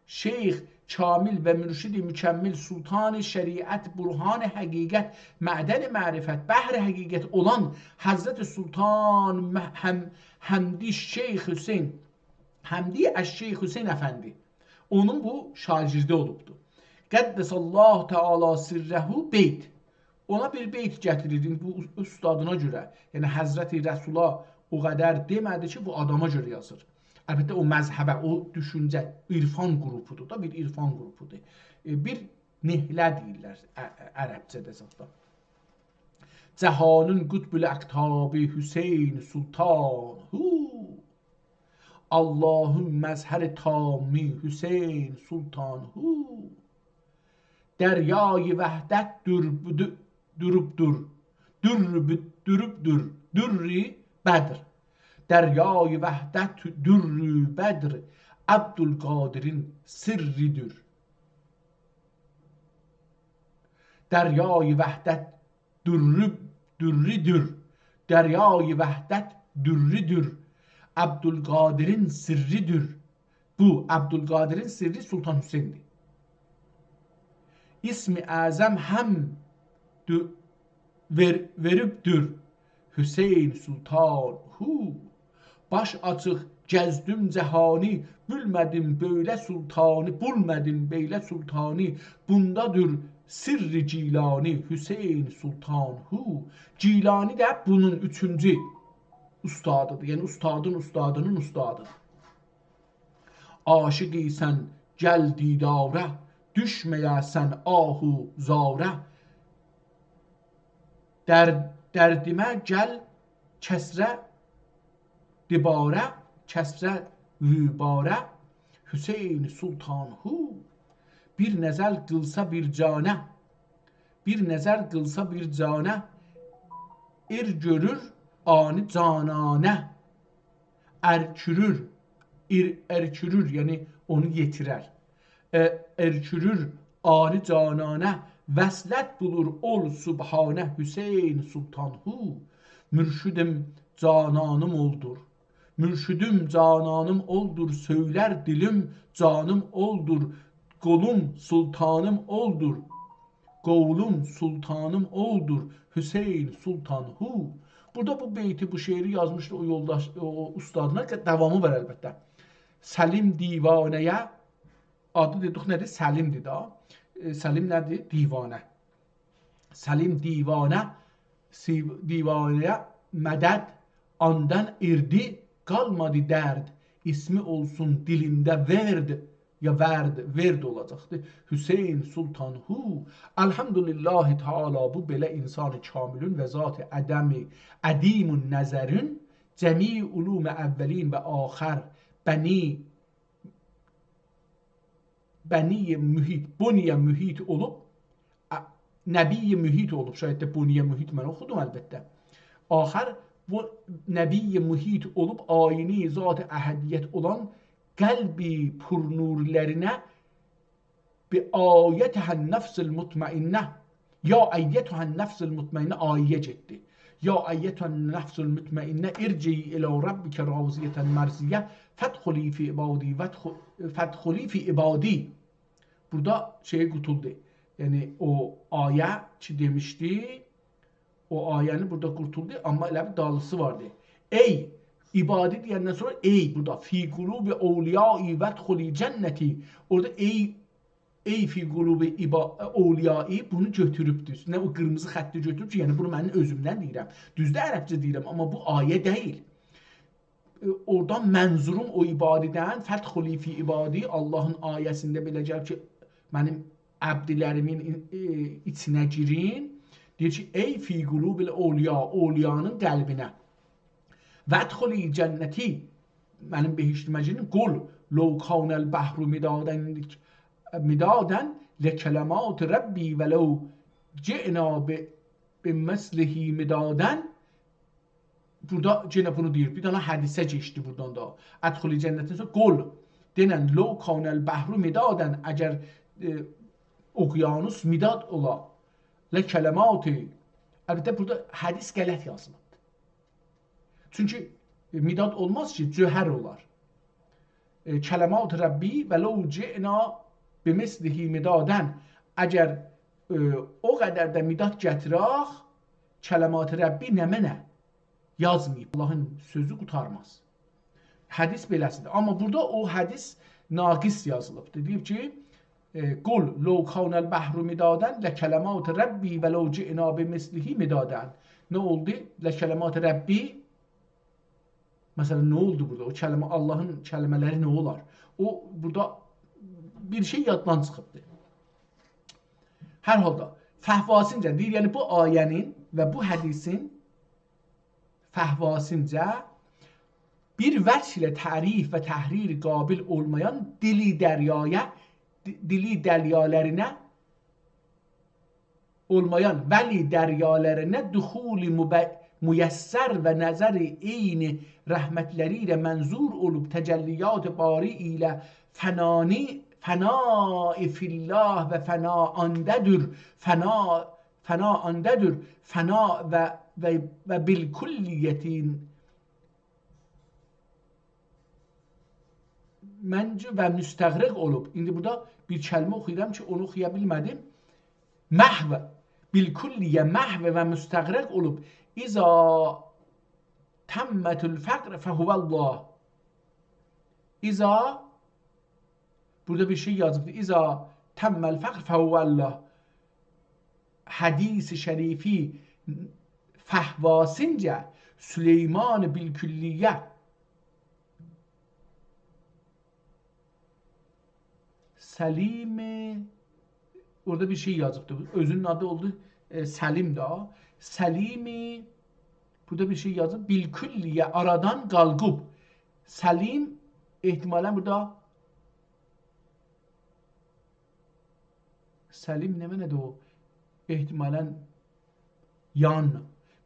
شیخ کامل و مرشد مکمل، سلطان شریعت، برهان حقیقت، معدن معرفت، بحر حقیقت اولان حضرت سلطان مح، حم، حمدی شیخ حسین، حمدی الشیخ حسین افندی، اونون بو شاگردی اولوبدو. قدس الله تعالی سره بیت. اونا بیر بیت گتیریر، ایندی بو اوستادینا گؤره. یعنی، حضرت رسولا او قدر دئمه‌دی کی، بو آداما گؤره یازیر. البته، او مذهبه، او دوشونجه، عرفان قروپودور دا، بیر عرفان قروپودور. ائ، بیر نحله دئییرلر ع، ع، عربجه‌ده زاددا. جهانین قطب الاقطابی حسین سلطان هو. آللاهین مظهر تامی حسین سلطان هو. دریای وحدت دور، دو، دوروبدور. دور، دورو، دوروبدور. دور بدر. دریای وحدت دور بدر عبدالقادرین سرّی‌دیر. دریای وحدت دورّو، دورّی‌دیر. دریای وحدت دورّی‌دیر. عبدالقادرین سرّی‌دیر. بو، عبدالقادرین سرّی سلطان حسین‌دیر. اسم اعظم هم دو، وئر، وئریبدیر حسین سلطان هو. باش آچیق گزدیم جهانی، بولمه‌دیم بؤیله سلطانی، بولمه‌دیم بئیله سلطانی. بوندادیر سرّ گیلانی، حسین سلطان هو. گیلانی ده بونون اوچونجو اوستادی‌دیر. یعنی اوستادین اوستادینین اوستادی‌دیر. عاشقی‌سن، گل دیداره، دوشمه‌یه‌سن آه و زاره. درد، دردیمه گل کسره دوباره، کسره دوباره، حسین سلطان هو. بیر نظر قیلسا بیر جانه، بیر نظر قیلسا بیر جانه، ار گؤرور آنی جانانه. ارکورور، ار، ارکورور، یعنی اونو یئتیرر. ا، ارکورور آنی جانانه، وصلت بولور اول سبحانه، حسین سلطان هو. مرشدیم، جانانیم اولدور. مرشدیم، جانانیم اولدور، سؤیلر دیلیم، جانیم اولدور، قولوم، سلطانیم اولدور. قولوم، سلطانیم اولدور، حسین سلطان هو. بورادا بو بیتی، بو شعری یازمیشدی او یولداش، او اوستادینا، داوامی وار البته. سلیم دیوانه‌یه، آدی دئدیک نه‌دیر؟ سلیم‌دیر دا. ائ، سلیم نه‌دیر؟ دیوانه. سلیم دیوانه، سی-، دیوانه‌یه مدد آندان ایردی، قالمادی درد. اسمی اولسون دیلینده ورد، یا ورد، ورد اولاجاقدی. حسین سلطان هو. الحمدلله تعالی، بو بئله انسان کاملین و ذات عدم، عدیم نظرین، جمیع علوم اولین و آخر، بنی، بنی محیط، بنی محیط اولوب، ا، نبی محیط اولوب، شاید ده بنی محیط من اوخودوم البته. آخر بو نبی محیط اولوب، آینی ذات احدیت اولان قلبی پرنورلرینه، بآیتها النفس المطمئنه. یا ایتها النفس المطمئنه آیه‌یه گئتدی. یا ایتها النفس المطمئنه، ارجعی الی ربک راضیة مرضیة، فادخلی فی عبادی وادخ-، فادخلی فی عبادی. بورادا شئی قوتولدو. یعنی او آیه کی دئمیشدی، او آیه‌نی بورادا قوتولدو، آمما ائله بیل دالیسی واردی. ای، عبادی دئیندن سونرا ای، بورادا فی قلوب اولیایی وادخلی جنتی. اورادا ای، ای فی قلوب عبا-، اولیایی بونو گؤتوروبدور. اوستونه او قیرمیزی خطی گؤتوروب کی، یعنی بونو من اؤزومدن دئییرم. دوزدور، عربجه دئییرم، آمما بو آیه دئییل. ائ، اورادان منظوروم او عبادی‌دن، فادخلی فی عبادی، آللاهین آیه‌سینده بئله گلیر کی، منیم عبدلریمین، ائ، ایچینه گیرین. دئییر کی، ای فی قلوب الاولیا، اولیانین قلبینه. وادخلی جنتی، منیم بهشتیمه گیرین. قل لو کان البحر مدادا، مدادا لکلمات ربی ولو جئنا ب-، بمثله مدادا. بورادا یئنه بونو دئییر. بیر دنه حدیثه کئچدی بورادان دا. ادخلی جنتی، قل. دئنن، لو کان البحر مدادا، اگر، ائ، اقیانوس مداد اولا، لکلمات. البته، بورادا حدیث غلط یازیلیبدیر. چونکی، ائ، مداد اولماز کی، جوهر اولار. ائ، کلمات ربی ولو جئنا بمثله مدادا. اگر، ائ، او قدر ده مداد گتیرک، کلمات ربی نمنه یازماییب. آللاهین سؤزو قوتارماز. حدیث بئله‌سیدیر. آمما بورادا او حدیث ناقص یازیلیبدیر. دئییب کی، ائ، قل لو کان البحر مدادا لکلمات ربی ولو جئنا بمثله مدادا. نه اولدو؟ لکلمات ربی، مثلا، نه اولدو بورادا؟ او کلمه، آللاهین کلمه‌لری نه اولار؟ او، بورادا بیر شئی یاددان چیخیبدیر. هر حالدا، فهواسینجه دئییر، یعنی بو آیه‌نین و بو حدیثین فهواسینجه بیر وجه ایله تعریف و تحریف قابل اولمایان دیلی دریایا، دی-، دیلی دریالرینه اولمایان ولی دریالرینه دخول مب-، میسر و نظر عین رحمتلری ایله منظور اولوب تجلیات باری ایله فنانی، فنای فی الله و فنا آندادیر، فنا، فنا آندادیر، فنا و، و، و بالکلیتین منجو و مستغرق اولوب. ایندی بورادا بیر کلمه اوخویورام کی، اونو اوخویا بیلمه‌دیم. محو، بالکلیه محو و مستغرق اولوب. اذا تمت الفقر فهو الله. اذا، بورادا بیر شئی یازیبدیر. اذا تم الفقر فهو الله. حدیث شریفی فهواسینجه سلیمان بالکلیه، سلیم، اورادا بیر شئی یازیبدی. اؤزونون آدی اولدو، ائ، سلیم ده. سلیم، بورادا بیر شئی یازیب. بالکلیه آرادان قالقیب. سلیم، احتمالاً بورادا سلیم نمنه‌دیر او؟ احتمالاً یان.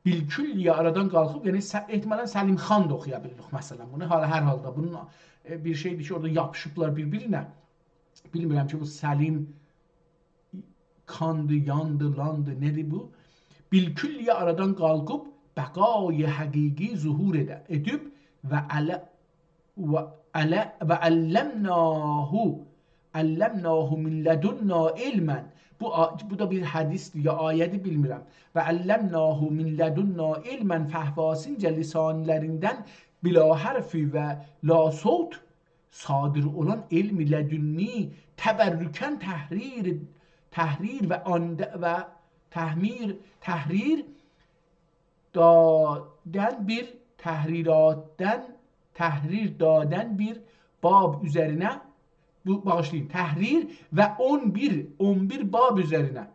بالکلیه آرادان قالخیب، یعنی س-، احتمالاً سلیم خان دا اوخویا بیلیریک، مثلاً. بونو هر، هر حالدا بونون، ائ، بیر شئیدیر کی، اورادا یاپیشیبلار بیر-بیرینه. بیلمیرم کی، بو سلیم کاندی، یاندی، لاندی، نه‌دیر بو؟ بالکلیه آرادان قالخیب، بقای حقیقی ظهور ائده-، ائدیب و عل-، و عل-، و علمناه، علمناه من لدنا علما. بو آ-، بو دا بیر حدیثدیر یا آیه‌دیر، بیلمیرم. و علمناه من لدنا علما، فهواسینجه لسانلریندن بلا حرف و لا صوت صادر اولان علم لدنی تبرکاً تحریر، تحریر و آن-، و تحمیر، تحریر دادن بیر، تحریراتدن، تحریر دادن بیر باب اوزرینه، بو، باغیشلایین، تحریر و اون بیر، اون بیر باب اوزرینه،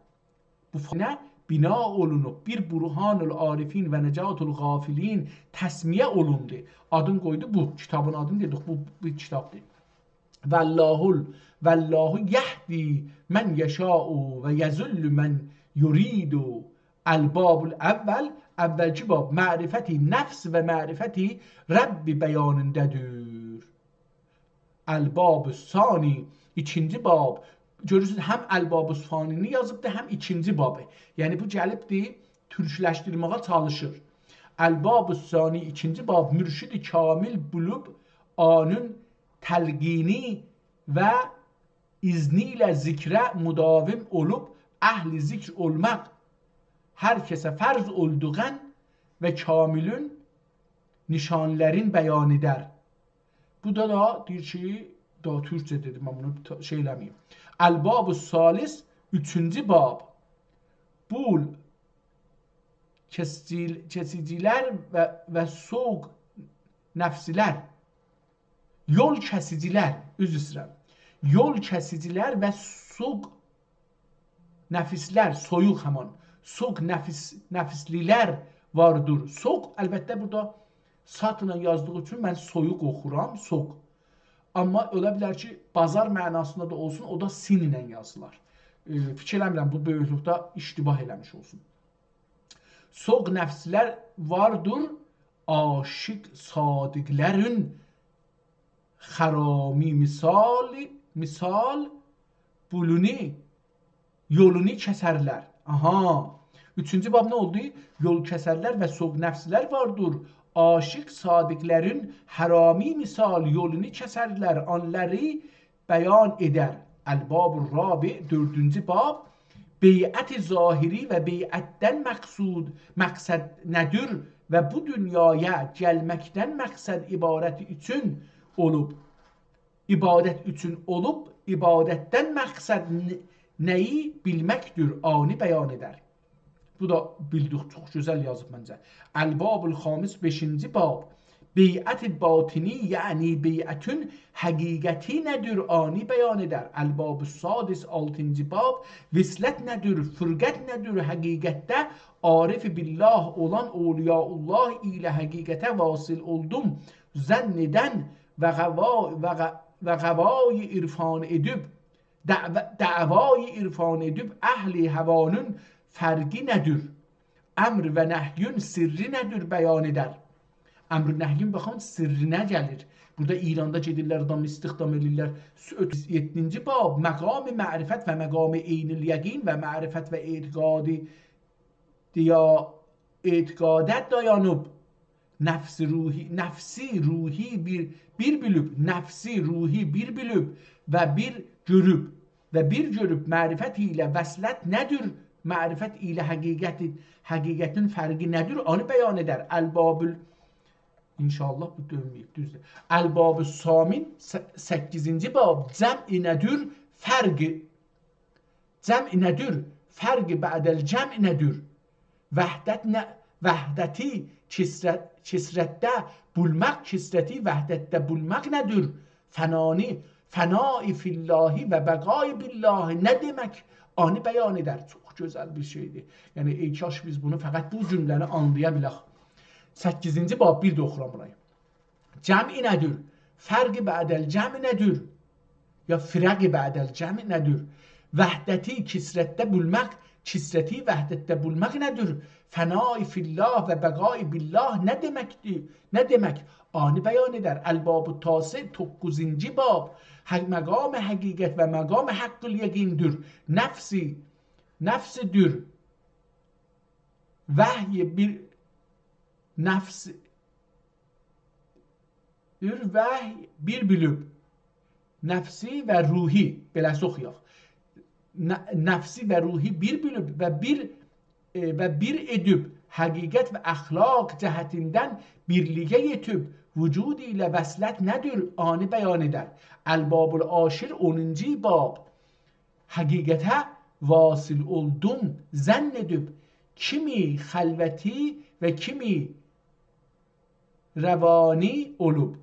بو فانه بنا اولونوب، بیر برهان العارفین و نجات الغافلین تسمیه اولوندو. آدین قویدو بو، کیتابین آدینی دئدیک، بو بیر کیتابدیر. والله ال-، والله یهدی من یشاء و یضل من یرید. الباب الاول، اولکی باب، معرفت نفس و معرفت رب بیانینده‌دیر. الباب الثانی، ایکینجی باب. گؤرورسونوز، هم الباب الثانینی یازیبدی، هم ایکینجی بابی. یعنی، بو گلیبدی، تورکلشدیرمه‌یه چالیشیر. الباب الثانی، ایکینجی باب، مرشد کامل بولوب، آنون تلقینی و اذنی ایله ذکره مداوم اولوب، اهل ذکر اولماق هر کسه فرض اولدوغون و کاملون نشانلرین بیان ائدر. بو دا، دا دئییر کی، دا تورکجه دئدیم، من بونو تا-، شئی ائله‌مه‌ییم. الباب الثالث، اوچونجو باب. بول کسیجیل-، کسیجیلر و، و سوق نفسلر. یول کسیجیلر، عذر ایسته‌ییرم. یول کسیجیلر و سوق نفسلر، سویوق همان. سوق نفس، نفسلیلر واردیر. سوق، البته، بورادا ساتلا یازدیغی اوچون من سویوق اوخورام، سوق. آمما اولا بیلر کی، بازار معناسیندا دا اولسون، او دا سین ایله یازیلار. ائ، فیکیر ائله‌میرم، بو بؤیوکلوکده اشتباه ائله‌میش اولسون. سوق نفسلر واردیر، عاشیق صادقلرین خرامی مثال، مثال بولونی، یولونو کسرلر. آها. اوچونجو باب نه اولدو؟ یول کسرلر و سوق نفسلر واردیر. عاشیق صادقلرین خرامی مثال یولونو کسرلر. آنلاری بیان ائدر. الباب الرابع، دؤردونجو باب، بیعت ظاهری و بیعتدن مقصود، مقصد نه‌دیر و بو دونیایا گلمکدن مقصد عبادت اوچون اولوب، عبادت اوچون اولوب، عبادتدن مقصد ن-، نه‌یی بیلمکدیر، آنی بیان ائدر. بو دا بیلدیک، چوخ گؤزل یازیب منجه. الباب الخامس، بئشینجی باب. بیعت باطنی، یعنی بیعتون حقیقتی نه‌دیر، آنی بیان ائدر. الباب السادس، آلتینجی باب. وصلت نه‌دیر، فرقت نه‌دیر، حقیقتده عارف بالله اولان اولیاء الله ایله حقیقته واصل اولدوم ظن ائدن و غوا-، و غ-، و غوای عرفان ائدیب، دعو-، دعوای عرفان ائدیب اهل هوانون فرقی نه‌دیر؟ امر و نهیون سرّی نه‌دیر بیان ائدر؟ امر و نهیون، باخین، سرّینه گلیر. بورادا ایراندا گئدیرلر، آدامی استخدام ائدیرلر. یئددینجی باب، مقام معرفت و مقام عین الیقین و معرفت و اعتقادی دیا-، اعتقاده دایانیب، نفس روحی، نفسی روحی بیر، بیر بیلیب، نفسی روحی بیر بیلیب و بیر گؤروب و بیر گؤروب معرفت ایله وصلت نه‌دیر؟ معرفت ایله حقیقتی، حقیقتین فرقی نه‌دیر؟ اونو بیان ائدر. الباب ال-، ان‌شاءالله بو دؤنمه‌ییب، دوزدور. الباب الثامن، س-، سککیزینجی باب، جمع نه‌دیر؟ فرق جمع نه‌دیر؟ فرق بعد الجمع نه‌دیر؟ وحدت نه، وحدتی کثرت، کثرتده بولماق، کثرتی وحدتده بولماق نه‌دیر؟ فنانی فنای فی الله و بقای بالله نه دئمک؟ آنی بیان ائدر. چوخ گؤزل بیر شئیدیر. یعنی، ای کاش بیز بونو، فقط بو جمله‌نی آنلایا بیلک. سککیزینجی باب، بیر ده اوخورام بورانی. جمعی نه‌دیر؟ فرقی بعد الجمع نه‌دیر؟ یا فرقی بعد الجمع نه‌دیر؟ وحدتی کثرتده بولماق، کثرتی وحدتده بولماق نه‌دیر؟ فنای فی الله و بقای بالله نه دئمکدیر؟ نه دئمک؟ آنی بیان ائدر. الباب التاسع، دوققوزونجو باب، حق، مقام حقیقت و مقام حق الیقین‌دیر. نفسی، نفسی‌دیر. وحی بیر، نفس، دور وحی بیر بیلیب. نفسی و روحی، بئله‌سی اوخویاق. ن-، نفسی و روحی بیر بیلیب و بیر، ائ، و بیر ائدیب، حقیقت و اخلاق جهتیندن بیرلیگه یئتیب، وجود ایله وصلت نه‌دیر؟ آنی بیان ائدر. الباب العاشر، اونونجو باب. حقیقته واصل اولدوم ظن ائدیب، کیمی خلوتی و کیمی روانی اولوب.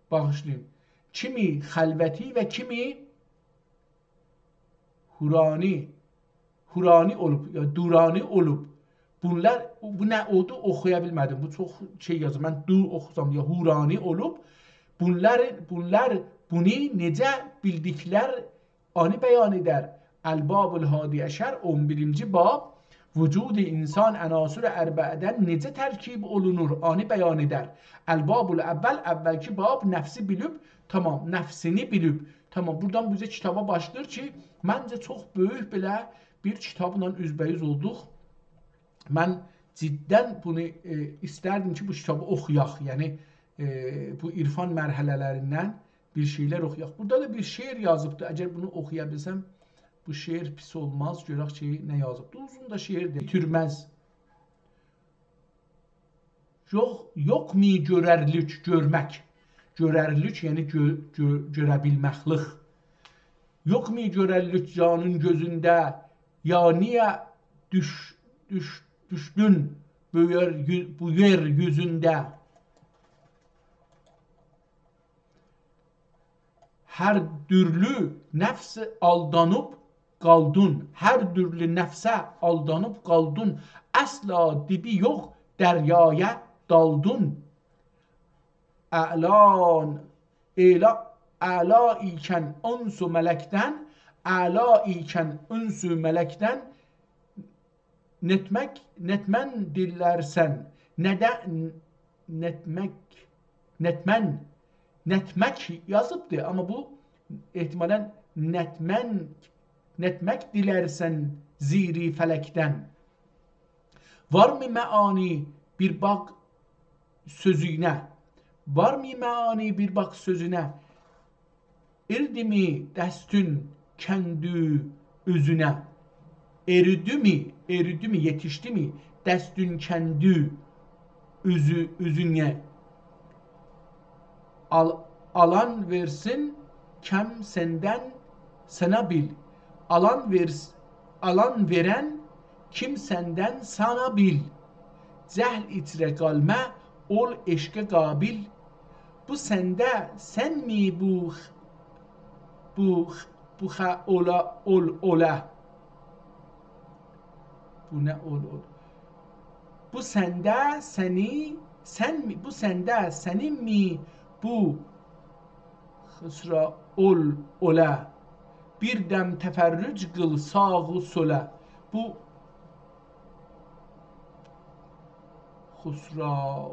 باغیشلایین. کیمی خلوتی و کیمی حورانی، حورانی اولوب، یا دورانی اولوب. بونلار، بو نه اولدو، اوخویا بیلمه‌دیم. بو چوخ شئی یازیب. من دور اوخوسام، یا حورانی اولوب. بونلار، بونلار بونو نئجه بیلدیکلر، آنی بیان ائدر. الباب الحادی عشر، اون بیرینجی باب، وجود انسان عناصر اربعه‌دن نئجه ترکیب اولونور، آنی بیان ائدر. الباب الاول، اولکی باب، نفسی بیلیب، تامام، نفسینی بیلیب. تامام، بورادان بیزه کیتابا باشلاییر کی، منجه چوخ بؤیوک بئله بیر کیتابلا اوزبه‌اوز اولدوق. من جداً بونو، ائ، ایستردیم کی، بو کیتابی اوخویاق. یعنی، ائ، بو عرفان مرحله‌لریندن بیر شئیلر اوخویاق. بورادا دا بیر شعر یازیبدی. اگر بونو اوخویا بیلسم، بو شعر پیس اولماز. گؤرک کی، نه یازیبدی. اوزون دا شعردیر. بیتیرمز. یوخ، یوخ می گؤررلیک گؤرمک. گؤررلیک، یعنی گؤ-، گؤ-، گؤره بیلمکلیک. یوخ می گؤررلیک جانین گؤزونده، یا نییه دوش-، دوش-، دوشدون بو یئر یو-، بو یئر یوزونده؟ هر دورلو نفس آلدانیب قالدین، هر دورلو نفسه آلدانیب قالدین، اصلا دیبی یوخ دریایا دالدین. اعلان، اعلا، اعلا ایکن انس و ملکدن، اعلا ایکن انس و ملکدن نتمک، نتمن دیلرسن، نده، نتمک، نتمن، نتمک یازیبدی، آمما بو احتمالاً نتمن، نتمک دیلرسن زیر فلکدن. وارمی معانی بیر باخ سؤزونه، وارمی معانی بیر باخ سؤزونه، اردیمی دستون کندی اوزونه. اریدیمی، اریدیمی، یئتیشدیمی دستون کندی اوزو-، اوزونه؟ آل-، آلان وئرسین کیم سندن سانا بیل. آلان وئرس-، آلان وئرن کیم سندن سانا بیل. جهل ایچره قالما، اول عشقه قابل. بو سنده سنمی بو خ-، بو خ-، بو خه اولا، اول اولا؟ بو نه اول اول؟ بو سنده سنی، سنمی، بو سنده سنیمی بو خسرا اول اولا؟ بیر دم تفرج قیل ساغ و سولا. بو خسرا،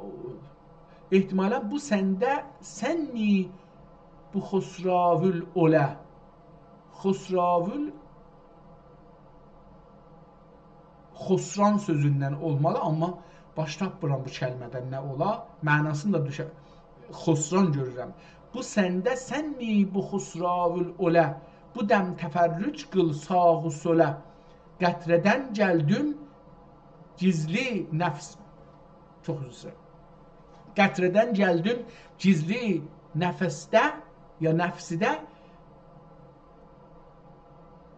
احتمالاً بو سنده سنمی بو خسراول اولا؟ خسراول خسران سؤزوندن اولمالی، آمما باش تاپمیرام بو کلمه‌دن نه اولا. معناسینی دا دوشه-، خسران گؤرورم. بو سنده سنمی بو خسراول اولا؟ بو دم تفرج قیل ساغ و سولا. قطره‌دن گلدیم گیزلی نفس، چوخ عذر ایسته‌ییرم. قطره‌دن گلدیم گیزلی نفسده، یا نفسیده،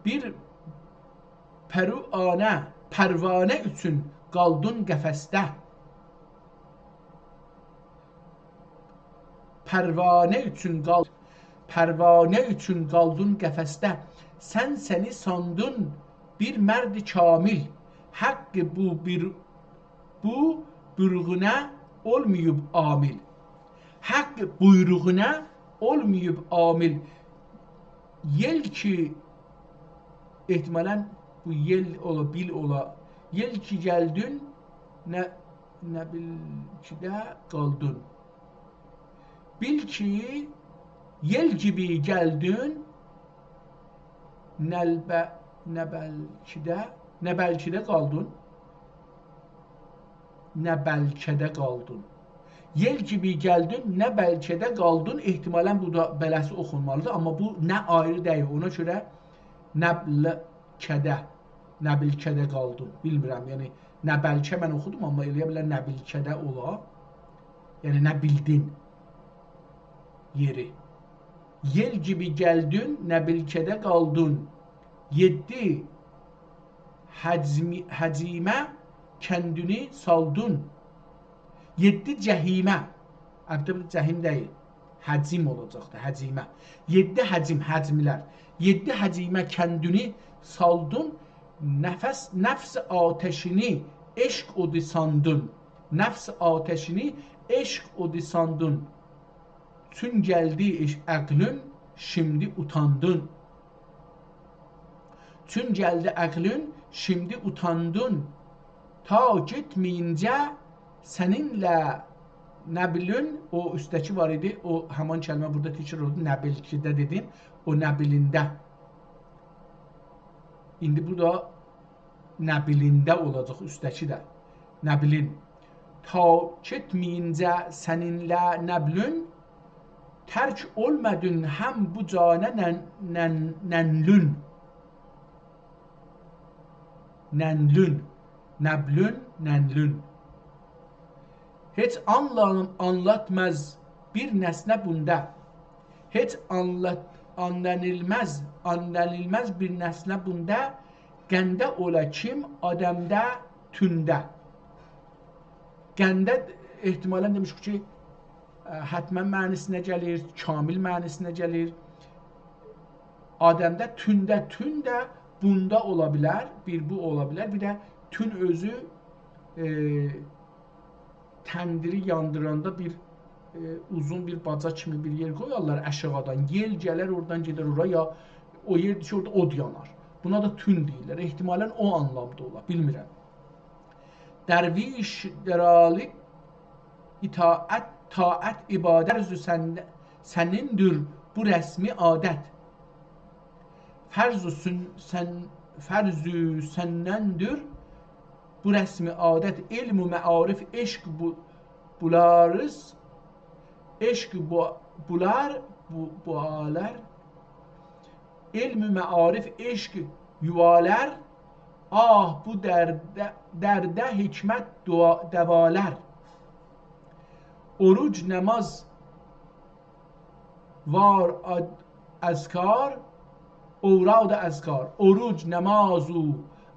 بیر پروانه، پروانه اوچون قالدین قفسده. پروانه اوچون قال-، پروانه اوچون قالدین قفسده. سن سنی ساندین بیر مرد کامل. حق بو بیر، بو بویروغونا اولماییب عامل. حق بویروغونا اولماییب عامل. یئل کی، احتمالاً بو یئل اولا، بیل اولا. یئل کی گلدین، نه، نه بیل کی ده قالدین. بیل کی، یئل کیمی گلدین، نلبه-، نه بلکه ده، نه بلکه ده قالدین، نه بلکه ده قالدین. یئل کیمی گلدین، نه بلکه ده قالدین. احتمالاً بو دا بله‌سی اوخونمالیدیر، آمما بو نه آیری دئییل. اونا گؤره نه بلکه ده، نه بلکه ده قالدین. بیلمیرم، یعنی نه بلکه من اوخودوم، آمما ائلیه بیلر نه بلکه ده اولا. یعنی نه بیلدین یئری. یئل کیمی گلدین، نه بلکه ده قالدین. یئددی هجمی-، هجیمه کندینی سالدین. یئددی جحیمه. البته، بو جحیم دئییل. هجیم اولاجاقدی، هجیمه. یئددی هجیم، هجیملر. یئددی هجیمه کندینی سالدین. نفس، نفس آتشینی عشق اودو ساندین. نفس آتشینی عشق اودو ساندین. چون گلدی عش-، عقلین، شیمدی اوتاندین. چون گلدی عقلین، شیمدی اوتاندین. تا گئتمه‌یینجه سنینله نبلین، او اوستده‌کی وار ایدی، او همان کلمه بورادا تکرار اولدو، نبلکیده دئدیم، او نبلینده. ایندی بورادا نبلینده اولاجاق، اوستده‌کی ده. نبلین. تا گئتمه‌یینجه سنینله نبلین، ترک اولمادین هم بو جانه نن-، نن-، ننلون. ننلون. نبلون، ننلون. هئچ آنلان-، آنلاتماز بیر نسنه بوندا. هئچ آنلات-، آنلانیلماز، آنلانیلماز بیر نسنه بوندا. قنده اولا کیم آدمده تونده. قنده احتمالاً دئمیش کی، اه، حتماً معنی‌سینه گلیر، کامل معنی‌سینه گلیر. آدمده تونده، تون ده بوندا اولا بیلر، بیر بو اولا بیلر، بیر ده تون اؤزو، ائ، تندیری یاندیراندا بیر، ائ، اوزون بیر باجا کیمی بیر یئر قویارلار آشاغیدان. یئل گلر، اورادان گئدر اورا، یا او یئردیر کی، اورادا اود یانار. بونا دا تون دئییرلر. احتمالاً او آنلامدا اولا، بیلمیرم. درویش درالی اطاعت، طاعت، عبادت، فرض سن-، سنیندیر بو رسمی عادت. فرض سن-، سن-، فرض سنندیر بو رسمی عادت. علم و معارف، عشق بو-، بولاریز، عشق بو-، بولار، بو-، بوالار. علم و معارف، عشق یووالار. آه، بو درده، درده حکمت دوا-، دوالار. اوروج، نماز، وار آد-، اذکار، اوراد و اذکار. اوروج، نماز و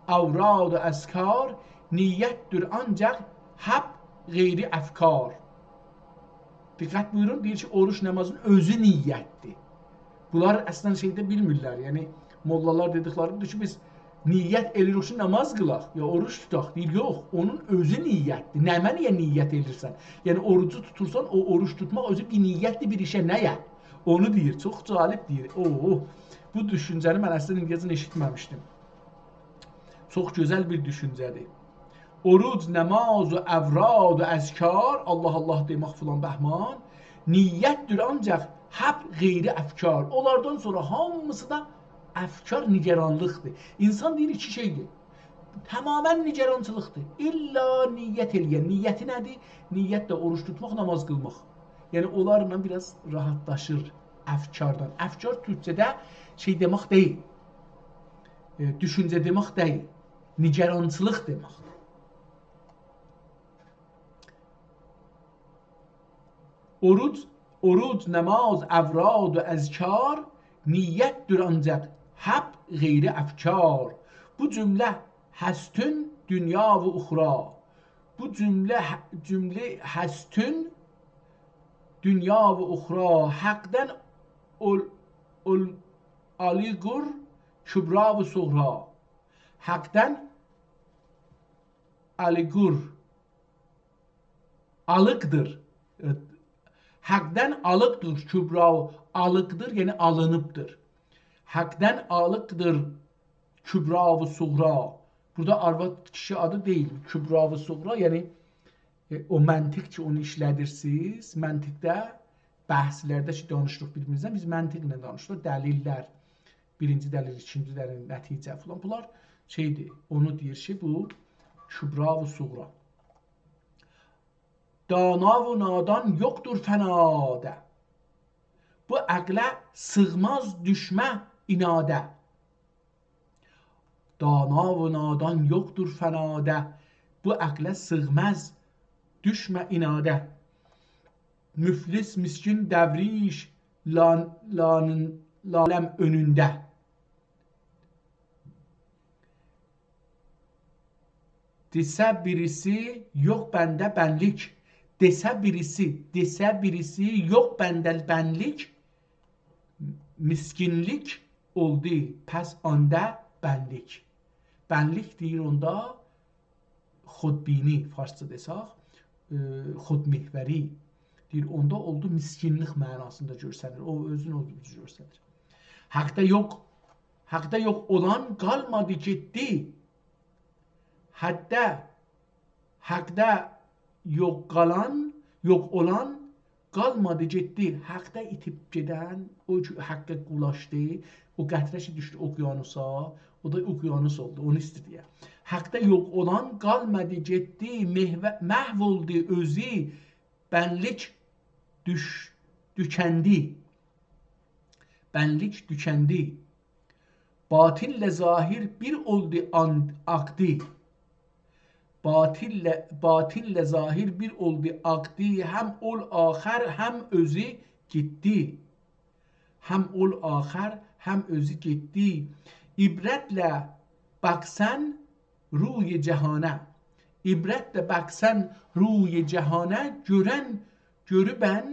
اوراد و اذکار، نیتدیر آنجاق حب غیری افکار. دقت بویورون، دئییر کی، اوروج نمازین اؤزو نیتدیر. بونلار اصلاً شئیده بیلمیرلر، یعنی موللالار دئدیکلری بودور کی، بیز نیت ائله‌ییریک کی، نماز قیلاق، یا اوروج توتاق. دئییر، یوخ، اونون اؤزو نیتدیر. نمنه نیت ائله‌ییرسن؟ یعنی اوروجو توتورسان، او اوروج توتماق اؤزو بیر نیتدیر بیر ایشه. نه‌یه؟ اونو دئییر، چوخ جالب دئییر. اوه، بو دوشونجه‌نی من اصلاً ایندیه‌جن ائشیتمه‌میشدیم. چوخ گؤزل بیر دوشونجه‌دیر. اوروج، نماز و اوراد و اذکار، الله الله دئمک فلان بهمان، نیتدیر آنجاق حب غیری افکار. اونلاردان سونرا هامیسی دا افکار، نگرانلیقدیر. اینسان دئییر ایکی شئیدیر. تماماً نگرانچیلیقدیر. الا نیت ائله‌ین. نیتی نه‌دیر؟ نیت ده اوروج توتماق، نماز قیلماق. یعنی اونلارلا بیر آز راحتلاشیر افکاردان. افکار تورکجه‌ده شئی دئمک دئییل. ائ، دوشونجه دئمک دئییل. نگرانچیلیق دئمکدیر. اوروج، اوروج، نماز، اوراد و اذکار، نیتدیر آنجاق حب غیری افکار. بو جمله هستون دونیا و اخری. بو جمله، جمله هستون دنیا و اخری. حقدن اول، اول، آلیقدیر کبری و صغری. حقدن آلیقدیر، آلیقدیر. ائ، حقدن آلیقدیر کبری، آلیقدیر، یعنی آلینیبدیر. حقدن آلیقدیر کبری و صغری. بورادا آرواد کیشی آدی دئییل، کبری و صغری، یعنی، ائ، او منطق کی، اونو ایشله‌دیرسینیز، منطقده، بحثلرده کی، دانیشیریق بیر-بیریمیزدن، بیز منطقله دانیشیریق، دلیل‌لر، بیرینجی دلیل، ایکینجی دلیل، نتیجه فلان، بونلار شئیدیر، اونو دئییر کی، بو کبری و صغری. دانا و نادان یوخدور فنادا، بو عقله سیغماز دوشمه عناده. دانا و نادان یوخدور فنادا، بو عقله سیغماز دوشمه عناده. مفلس، مسکین، درویش، لان-، لانین-، لالم اؤنونده. دئسه بیریسی، یوخ بنده بنلیک. دئسه بیریسی، دئسه بیریسی، یوخ بنده بنلیک. مسکینلیک اولدو پس آندا بنلیک. بنلیک دئییر اوندا خودبینی، فارسجا دئسک، ائ، خودمحوری. دئییر، اوندا اولدو مسکینلیک معناسیندا گؤرسنیر. او اؤزونو او جور گؤرسنیر. حقده یوخ، حقده یوخ اولان قالمادی، گئتدی. حقده، حقده یوخ قالان، یوخ اولان قالمادی، گئتدی. حقده ایتیب گئدن، او کی حقه قول آچدی، او قطره کی دوشدو اقیانوسا، او دا اقیانوس اولدو، اونو ایستیر دئیه. حقده یوخ اولان قالمادی، گئتدی، محو-، محو اولدو اؤزو، بنلیک دوش-، دوکندی. بنلیک دوکندی. باطنله ظاهر بیر اولدو آن-، آقدی. باطنله، باطنله ظاهر بیر اولدو آقدی. هم اول آخر، هم اؤزو گئتدی. هم اول آخر، هم اؤزو گئتدی. عبرتله باخسان روی جهانه. عبرتله باخسان روی جهانه، گؤرن، گؤروبن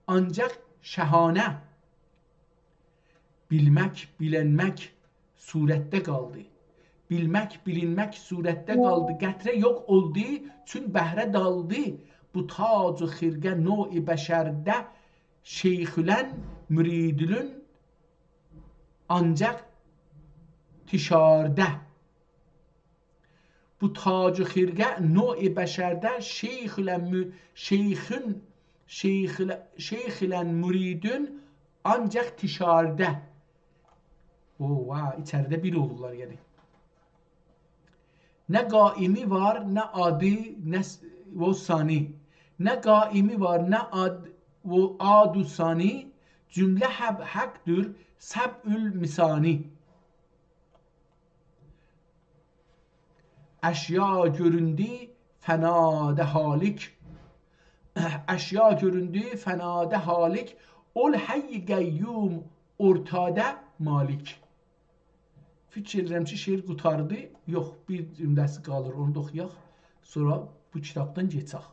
آنجاق شهانه. بیلمک، بیلینمک صورتده قالدی. بیلمک، بیلینمک صورتده قالدی. قطره یوخ اولدو، چون بحره دالدی. بو تاج و خرقه نوع بشرده، شیخولن مریدولون آنجاق تیشارده. بو تاج و خرقه نوع بشرده، شیخولن مو-، شیخون، شیخولن، شیخولن مریدون آنجاق تیشارده. او، وا، ایچریده بیر اولورلار، یعنی. نه قایمی وار، نه آدی، نه س-، و ثانی. نه قایمی وار، نه آد، و آد و ثانی. جمله حب-، حقدیر، سبع المثانی. اشیا گؤروندو فنادا هالیک. اشیا گؤروندو فنادا هالیک. اول حی قیوم اورتادا مالیک. فیکیر ائدیرم کی، شعر قوتاردی. یوخ، بیر جمله‌سی قالیر، اونو دا اوخویاق. سونرا بو کیتابدان کئچک.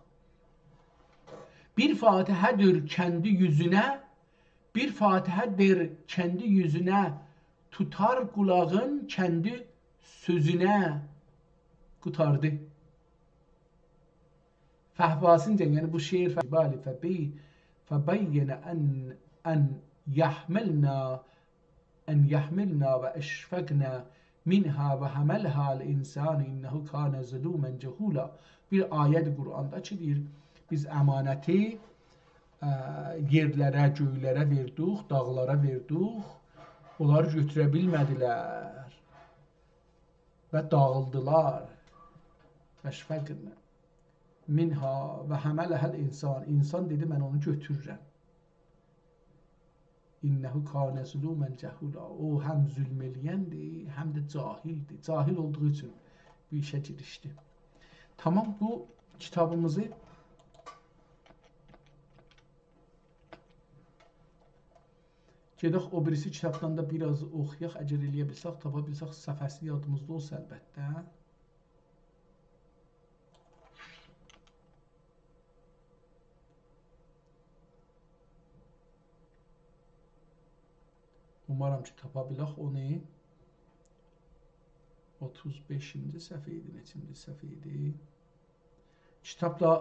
بیر فاتحه‌دیر کندی یوزونه، بیر فاتحه‌دیر کندی یوزونه، توتار قولاغین کندی سؤزونه. قوتاردی. فهواسینجه، یعنی بو شعر ف-، بلی، فبی-، فبین ان، ان یحملنا، ان یحملنا و اشفقنا منها و حملها الانسان انه کان ظلوما جهولا. بیر آیت قرآندا کی، دئییر، بیز امانتی، اه، یئرلره، گؤیلره وئردیک، داغلارا وئردیک، اونلار گؤتوره بیلمه‌دیلر و داغیلدیلار. اشفقنا منها و حملها الانسان. انسان دئدی، «من اونو گؤتورورم.» انه کان ظلوما جهولا. او هم ظلم ائله‌یندیر، هم ده جاهلدیر. جاهل اولدوغو اوچون بو ایشه گیریشدی. تامام، بو کیتابیمیزی گئدک او بیریسی کیتابدان دا بیر آز اوخویاق، اگر ائلیه بیلسک، تاپا بیلسک، صفحه‌سی یادیمیزدا اولسا البته. اومارام کی، تاپا بیلک اونو. اوتوز بئشینجی صفحه ایدی، نئچینجی صفحه ایدی؟ کیتابدا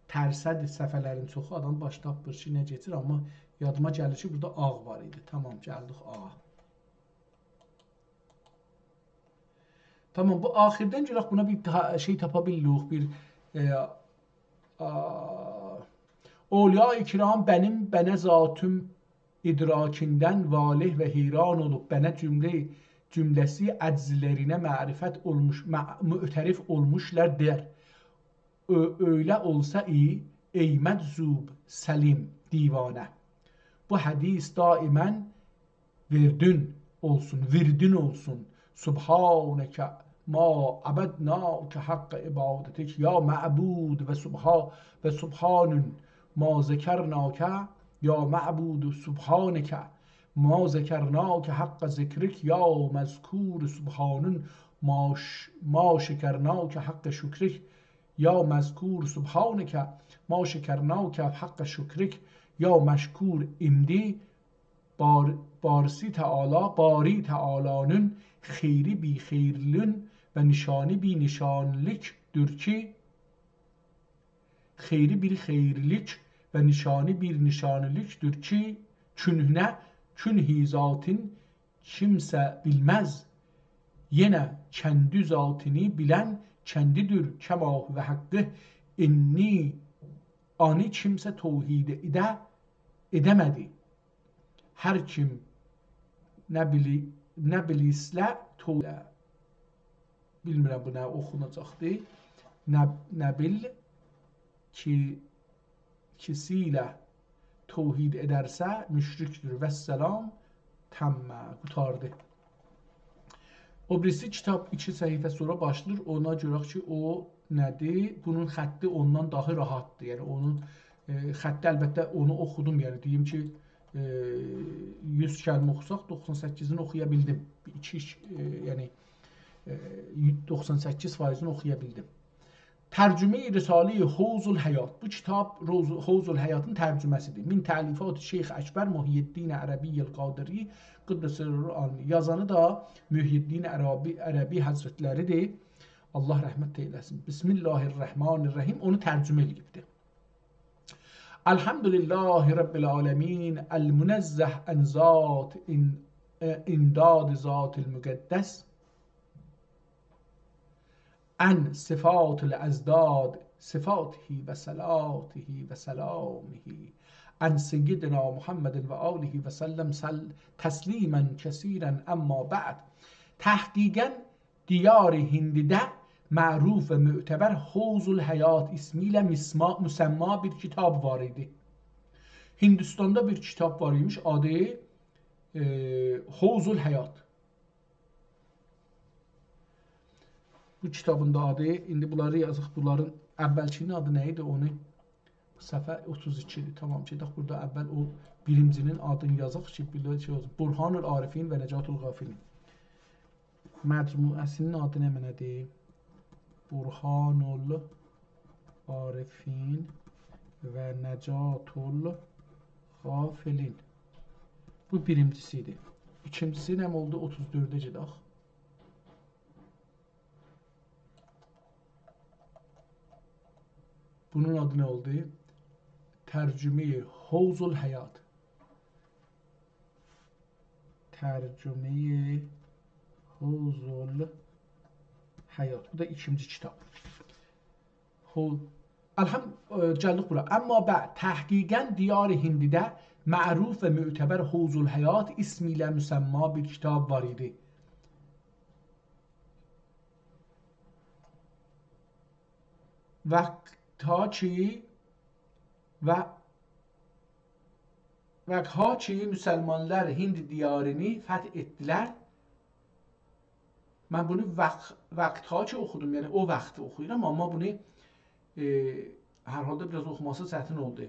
ترسه‌دیر صفحه‌لرین چوخو، آدام باش تاپمیر کی، نه کئچیر، آمما یادیما گلیر کی، بورادا آغ وار ایدی. تامام، گلدیک آغا. تامام، بو آخیردن گؤرک بونا بیر تا-، شئی تاپا بیلیریک، بیر، ائ، آ، اولیای کرام بنیم بنه ذاتیم ادراکیندن واله و حیران اولوب بنه جمله، جمله‌سی عجزلرینه معرفت اولموش، مع-، معترف اولموشلار دئر. اؤ-، اؤیله اولسا ای، ای مجذوب سلیم دیوانه، بو حدیث دائماً وردین اولسون، وردین اولسون. سبحانک ما عبدناک حق عبادتک یا معبود و سبحا-، و سبحان ما ذکرناک یا معبود سبحانک ما ذکرناک حق ذکرک یا مذکور سبحان ما ش-، ما شکرناک حق شکرک یا مذکور سبحانک ما شکرناک حق شکرک یا مشکور. ایمدی بار-، بارسی تعالی، باری تعالانین خیری بیر خیرلین و نیشانی بیر نیشانلیکدیر کی، خیری بیر خیرلیک و نیشانی بیر نیشانلیکدیر کی، کونه‌نه، کونهی ذاتین کیمسه بیلمز. یئنه کندی ذاتینی بیلن کندیدیر، کما هو حقه، انی، آنی کیمسه توحید ایده، ائده‌مه‌دی. هر کیم نه بیلی-، نه بیلیسله تو-، بیلمیرم بو نه اوخوناجاقدی. نه، نه بیل کی، کیسی ایله توحید ائدرسه مشرکدیر. والسلام، تمّ، قوتاردی. او بیریسی کیتاب ایکی صفحه سونرا باشلاییر. اونا گؤرک کی، او نه‌دیر؟ بونون خطی اوندان داها راحتدیر. یعنی اونون، ائ، خطی، البته اونو اوخودوم، یعنی دئییم کی، ائ، یوز کلمه اوخوساق دوخسان سککیزینی اوخویا بیلدیم. ایکی، ائ، یعنی، ائ، دوخسان سککیز فایزینی اوخویا بیلدیم. ترجمهٔ رسالهٔ حوض الحیات. بو کیتاب روز-، حوض الحیاتین ترجمه‌سیدیر. من تألیفات شیخ اکبر محی‌الدین عربی القادری قدس سرّه. یازانی دا محی‌الدین عربی، عربی حضرتلریدیر. الله رحمت ائله‌سین. بسم الله الرحمن الرحیم. اونو ترجمه ائله‌ییبدیر. الحمد لله رب العالمین، المنزه عن ذات ان-، انداد ذات المقدس، عن صفات الاضداد صفاته و صلاته و سلامه، عن سیدنا محمد و آله و سلم سل-، تسلیما کثیرا، اما بعد. تحقیقاً دیار هندیده معروف و معتبر حوض الحیات اسمی ایله مسما-، مسمی بیر کیتاب وار ایدی. هندوستاندا بیر کیتاب وار ایمیش، آدی، ائ، حوض الحیات. بو کیتابین دا آدی، ایندی بونلاری یازیق، بونلارین اوّلکی‌نین آدی نه ایدی؟ اونو، بو صفحه اوتوز ایکی ایدی. تامام، گئدک بورادا اوّل او بیرینجی‌نین آدینی یازاق کی، بیر شئی اولسون. برهان العارفین و نجات الغافلین. مجموعه‌سی‌نین آدی نمنه‌دیر؟ برهان العارفین و نجات الغافلین. بو بیرینجی‌سی ایدی. ایکینجی‌سی نه اولدو؟ اوتوز دؤرده گئدک. بونون آدی نه اولدو؟ ترجمهٔ حوض الحیات. ترجمهٔ حوض الحیات. بو دا ایکینجی کیتاب. حو-، الحم-، ائ، گلدیک بورا. اما بعد، تحقیقاً دیار هندیده معروف و معتبر حوض الحیات اسمی ایله مسمی بیر کیتاب وار ایدی. وقت‌ها کی، و وقت‌ها کی مسلمانلار هند دیارینی فتح ائتدیلر. من بونو وق-، وقت‌ها کی اوخودوم، یعنی او وقتی اوخویورام، آمما بونو، ائ، هر حالدا بیر آز اوخوماسی چتین اولدو.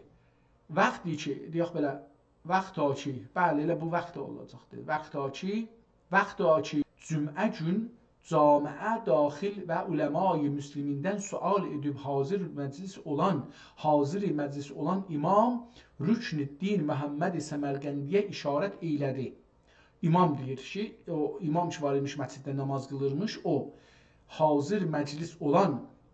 وقتی کی، دئیک بئله، وقتا کی، بلی، ائله بو وقت اولاجاقدیر. وقتا کی، وقتا کی، جمعه گون جامعه داخل و علمای مسلمیندن سؤال ائدیب حاضر مجلس اولان، حاضر مجلس اولان امام رکن الدین محمد سمرقندی‌یه اشارت ائیله‌دی. امام دئییر کی، او امام کی وار ایمیش مسجدده نماز قیلیرمیش، او حاضر مجلس اولان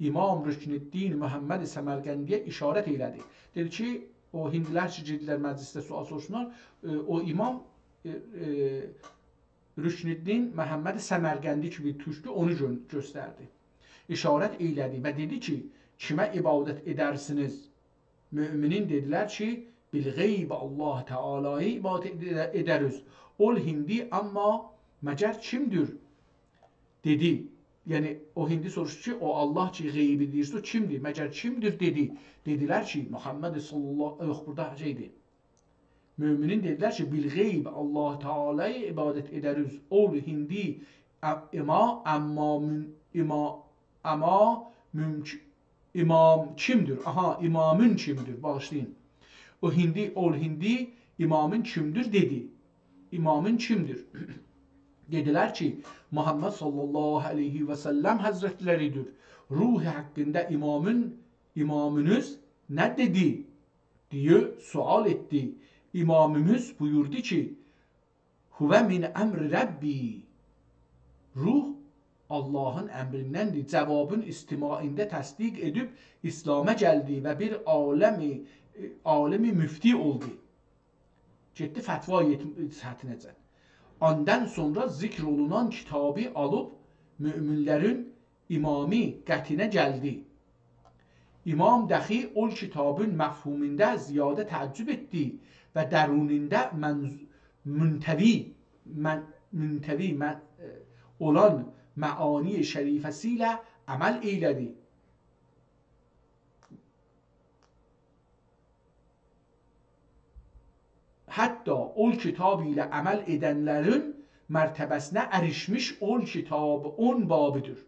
امام رکن‌الدین محمد سمرقندی‌یه اشارت ائله‌دی. دئدی کی، او هندی‌لر کی گیردیلر مجلسده سؤال سوروشسونلار، ائ، او امام، ائ، ائ، رکن‌الدین محمد سمرقندی کی بیر تورکدور، اونو گؤ-، گؤستردی. اشارت ائله‌دی و دئدی کی، کیمه عبادت ائدرسینیز؟ مؤمنین دئدیلر کی، بالغیب الله تعالی‌یا عبادت ائده-، ائدریز. اول هندی، اما مگر کیمدیر؟ دئدی. یعنی، او هندی سوروشدو کی، او الله کی غیبی دئییرسه، او کیمدیر؟ مگر کیمدیر؟ دئدی. دئدیلر کی، محمد صلی الله، یوخ، بورادا شئیدیر. مؤمنین دئدیلر کی، بالغیب الله تعالی‌یا عبادت ائدریز. اول هندی، ا-، اما، اما مون-، اما، اما مونک-، امام کیمدیر؟ آها، امامون کیمدیر؟ باغیشلایین. او هندی، اول هندی، امامون کیمدیر؟ دئدی. امامون کیمدیر؟ دئدیلر کی، محمد صلی الله علیه و سلم حضرتلری‌دیر. روح حاقیندا امامون، امامونوز نه دئدی؟ دئیه سؤال ائتدی. اماموموز بویوردو کی، هو من امر ربی. روح اللهین امریندندیر. جوابین استماعینده تصدیق ائدیب اسلاما گلدی و بیر عالم، عالم مفتی اولدو. گئتدی فتوا یئت-، سطحینه‌جن. آندان سونرا ذکر اولونان کیتابی آلیب مؤمنلرین امامی قطعینه گلدی. امام داخی اول کیتابین مفهوموندا زیاده تعجب ائتدی و درونوندا منظ-، منطوی، من-، منطوی، من-، ائ، اولان معانی شریفه‌سی ایله عمل ائیله‌دی. حتی اول کیتاب ایله عمل ائدنلرین مرتبه‌سینه اریشمیش اول کیتاب اون بابی‌دیر.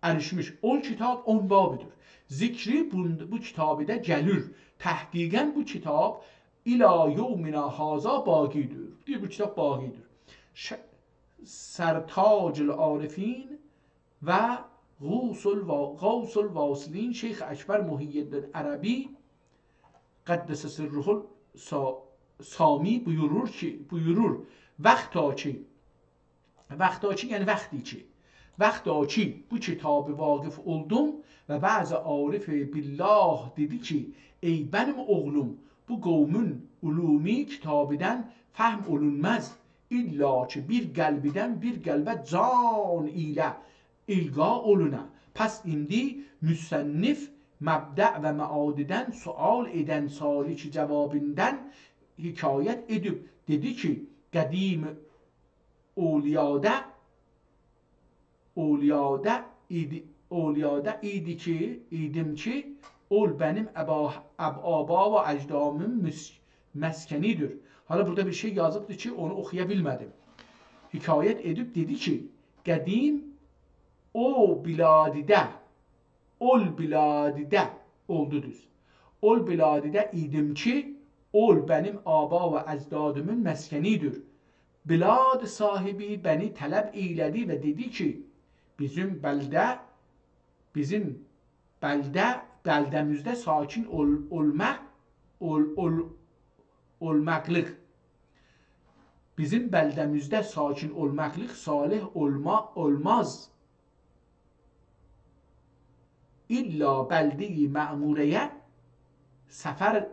اریشمیش اول کیتاب اون بابی‌دیر. ذکری بو، بو کیتابیده گلیر. تحقیقاً بو کیتاب الی یومنا هذا باقی‌دیر. دئییر، بو کیتاب باقی‌دیر. ش-، سرتاج العارفین و غوث الوا-، غوث الواصلین شیخ اکبر محی‌الدین عربی قدس سره الصا-، سامی بویورور کی، بویورور، وقتا کی، وقتا کی، یعنی وقتی کی، وقتا کی بو کیتابی واقف اولدوم و بعض عارف بالله دئدی کی، ای منیم اوغلوم، بو قومون علومی کیتابیدن فهم اولونماز. الا کی بیر قلبیدن بیر قلبه جان ایله القا اولونا. پس ایندی مصنف مبدأ و معادیدن سؤال ائدن سالک جوابیندان حکایت ائدیب دئدی کی، قدیم اولیادا، اولیادا ایدی، اولیادا ایدی کی، ایدیم کی، اول منیم ابا-، اب-، آبا و اجدادیمین مس-، مسکنی‌دیر. حالا بورادا بیر شئی یازیبدیر کی، اونو اوخویا بیلمه‌دیم. حکایت ائدیب دئدی کی، قدیم او بلادیده، اول بلادیده، اولدو دوز. اول بلادیده ایدیم کی، اول منیم آبا و اجدادیمین مسکنی‌دیر. بلاد صاحبی منی طلب ائیله‌دی و دئدی کی، بیزیم بلده، بیزیم بلده، بلده‌میزده ساکن اول-، اولماق، اول-، اول-، اولماقلیق. بیزیم بلده‌میزده ساکن اولماقلیق صالح اولما-، اولماز. الا بلده‌ی معموره‌یه سفر،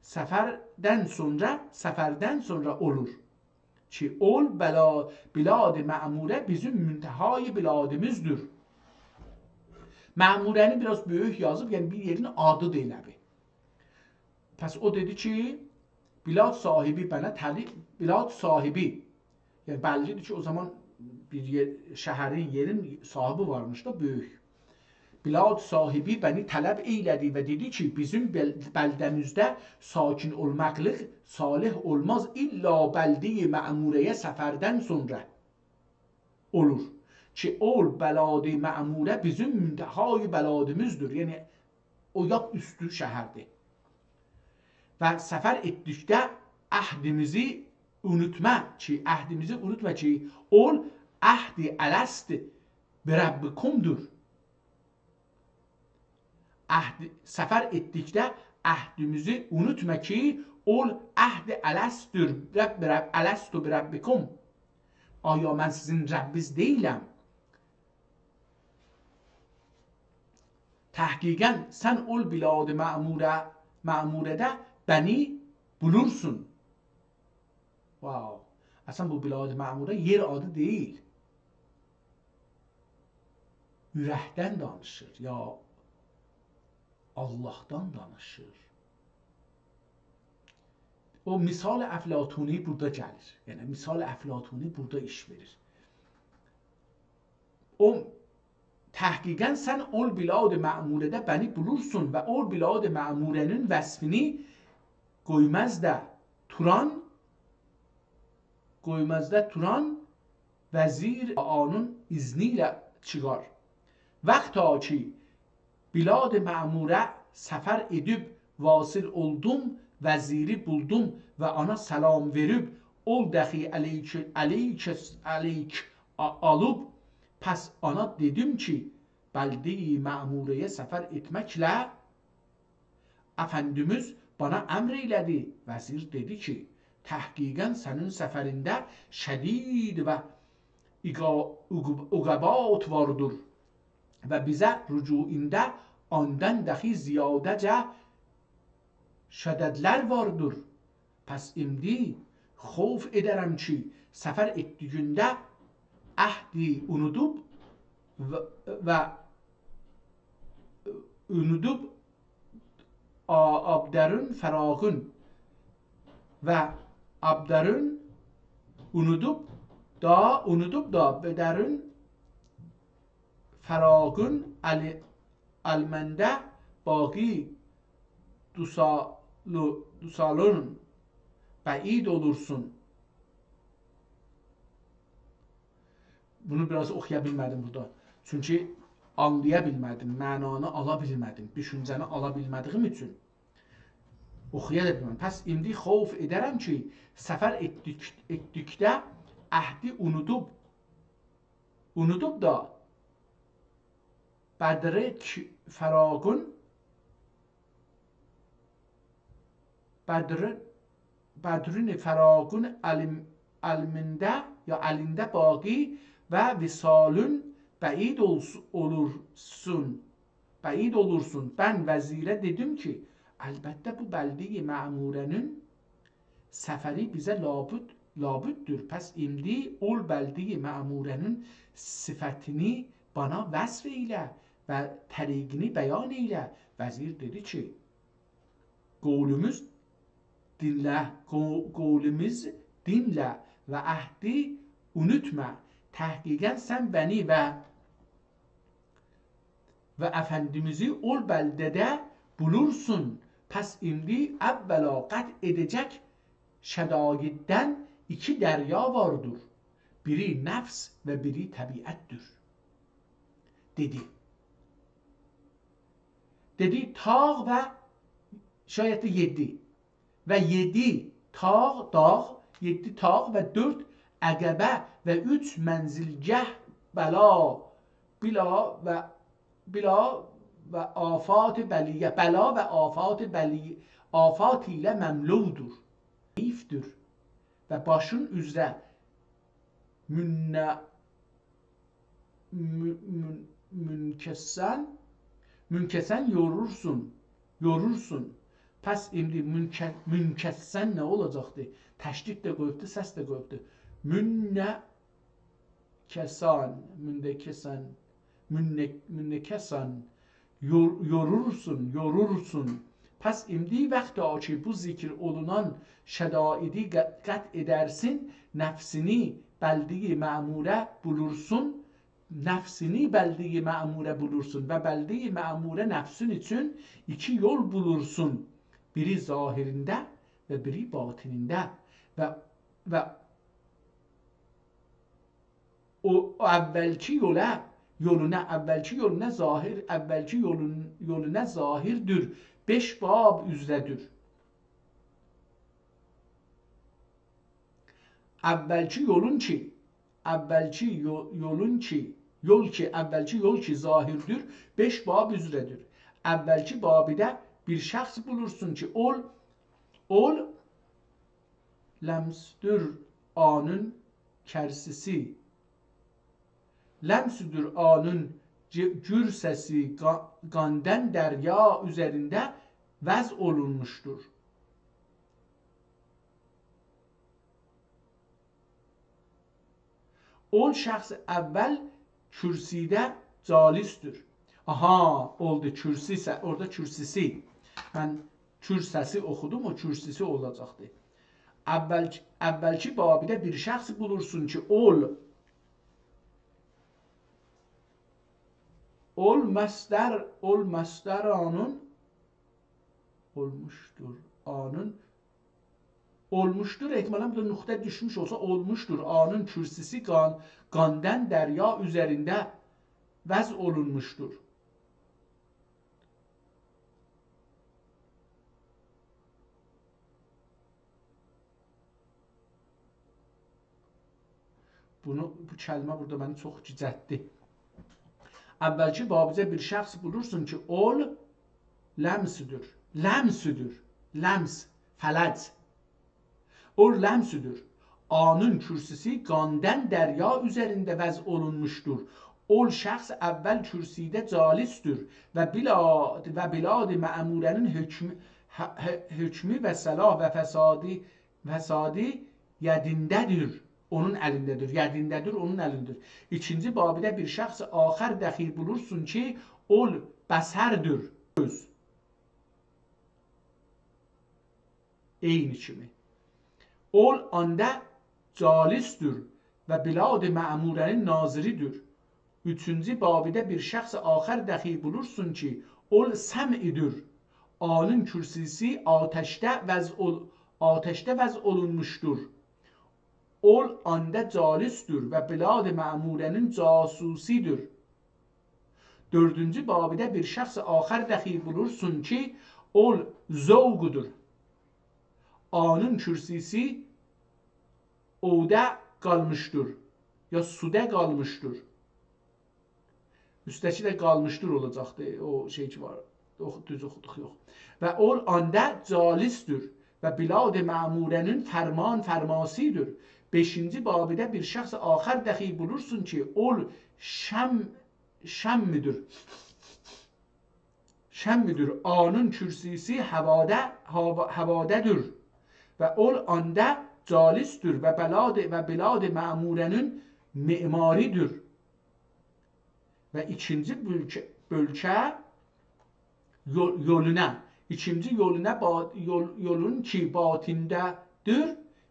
سفردن سونرا، سفردن سونرا اولور. کی، اول بلا-، بلاد معموره بیزیم منتهای بلادیمیزدیر. معموره‌نی بیر آز بؤیوک یازیب، یعنی بیر یئرین آدی‌دیر ائله بیل. پس او دئدی کی، بلاد صاحبی منه طلی-، بلاد صاحبی، یعنی بللی‌دیر کی، او زامان بیر یئر، شهرین، یئرین صاحبی وارمیش دا، بؤیوک. بلاد صاحبی منی طلب ائیله‌دی و دئدی کی، بیزیم بل-، بلده‌میزده ساکن اولماقلیق صالح اولماز، الا بلده‌ی معموره‌یه سفردن سونرا اولور. کی، اول بلاد معموره بیزیم منتهای بلادیمیزدیر. یعنی، او لاپ اوستو شهردیر. و سفر ائتدیکده عهدیمیزی اونوتما کی، عهدیمیزی اونوتما کی، اول عهد الست بربکم‌دور. عهد، سفر ائتدیکده عهدیمیزی اونوتما کی، اول عهد الستو رب، رب، الستو بربکم؟ آیا من سیزین ربّینیز دئییلم؟ تحقیقاً سن اول بلاد معموره، معموره‌ده بنی بولورسون. واو. اصلاً بو بلاد معموره یئر آدی دئییل. اورکدن دانیشیر، یا آللاهدان دانیشیر. او مثال افلاطونی بورادا گلیر. یعنی مثال افلاطونی بورادا ایش وئریر. او تحقیقاً سن اول بلاد معموره‌ده بنی بولورسون و اول بلاد معموره‌نین وصفینی قویمزده توران، قویمزده توران وزیر آنون اذنی ایله چیخار. وقتا کی بلاد معموره سفر ائدیب واصل اولدوم، وزیری بولدوم و آنا سلام وئریب، اول دخی علیک، علیک، علیک آ-، آلیب، پس آنا دئدیم کی، بلده‌ی معموره‌یه سفر ائتمکله افندیمیز بانا امر ائیله‌دی. وزیر دئدی کی، تحقیقاً سنین سفرینده شدید و عقا-، عقوب-، عقوبات واردیر و بیزه رجوعینده آندان دخی زیاده‌جه شدت‌لر واردیر. پس ایندی خوف ائدرم کی، سفر ائتدیگینده عهدی اونودوب و، و اونودوب آ-، آبدارین فراقین و آبدارین اونودوب دا، اونودوب دا بدرین فراقین الی-، المنده باقی دوسالو-، دوسالون بعید اولورسون. بونو بیر آز اوخویا بیلمه‌دیم بورادا. چونکی آنلایا بیلمه‌دیم، معنانی آلا بیلمه‌دیم، دوشونجه‌نی آلا بیلمه‌دیگیم اوچون اوخویا دا بیلمه‌دیم. پس ایندی خوف ائدرم کی، سفر ائتدیک-، ائتدیکده عهدی اونودوب، اونودوب دا بدرک فراقون، بدر-، بدرین فراقون الیم-، المنده یا الینده باقی و وصالون بعید اولس-، اولورسون، بعید اولورسون. من وزیره دئدیم کی، البته بو بلده‌ی معموره‌نین سفری بیزه لابود، لابوددور. پس ایندی اول بلده‌ی معموره‌نین صفتینی بانا وصف ائیله و طریقینی بیان ائیله. وزیر دئدی کی، قولوموز دینله، قو-، قولوموز دینله و عهدی اونوتما. تحقیقاً سن بنی و و افندیمیزی اول بلده‌ده بولورسون. پس ایندی اوّلا قطع ائده‌جک شدایددن ایکی دریا واردیر. بیری نفس و بیری طبیعتدیر. دئدی. دئدی، طاق و شاید ده یئددی. و یئددی طاق، داغ، یئددی طاق و دؤرد عقبه و اوچ منزلگاه بلا، بلا و، بلا و آفات بلیه، بلا و آفات بلی-، آفات ایله مملودور، حیفدیر و باشین اوزره منه-، مو-، مون-، مونکسن، مونکسن یورورسون، یورورسون. پس ایندی مونکه-، مونکسن نه اولاجاقدی؟ تشدید ده قویوبدو، سس ده قویوبدو. مونکسن، مونکسن، مونک-، مونکسن. یور-، یورورسون، یورورسون. پس ایندی وقتا کی بو ذکر اولونان شدایدی ق-، قطع ائدرسین، نفسینی بلده‌ی معموره بولورسون، نفسینی بلده‌ی معموره بولورسون و بلده‌ی معموره نفسین اوچون ایکی یول بولورسون. بیری ظاهرینده و بیری باطنینده و، و او، او اوّلکی یولا، یولونا، اوّلکی یولونا ظاهر، اوّلکی یولون، یولونا ظاهردیر، بئش باب اوزره‌دیر. اوّلکی یولون کی، اوّلکی یو-، یولون کی، یول کی، اوّلکی یول کی ظاهردیر، بئش باب اوزره‌دیر. اوّلکی بابیده بیر شخص بولورسون کی، اول، اول لمسدور آنین کرسیسی. لمسدور آنین ج-، گور سسی قا-، قاندن دریا اوزرینده وضع اولونموشدور. اول شخص اول کرسیده جالسدور. آها، اولدو کرسیسه، اورادا کرسیسی. من کور سسی اوخودوم، او کرسیسی اولاجاقدی. اول، اولکی بابیده بیر شخص بولورسون کی، اول، اول مصدر، اول مصدر آنین، اولموشدور، آنین، اولموشدور، احتمالاً بورادا نقطه دوشموش اولسا، اولموشدور، آنین کرسیسی قان، قاندن دریا اوزرینده وضع اولونموشدور. بونو، بو کلمه بورادا منی چوخ گیجلتدی. اولکی بابیده بیر شخص بولورسون کی، اول لمسدور. لمسدور. لمس، فلج. اول لمسدور. آنین کرسیسی قاندن دریا اوزرینده وضع اولونموشدور. اول شخص اول کرسیده جالسدور و بلا-، و بلاد معموره‌نین حکم-، ح-، ح-، حکمی و صلاح و فسادی، فسادی یدینده‌دیر، اونون الینده‌دیر. یدینده‌دیر، اونون الینده‌دیر. ایکینجی بابیده بیر شخص آخر دخیل بولورسون کی، اول بصردور. گؤز. عینی کیمی. اول آندا جالسدور و بلاد معموره‌نین ناظریدیر. اوچونجو بابیده بیر شخص آخر دخیل بولورسون کی، اول سمعدور. آنین کرسیسی آتشده وضع اول-، آتشده وضع اولونموشدور. اول آندا جالسدور و بلاد معموره‌نین جاسوسیدیر. دؤردونجو بابیده بیر شخص آخر دخیل بولورسون کی، اول ذوقدور. آنین کرسیسی اودا قالمیشدیر، یا سودا قالمیشدیر. اوسته‌کی ده قالمیشدیر اولاجاقدی، او شئی کی وار، اوخ-، دوز اوخودوق، یوخ. و اول آندا جالسدیر و بلاد معموره‌نین فرمان فرماسیدیر. بئشینجی بابیده بیر شخص آخر دخیل بولورسون کی، اول شم-، شمعدیر. شمعدیر، آنین کرسیسی هوادا، هوا-، هوادادیر. و اول آندا جالسدیر و بلاد، و بلاد معموره‌نین معماریدیر. و ایکینجی بؤلکه، بؤلکه یول-، یولونا، ایکینجی یولونا با-، یول-، یولون کی باطنده‌دیر،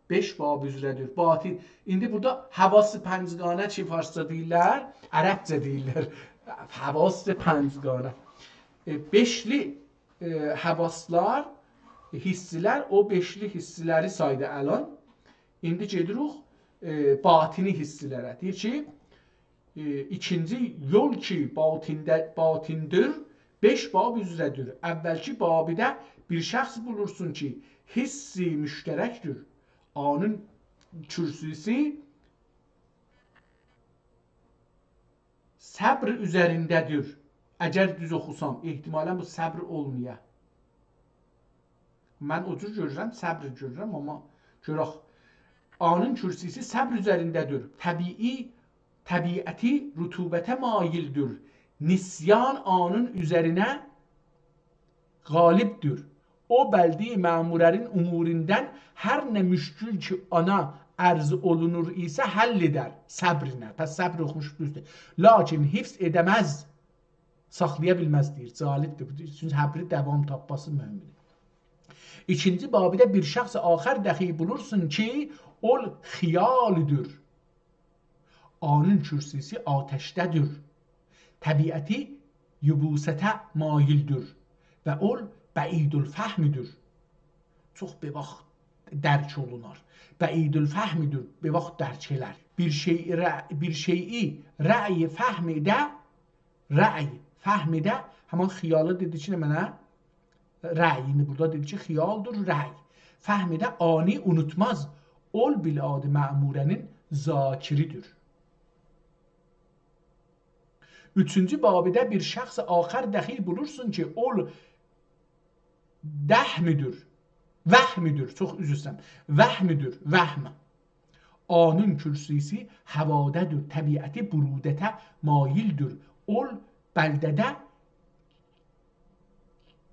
بئش باب اوزره‌دیر. باطن، ایندی بورادا حواس پنجگانه کی فارسجا دئییرلر، عربجه دئییرلر. حواس پنجگانه. ائ، بئشلی، ائ، حواسلار، حسلر، او بئشلی حسلری سایدی الان. ایندی گئدیریک، ائ، باطنی حسلره. دئییر کی، ائ، ایکینجی یول کی باطنده، باطندیر، بئش باب اوزره‌دیر. اولکی بابیده بیر شخص بولورسون کی، حس مشترکدیر. آنین کرسیسی صبر اوزرینده‌دیر. اگر دوز اوخوسام، احتمالاً بو صبر اولمایا. من او جور گؤرورم، صبر گؤرورم، آمما گؤرک. آنین کرسیسی صبر اوزرینده‌دیر. طبیعی، طبیعتی رطوبته مایلدیر. نسیان آنین اوزرینه غالبدیر. او بلدی معموره‌نین اموریندن هر نه مشکل کی اونا عرض اولونور ایسه حل ائدر صبرینه. پس صبر اوخوموش دوزدور. لاکین حفظ ائده‌مز، ساخلایا بیلمز دئییر. جالبدیر بو. چونکی صبری داوام تاپماسی مهمدور. ایکینجی بابیده بیر شخص آخر دخیل بولورسون کی، اول خیالدیر. آنین کرسیسی آتشده‌دیر. طبیعتی یبوسته مایلدیر و اول بعیدالفهمدیر. چوخ بئواخت درک اولونار. بعیدالفهمدیر، بئواخت درک ائلر. بیر شئی، رأ-، بیر شئیی رأی فهم ائده، رأی فهم ائده، همان خیالی دئدی کی، نمنه؟ رأی، ایندی بورادا دئدی کی، خیالدیر، رأی. فهم ائده آنی اونوتماز. اول بلاد معموره‌نین ذاکریدیر. اوچونجو بابیده بیر شخص آخر دخیل بولورسون کی، اول دهمدیر. وهمدور، چوخ عذر ایسته‌ییرم. وهمدور، وهم. آنین کرسی‌سی هواده‌دیر، طبیعتی برودته مایلدیر. اول بلده‌ده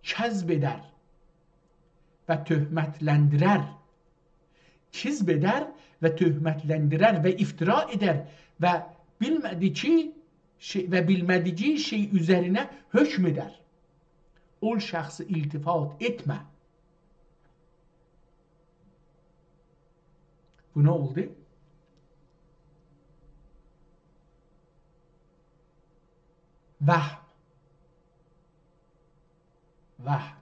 کذب ائدر و تهمتلندیرر. کذب ائدر و تهمتلندیرر و افترا ائدر و بیلمه‌دیگی شئی، و بیلمه‌دیگی شئی اوزرینه حکم ائدر. اول شخصه التفات ائتمه. بو نه اولدو؟ وهم. وهم.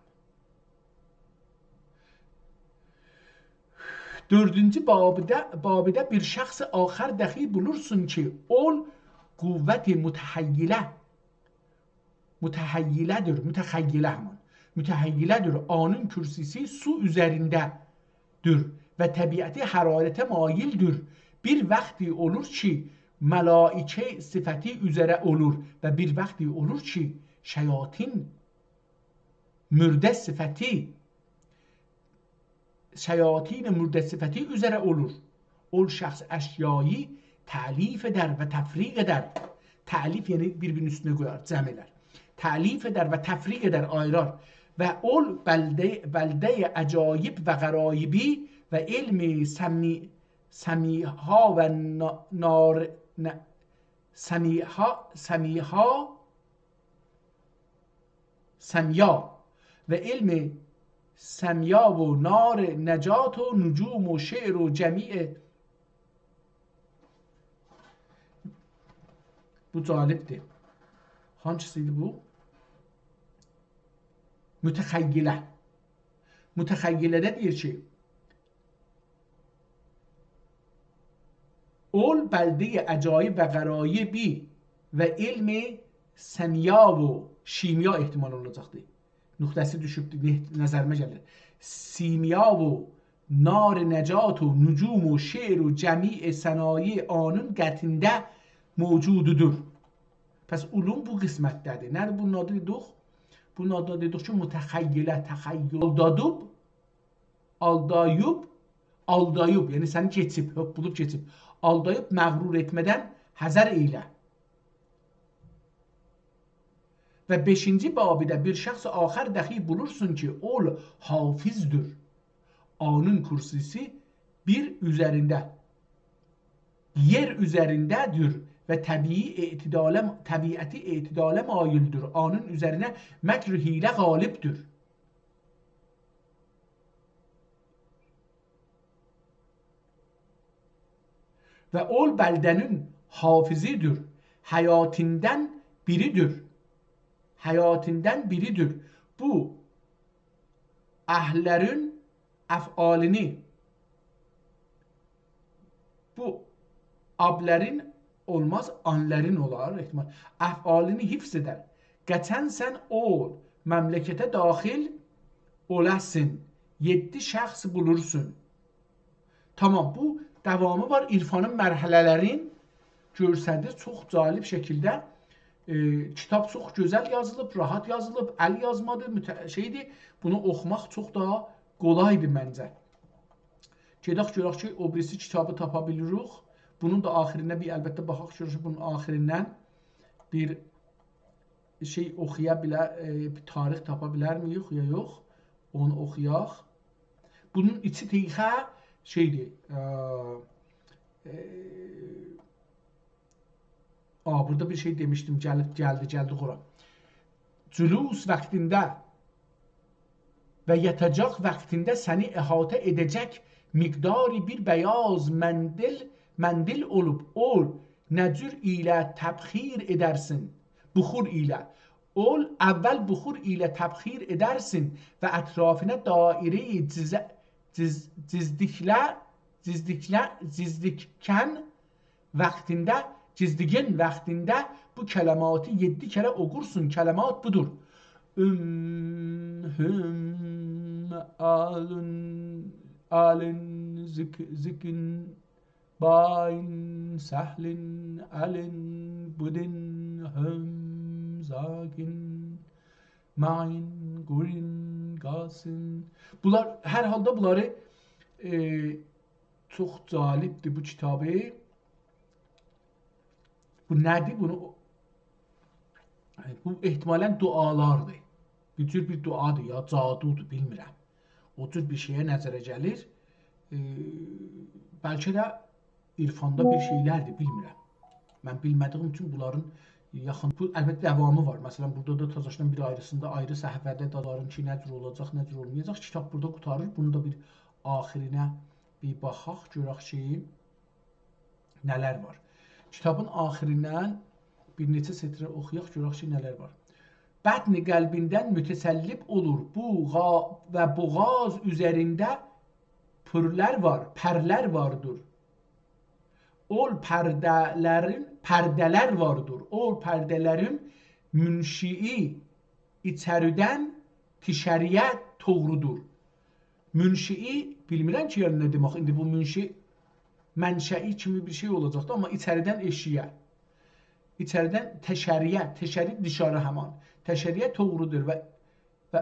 دؤردونجو بابیده، بابیده بیر شخص آخر دخی بولورسون کی، اول قوت متخیله، متخیله‌دیر، متخیله همان. متخیله‌دیر، آنین کرسی‌سی سو اوزرینده‌دیر و طبیعتی حرارته مایلدیر. بیر واختی اولور کی، ملائکه صفتی اوزره اولور و بیر واختی اولور کی، شیاطین مرده صفتی، شیاطین مرده صفتی اوزره اولور. اول شخص اشیایی تألیف ائدر و تفریق ائدر. تألیف یعنی بیر-بیرینین اوستونه قویار، جمع ائلر. تألیف ائدر و تفریق ائدر، آییرار. و اول بلده، بلده عجایب و غرایبی و علم سمی-، سمیها و نا-، نار-، ن-، سمیها، سمیها سمیا و علم سمیا و نار نجات و نجوم و شعر و جمیع. بو جالبدیر. هانسی‌سیدی بو؟ متخیله. متخیله‌ده دئییر کی، اول بلده عجایب و غرایبی و علم سمیا و شیمیا احتمال اولاجاقدی. نقطه‌سی دوشوبدو، نه-، نظریمه گلیر. سیمیا و نار نجات و نجوم و شعر و جمیع صنایع آنین قطعینده موجوددور. پس علوم بو قسمتده‌دیر. نه‌دیر بونون آدی دئدیک؟ بونون آدینا دئدیک کی، متخیله، تخیل. آلدادیب، آلداییب، آلداییب، یعنی سنی کئچیب، هوپپولوب کئچیب. آلداییب مغرور ائتمه‌دن حذر ائیله. و بئشینجی بابیده بیر شخص آخر دخی بولورسون کی، اول حافظدور. آنین کرسی‌سی بیر اوزرینده، یئر اوزرینده‌دیر و طبیعی اعتداله، طبیعتی اعتداله مایلدیر. آنین اوزرینه مکر و حیله غالبدیر. و اول بلده‌نین حافظیدیر، حیاتیندن بیریدیر. حیاتیندن بیریدیر. بو اهللرین افعالینی، بو آبلرین اولماز، آنلرین اولار احتمال. افعالینی حفظ ائدر. قچن سن اول مملکته داخل اولاسین. یئددی شخص بولورسون. تامام، بو داوامی وار. عرفانین مرحله‌لرین گؤرسدیر چوخ جالب شکیلده. ائ، کیتاب چوخ گؤزل یازیلیب، راحت یازیلیب، ال یازمادیر، مت-، شئیدیر. بونو اوخوماق چوخ داها قولایدیر منجه. گئدک گؤرک کی، او بیریسی کیتابی تاپا بیلیریک. بونون دا آخیرینه بیر، البته، باخاق گؤرک کی، بونون آخیریندن بیر شئی اوخویا بیلر، ائ، بیر تاریخ تاپا بیلرمیک یا یوخ؟ اونو اوخویاق. بونون ایچی تئیخه شئیدیر، ائ، ائ، آ، بورادا بیر شئی دئمیشدیم، گلیب، گلدی، گلدی اورا. جلوس واختیندا و یاتاجاق واختیندا سنی احاطه ائده‌جک مقداری بیر بیاض مندیل، مندیل اولوب، او نه جور ایله تبخیر ائدرسین؟ بخور ایله. اول، اول بخور ایله تبخیر ائدرسین و اطرافینا دایره‌ی جیزه-، جیز-، جیزدیکله، جیزدیکله، جیزدیکن واختیندا، جیزدیگین واختیندا بو کلماتی یئددی کره اوخورسون. کلمات بودور: ام، هم، آلن، آلن، زیک-، زیکین، باین، سهلین، الین، بودین، هم، زاکین. Mein Grün Gassen. بونلار، هر حالدا بونلاری، ائ، چوخ جالبدیر بو کیتابی. بو نه‌دیر؟ بونو، بو احتمالاً دعالاردیر. بیر جور بیر دعادیر یا، جادودور، بیلمیرم. او جور بیر شئیه نظره گلیر. ائ، بلکه ده عرفاندا بیر شئیلردیر، بیلمیرم. من بیلمه‌دیییم اوچون بونلارین یاخین، بو، البته، داوامی وار. مثلاً، بورادا دا تازاشدان بیر آیریسیندا، آیری صفحه‌ده دادارین کی، نه جور اولاجاق، نه جور اولمایاجاق. کیتاب بورادا قوتاریر. بونون دا بیر آخیرینه بیر باخاق، گؤرک کی، نه‌لر وار. کیتابین آخیریندن بیر نئچه سطری اوخویاق، گؤرک کی، نه‌لر وار. بطن قلبیندن متصلب اولور. بو غا-، و بوغاز اوزرینده پرلر وار، پرلر واردور. اول پرده‌لرین، پرده‌لر واردور. اول پرده‌لرین منشئی ایچریدن دیشاری‌یا دوغرودور. منشئی، بیلمیرم کی، یعنی نه دئمک. ایندی بو منشئی، منشئی کیمی بیر شئی اولاجاقدی، آمما ایچریدن ائشییه. ایچریدن تشری‌یه، تشری دیشاری همان. تشری‌یه دوغرودور و، و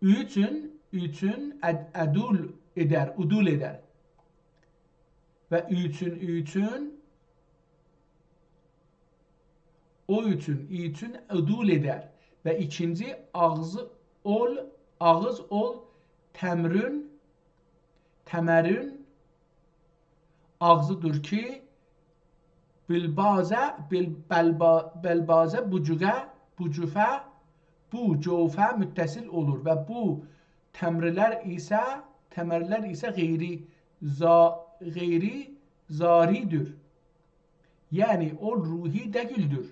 اوچون، اوچون اد-، عدول ائدر، عدول ائدر. و اوچون، اوچون، او اوچون، اوچون عدول ائدر. و ایکینجی آغزی اول، آغیز اول تمرون، تمرون آغزیدیر کی، بلبازه، بل-، بلبا-، بلبازه بوجوغه، بوجوفه، بو جوفه متصل اولور و بو تمرلر ایسه، تمرلر ایسه غیری زا-، غیری زاریدیر. یعنی، او روحی دئییلدیر.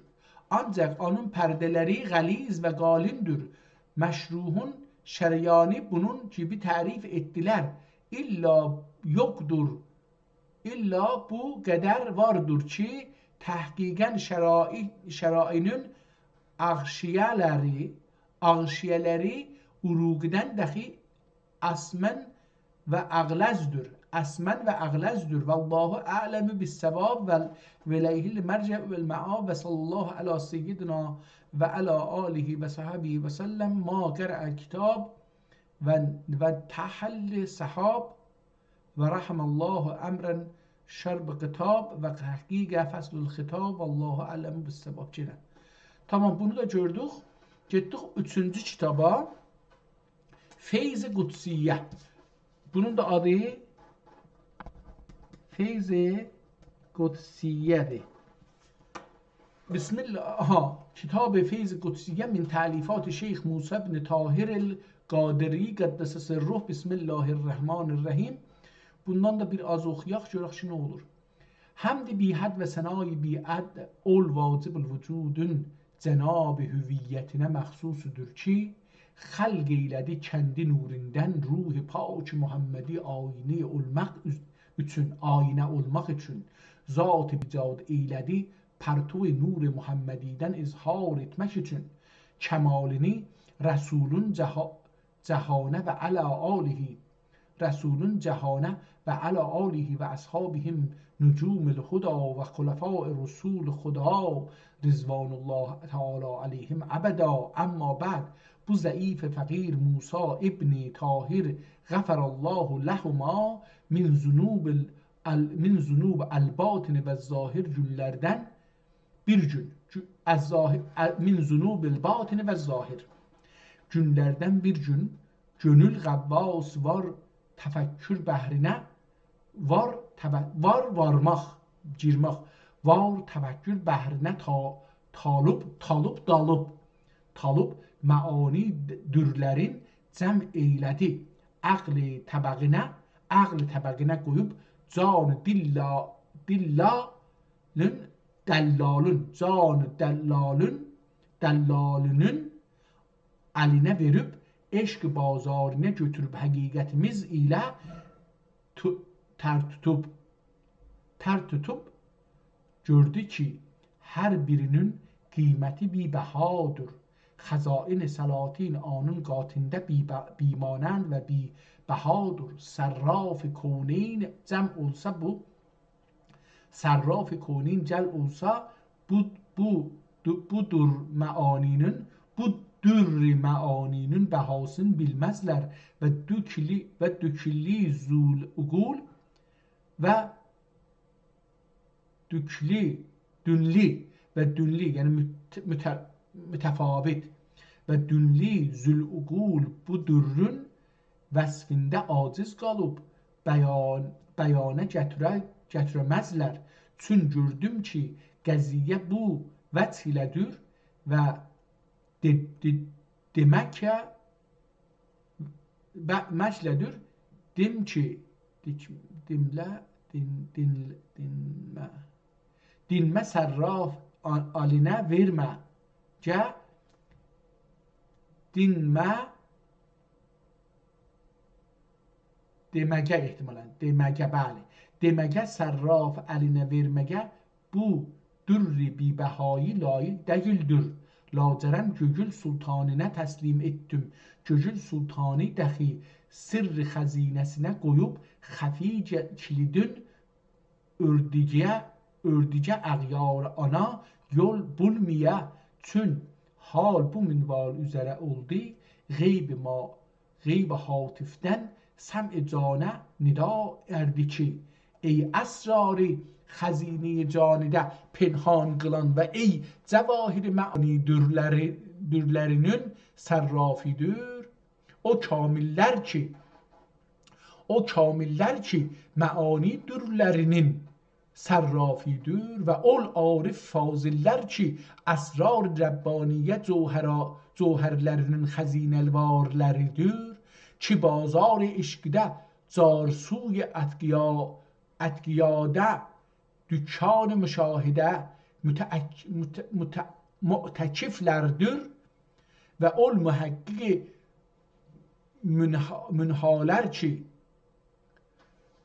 آنجاق اونون پرده‌لری غلیظ و قالیندیر. مشروحون شریانی بونون کیمی تعریف ائتدیلر. الّا یوخدور، الّا بو قدر واردیر کی، تحقیقاً شرائع-، شریانین اغشیه‌لری، اغشیه‌لری عروقدن داخی اسمن و اغلظدیر. اسمن و اغلظدیر. والله اعلم بالصواب و، و الیه المرجع و المآب و صلی الله علی سیدنا و علی آله و صحبه و سلم. ما قرأ کتاب و، و تحل سحاب و رحم الله امرأ شرب قتاب و تحقیق فصل الخطاب. والله اعلم بالصواب. گئنه. تامام، بونو دا گؤردوک. گئتدیک اوچونجو کیتابا. فیض قدسیه. بونون دا آدی فیض قدسیه‌دیر. بسم الله، آها، کتاب فیض قدسیه من تألیفات شیخ موسی بن طاهر القادری قدس سره. بسم الله الرحمن الرحیم. بوندان دا بیر آز اوخویاق، گؤرک کی، نه اولور. حمد بی‌حد و ثنای بی‌عد اول واجب الوجودون جناب هویتینه مخصوصدور کی، خلق ائیله‌دی کندی نوریندن روح پاک محمدی آیینه اولماق اوز-، اوچون، آیینه اولماق اوچون. ذات بیجاد ائیله‌دی پرتو نور محمدی‌دن اظهار ائتمک اوچون. کمالینی رسولون جها-، جهانه و علی آله، رسولون جهانه و علی آله و اصحابهم نجوم الهدی و خلفاء رسول خدا رضوان الله تعالی علیهم ابدا. اما بعد، بو ضعیف فقیر موسی ابن طاهر غفر الله لهما من ذنوب ال-، ال-، من ذنوب الباطن و الظاهر گونلردن بیر گون، گو-، الظاهر، ال-، من ذنوب الباطن و الظاهر. گونلردن بیر گون گؤنول غواص وار تفکر بحرینه، وار تب-، وار وارماق، گیرمک، وار تفکر بحرینه تا-، طالب، طالب، دالیب، طالب معانی د-، درلرین جمع ائیله‌دی. عقل طبقینه، عقل طبقینه قویوب جان دلا-، دلا-، لون، دلّالون، جان دلّالون، دلّالونون الینه وئریب، عشق بازارینه گؤتوروب حقیقتیمیز ایله تو-، تر توتوب، تر توتوب گؤردو کی، هر بیرینین قیمتی بی‌بهادیر. خزائن سلاطین اونون قاتیندا بی-، بی‌مانند و بی‌بهادیر. صراف کونین جمع اولسا بو، صراف کونین جمع اولسا، بو، بو، دو-، بودور معانی‌نین، بو، در معانی‌نین بهاسینی بیلمزلر و دوکلی و دوکلی ذوالعقول و دوکلی، دونلی و دونلی، یعنی مت-، مت-، متفاوت و دونلی ذوالعقول بو درّون وصفینده عاجز قالیب بیان-، بیانه گتیره-، گتیرمزلر. چون گؤردوم کی، قضیه بو وجه ایله‌دیر و دئ-، دئ-، دئمک کی، و مجلدور، دیم کی، دیک-، دیمله، دین-، دین-، دینمه. دینمه صرّاف آ-، الینه وئرمه. گه، دینمه، دئمگه احتمالاً، دئمگه، بلی. دئمگه صرّاف الینه وئرمگه بو درّ بی‌بهایی لایق دئییلدیر. لاجرم گؤیول سلطانینا تسلیم ائتدیم. گؤیول سلطانی دخی سرّ خزینه‌سینه قویوب خفی گ-، کلیدین اؤردوگه، اؤردوگه اغیار آنا یول بولمایا. چون حال بو منوال اوزره اولدو، غیب ما غیب هاتفدن سمع جانه ندا ائدردی کی، ای اسرار خزینهٔ جانیده پنهان قیلان و ای جواهر معانی درّلری-، درّلرینین صرّافیدیر. او کامل‌لر کی، او کامل‌لر کی، معانی درّلرینین صرّافیدیر و اول عارف فاضل‌لر کی، اسرار ربّانیه جوهرا-، جوهرلرینین خزینه‌وارلریدیر کی، بازار عشقده جارسوی اتقیا-، اتقیاده دکان مشاهده متعک-، مت-، مت-، معتکف‌لردیر و اول محقق منها-، منهالر کی،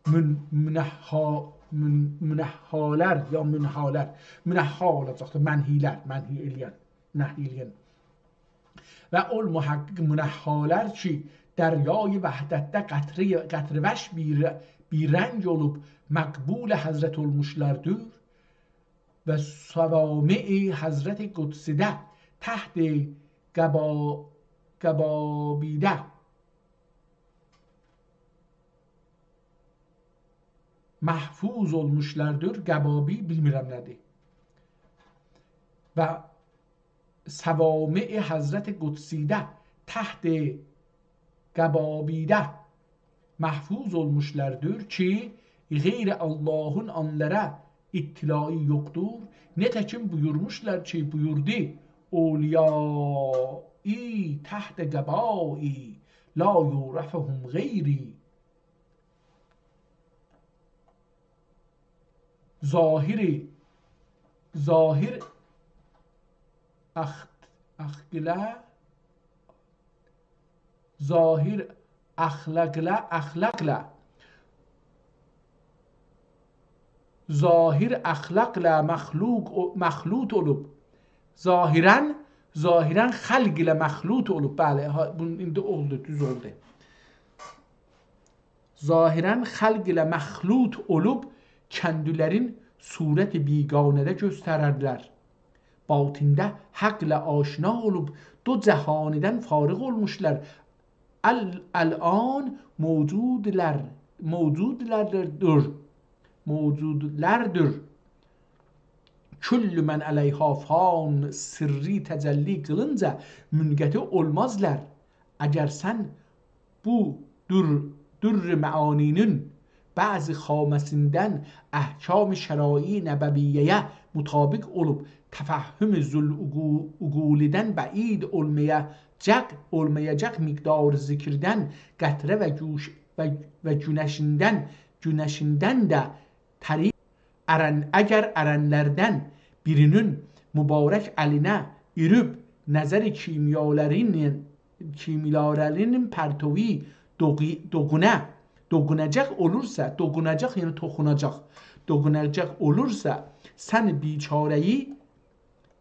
من-، منها-، من-، منهالر، یا منهالر، منها اولاجاقدیر، منهی‌لر، منهی ائله‌ین، نهی ائله‌ین. و اول محقق منهالر کی، دریای وحدتده قطره، قطره‌وش بیر، بی‌رنگ اولوب مقبول حضرت اولموشلاردیر و صوامع حضرت قدسیده تحت قبا-، قبابیده محفوظ اولموشلاردیر. قبابی بیلمیرم نه‌دیر. و صوامع حضرت قدسیده تحت قبابیده محفوظ اولموشلاردیر کی، غیر آللاهین اونلارا اطلاعی یوخدور. نئته‌کیم بویورموشلار کی، بویوردو: «اولیایی تحت قبایی، لا یعرفهم غیری.» ظاهری، ظاهر اخ-، اخلاقله، ظاهر اخلاقله، اخلاقله، ظاهر اخلاقله مخلوق او-، مخلوط اولوب. ظاهراً، ظاهراً خلق ایله مخلوط اولوب. بلی، ها، بونون ایندی اولدو، دوز اولدو. ظاهراً خلق ایله مخلوط اولوب، کندی‌لرین صورت بیگانه‌ده گؤستررلر. باطنده حقله آشنا اولوب، دو جهانیدن فارغ اولموشلار. ال-، الان موجودلر، موجودلردیر، موجودلردیر. کل من علیها فان سرّی تجلی قیلینجا منقطع اولمازلار. اگر سن بو در، درّ معانی‌نین بعضی خامه‌سیندن احکام شرایع نبویه‌یه مطابق اولوب، تفهم ذوالعقو-، عقولدن بعید اولمایاجاق، اولمایاجاق مقدار ذکردن، قطره و گوش-، و، و گونشیندن، گونشیندن ده طریق ارن-، اگر ارنلردن بیرینین مبارک الینه ایریب نظر کیمیالارینین، کیمیالارینین پرتوی دوغی-، دوغونا، دوغوناجاق اولورسا، دوغوناجاق، یعنی توخوناجاق، دوغوناجاق اولورسا، سن بیچاره‌یی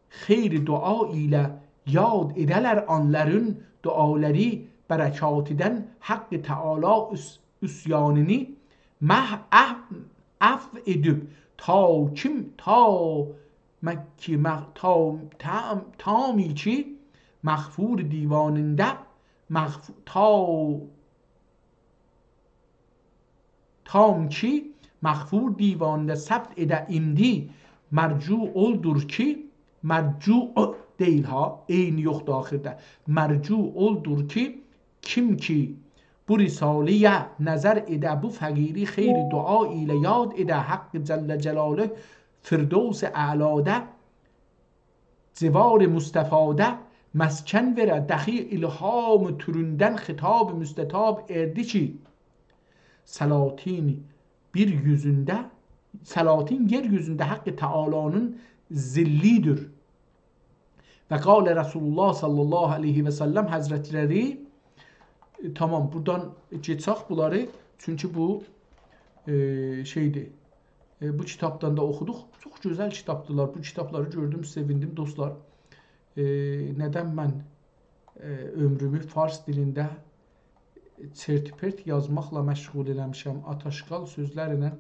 خیر دعا ایله یاد ائده‌لر، اونلارین دعالاری برکاتیدن حق تعالی عص-، عصیانینی مح-، عف-، عفو ائدیب، تا کیم، تا مکی-، مح-، تا، تا، تامی کی، مغفور دیوانینده مغف-، تا تام کی، مغفور دیوانیندا ثبت ائده ایمدی، مرجوع اولدور کی، مرجوع دئییل ها، عینی یوخدور آخیردا. مرجوع اولدور کی، کیم کی بو رساله‌یه نظر ائده، بو فقیری خیر دعا ایله یاد ائده، حق جل جلاله فردوس اعلادا جوار مصطفادا مسکن وئره، دخی الهام توروندن خطاب مستطاب ائردی کی، سلاطین بیر یوزونده، سلاطین یئر یوزونده حق تعالی‌نین ظلی‌دیر. و قال رسول الله صلی الله علیه و سلم حضرتلری، تامام، بورادان کئچک بونلاری، چونکی بو، ائ، شئیدیر. ائ، بو کیتابدان دا اوخودوق. چوخ گؤزل کیتابدیلار. بو کیتابلاری گؤردوم، سئویندیم، دوستلار. ائ، ندن من، ائ، عؤمرومو فارس دیلینده چرت و پرت یازماقلا مشغول ائله‌میشم، آتاشقال سؤزلرله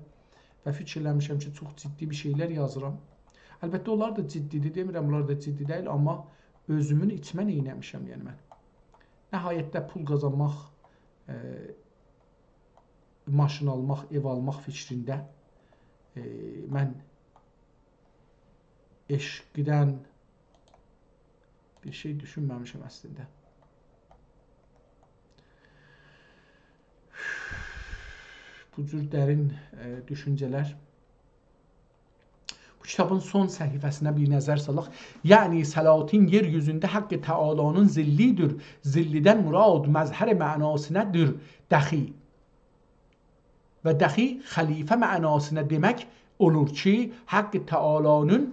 و فیکیرله‌میشم کی، چوخ جدی بیر شئیلر یازیرام. البته، اونلار دا جدی‌دیر، دئمیرم، اونلار دا جدی دئییل، آمما اؤزومون ایچمه نئینه‌میشم، یعنی من. نهایتده پول قازانماق، ائ، ماشین آلماق، ائو آلماق فیکرینده، ائ، من عشقدن بیر شئی دوشونمه‌میشم اصلینده. بو جور درین، ائ، دوشونجه‌لر. بو کیتابین سون صفحه‌سینه بیر نظر سالاق. یعنی سلاطین یئر یوزونده حق تعالی‌نین ظلی‌دیر. ظلی‌دن مراد مظهر معناسینادیر دخی. و دخی خلیفه معناسینا دئمک اولور کی، حق تعالی‌نین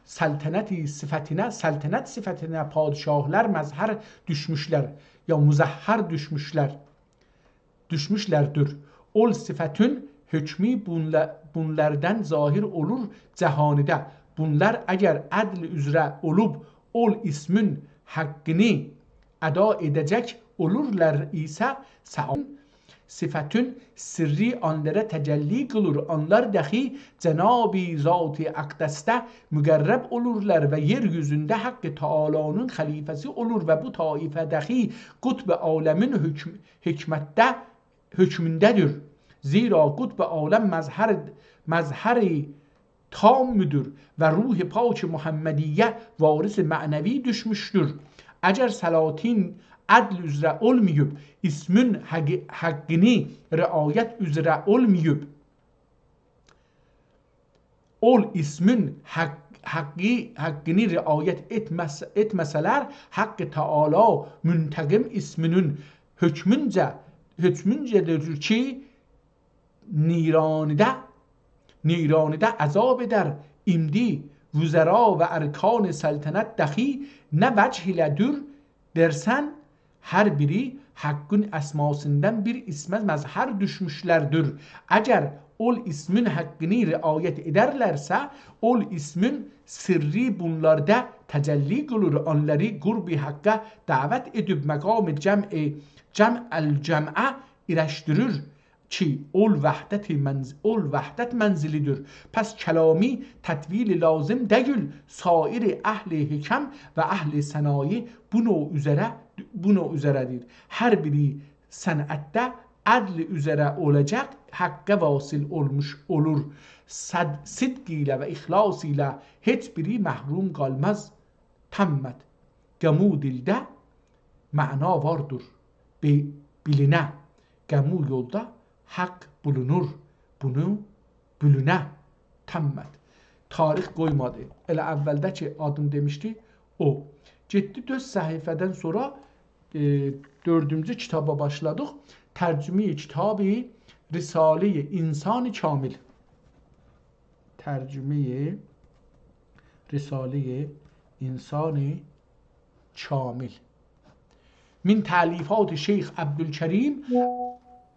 سلطنت صفتینه، سلطنت صفتینه پادشاهلار مظهر دوشموشلر، یا مظهر دوشموشلر، دوشموشلردیر. اول صفتین حکمو بونلا-، بونلاردان ظاهر اولور جهانیده. بونلار اگر عدل اوزره اولوب، اول اسمین حقینی ادا ائده‌جک اولورلار ایسه، سعون صفتین سرّی آنلارا تجلی قیلیر. آنلار دخی جناب ذات اقدسده مقرب اولورلار و یئر یوزونده حق تعالی‌نین خلیفه‌سی اولور و بو طایفه دخی قطب عالمین حکم-، حکمتده، حکمونده‌دیر. زیرا قطب عالم مظهر، مظهر تامدیر و روح پاک محمدی‌یه وارث معنوی دوشموشدور. اگر سلاطین عدل اوزره اولماییب، اسمین حقی-، حقینی رعایت اوزره اولماییب، اول اسمین حق-، حقی-، حقینی رعایت ائتمه‌س-، ائتمه‌سه‌لر، حق تعالی منتقم اسمینین حکمونجه، حکمونجه‌دیر کی، نیرانیده، نیرانیده عذاب ائدر. ایمدی وزرا و ارکان سلطنت دخی نه وجه ایله‌دیر درسن، هر بیری حقین اسماسیندان بیر اسمه مظهر دوشموشلردیر. اگر اول اسمین حقینی رعایت ائدرلرسه، اول اسمین سرّی بونلاردا تجلی قیلیر، آنلاری قرب حقه دعوت ائدیب مقام جمع، جمع الجمعه ایرشدیریر کی، اول وحدت منز-، اول وحدت منزلی‌دیر. پس کلامی تطویل لازم دئییل، سایر اهل حکم و اهل صنایع بو نوع اوزره، بو نوع اوزره‌دیر. هر بیری صنعتده عدل اوزره اولاجاق، حقه واصل اولموش اولور. صد-، صدق ایله و اخلاص ایله هئچ بیری محروم قالماز. تمت. گمو دیلده معنا واردیر بی-، بیلینه. گمو یولدا حق بولونور، بونو بولونه. تمت. تاریخ قویمادی. ائله اولده کی، آدین دئمیشدی، او. گئتدی دؤرد صفحه‌دن سونرا، ائ، دؤردونجو کیتابا باشلادیق. ترجمه‌ی کتاب رساله‌ی انسان کامل. ترجمه‌ی رساله‌ی انسان کامل. من تألیفات شیخ عبدالکریم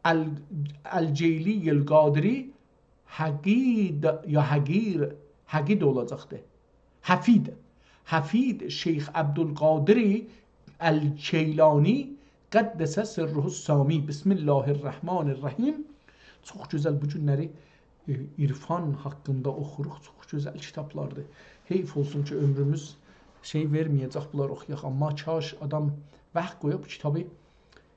ال-، الجیلی القادری حقید، یا حقیر، حقید اولاجاقدی. حفید. حفید شیخ عبدالقادر الجیلانی قدس سره السامی. بسم الله الرحمن الرحیم. چوخ گؤزل بو گونلری، ائ، عرفان حاقیندا اوخوروق. چوخ گؤزل کیتابلاردیر. حیف اولسون کی، عؤمروموز شئی وئرمه‌یه‌جک بونلاری اوخویاق، آمما کاش آدام واخت قویا بو کیتابی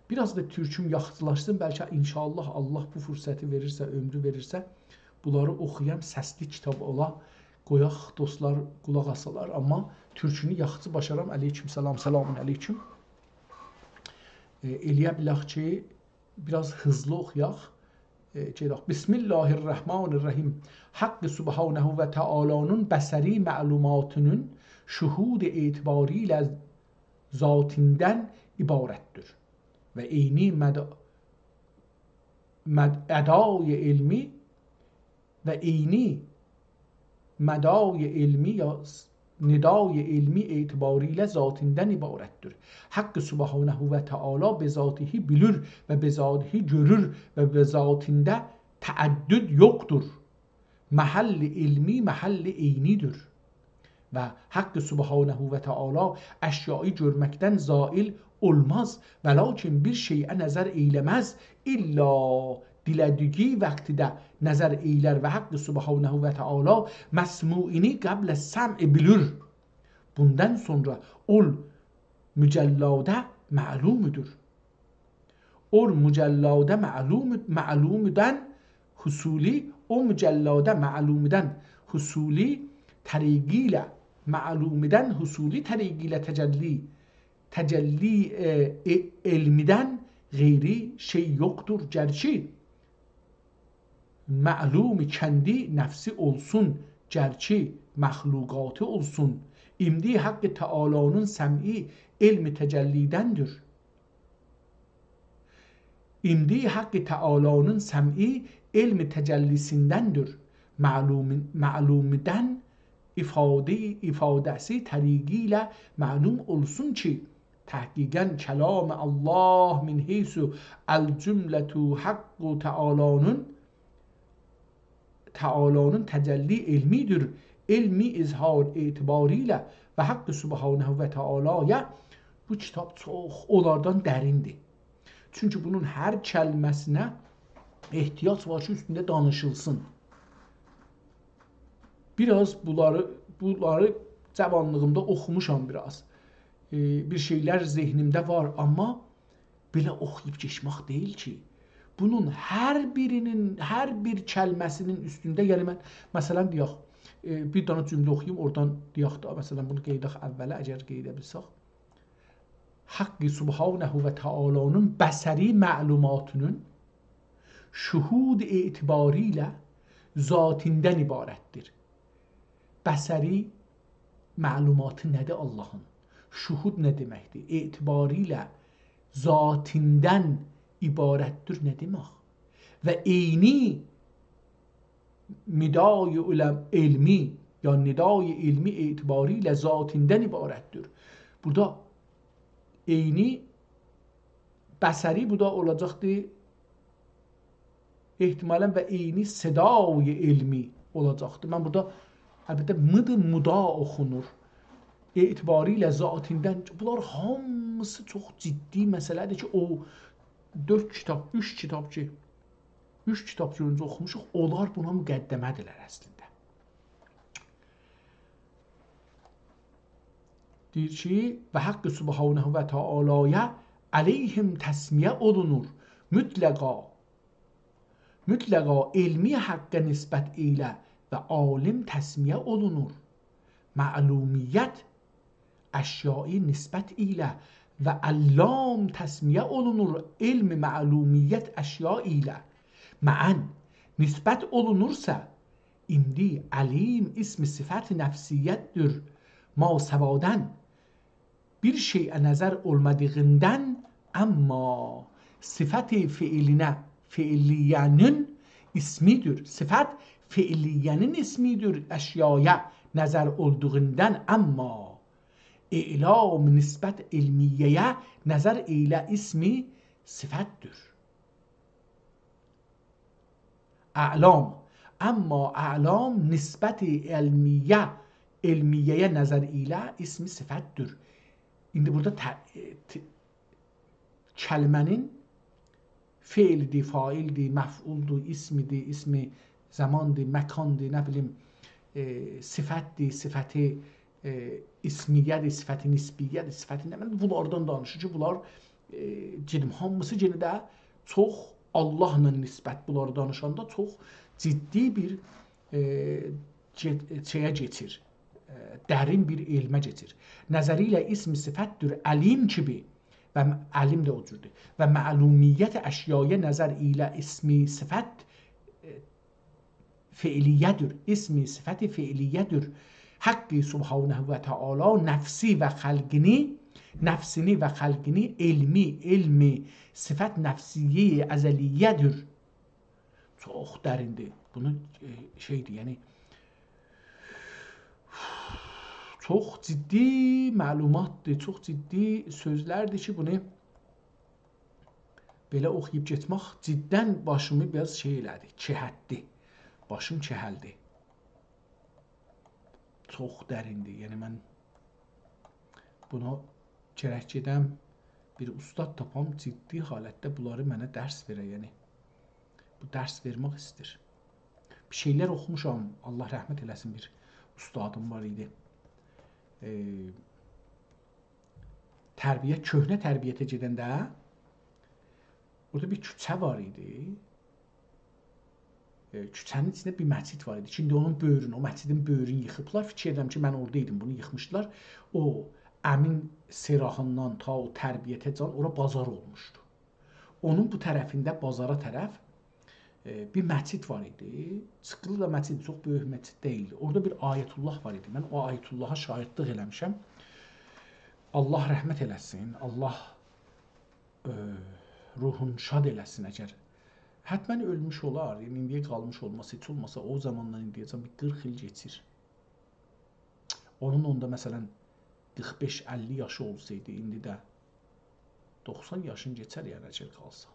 بیر آز دا تورکوم یاخشیلاشسین، بلکه ان‌شاءالله الله بو فرصتی وئریرسه، عؤمرو وئریرسه، بونلاری اوخویام، سسلی کیتاب اولا، قویاق دوستلار قولاق آسالار، آمما تورکونو یاخشی باشارام. علیکم سلام، سلام علیکم. ائ، ائلیه بیلک کی، بیر آز هیزلی اوخویاق. ائ، گئدک. بسم الله الرحمن الرحیم. حق سبحانه و تعالی‌نین بصری معلوماتینین شهود اعتباری ایله ذاتیندن عبارتدیر. و عینی مد-، مد-، ادای علمی و عینی مدای علمی یا س-، ندای علمی اعتباری ایله ذاتیندن عبارتدیر. حق سبحانه و تعالی بذاته بیلیر و بذاته گؤرور و بذاتینده تعدد یوخدور. محل علمی، محل عینی‌دیر. و حق سبحانه و تعالی اشیایی گؤرمکدن زائل اولماز، و لاکین بیر شئیه نظر ائیله‌مز، الا دیله‌دیگی وقتده نظر ائیلر و حق سبحانه و تعالی مسموعینی قبل السمع بیلیر. بوندان سونرا اول مجلادا معلومودور. او مجلادا معلوم، معلومودن حصولی، او مجلادا معلومودن حصولی طریقی ایله، معلومودن حصولی طریقی ایله تجلی، تجلی، ائ، ائ، علمیدن غیری شئی یوخدور. گرچی معلوم کندی نفسی اولسون، گرچی مخلوقاتی اولسون، ایمدی حق تعالی‌نین سمعی علم تجلیدندیر. ایمدی حق تعالی‌نین سمعی علم تجلیسیندندیر. معلوم، معلومودن افاده، افاده‌سی طریقی ایله معلوم اولسون کی، تحقیقاً کلام الله من حیث الجملة حق تعالی‌نین، تعالی‌نین تجلی علمی‌دیر. علمی اظهار اعتباری ایله و حق سبحانه و تعالی‌یه بو کیتاب چوخ اونلاردان دریندیر. چونکی بونون هر کلمه‌سینه احتیاج وار کی، اوستونده دانیشیلسین. بیر آز بونلاری، بونلاری جاوانلیغیمدا اوخوموشام بیر آز. ائ، بیر شئیلر ذهنیمده وار، آمما بئله اوخویوب کئچمک دئییل کی. بونون هر بیرینین، هر بیر کلمه‌سینین اوستونده، یعنی من، مثلاً، دئیک، ائ، بیر دنه جمله اوخویوم، اورادان دئیک دا، مثلاً، بونو قئییداق اوّله، اگر قئییده بیلسک. حق سبحانه و تعالی‌نین بصری معلوماتینین شهود اعتباری ایله ذاتیندن عبارتدیر. بصری معلوماتی نه‌دیر اللهین؟ شهود نه دئمکدیر؟ اعتباری ایله ذاتیندن عبارتدیر نه دئمک؟ و عینی مدای علم-، علمی، یا ندای علمی اعتباری ایله ذاتیندن عبارتدیر. بورادا عینی بصری، بو دا اولاجاقدی احتمالاً، و عینی صدای علمی اولاجاقدی. من بورادا، البته، مدی مدا اوخونور. اعتباری ایله ذاتیندن، بونلار هامیسی چوخ جدی مسئله‌دیر کی، او دؤرد کیتاب، اوچ کیتاب کی، اوچ کیتاب کی اؤنجه اوخوموشوق، اونلار بونا مقدمه‌دیرلر اصلینده. دئییر کی، و حق سبحانه و تعالی‌یه علیهم تسمیه اولونور. مطلقا، مطلقا علمی حقه نسبت ائیله و عالم تسمیه اولونور. معلومیت اشیایی نسبت ائیله و علام تسمیه اولونور علم معلومیت اشیا ایله. معاً نسبت اولونورسا، ایندی علیم اسم صفت نفسیتدیر. ماسوادان، بیر شئیه نظر اولمادیغیندان، آمما صفت فعلینه، فعلیه‌نین اسمیدیر. صفت فعلیه‌نین اسمیدیر، اشیایا نظر اولدوغوندان، آمما اعلام نسبت علمیه‌یه نظر ائیله اسم صفتدیر. اعلام. آمما اعلام نسبت علمیه، علمیه‌یه نظر ائیله اسم صفتدیر. ایندی بورادا ته-، ت-، کلمه‌نین فعلدیر، فاعلدیر، مفعولدور، اسمدیر، اسم زماندیر، مکاندیر، نه بیلیم، ائ، صفتدیر، صفتی ائ، اسمیه‌دیر، صفت نسبیه‌دیر، صفت نه، بونلاردان دانیشیر کی، بونلار، ائ، دئدیم، هامیسی یئنه ده چوخ آللاهلا نسبت، بونلاری دانیشاندا چوخ جدی بیر، ائ، گئ-، شئیه کئچیر، ائ، درین بیر علمه کئچیر. نظری ایله اسم صفتدیر علیم کیمی و م-، علیم ده او جوردور. و معلومیت اشیایا نظر ایله اسم صفت، ائ، فعلیه‌دیر، اسم صفت فعلیه‌دیر. حق سبحانه و تعالی نفسی و خلقینی، نفسینی و خلقینی، علمی، علم صفت نفسیه‌ی ازلیه‌دیر. چوخ دریندیر. بونو، ائ، شئیدیر، یعنی، چوخ جدی معلوماتدیر، چوخ جدی سؤزلردیر کی، بونو بئله اوخویوب گئتمک جداً باشیمی بیر آز شئی ائله‌دی، کئهتدی. باشیم کئهلدی. چوخ دریندیر. یعنی، من بونو گرک گئدم، بیر اوستاد تاپام، جدی حالتده بونلاری منه درس وئره، یعنی. بو درس وئرمک ایسته‌ییر. بیر شئیلر اوخوموشام، الله رحمت ائله‌سین، بیر اوستادیم وار ایدی. ائ، تربیت، کؤهنه تربیته گئدنده اورادا بیر کوچه وار ایدی. ائ، کوچه‌نین ایچینده بیر مسجد وار ایدی. ایندی اونون بؤیرونو، او مسجدین بؤیرونو ییخیبلار. فیکیر ائدیرم کی، من اورادا ایدیم، بونو ییخمیشدیلار. او امین سراحیندان تا او تربیته جان اورا بازار اولموشدو. اونون بو طرفینده بازارا طرف، ائ، بیر مسجد وار ایدی. چیخیلی دا مسجد، چوخ بؤیوک مسجد دئییلدی. اورادا بیر آیت‌الله وار ایدی. من او آیت‌اللها شاگردلیک ائله‌میشم. الله رحمت ائله‌سین. الله، ائ، روحون شاد ائله‌سین اگر. حتماً اؤلموش اولار. یعنی، ایندییه قالمیش اولماز. هئچ اولماسا او زاماندان ایندییه‌جن بیر قیرخ ایل کئچیر. اونون اوندا، مثلاً، قیرخ بئش اللی یاشی اولسایدی، ایندی ده دوخسان یاشین کئچر، یعنی، اگر قالسا.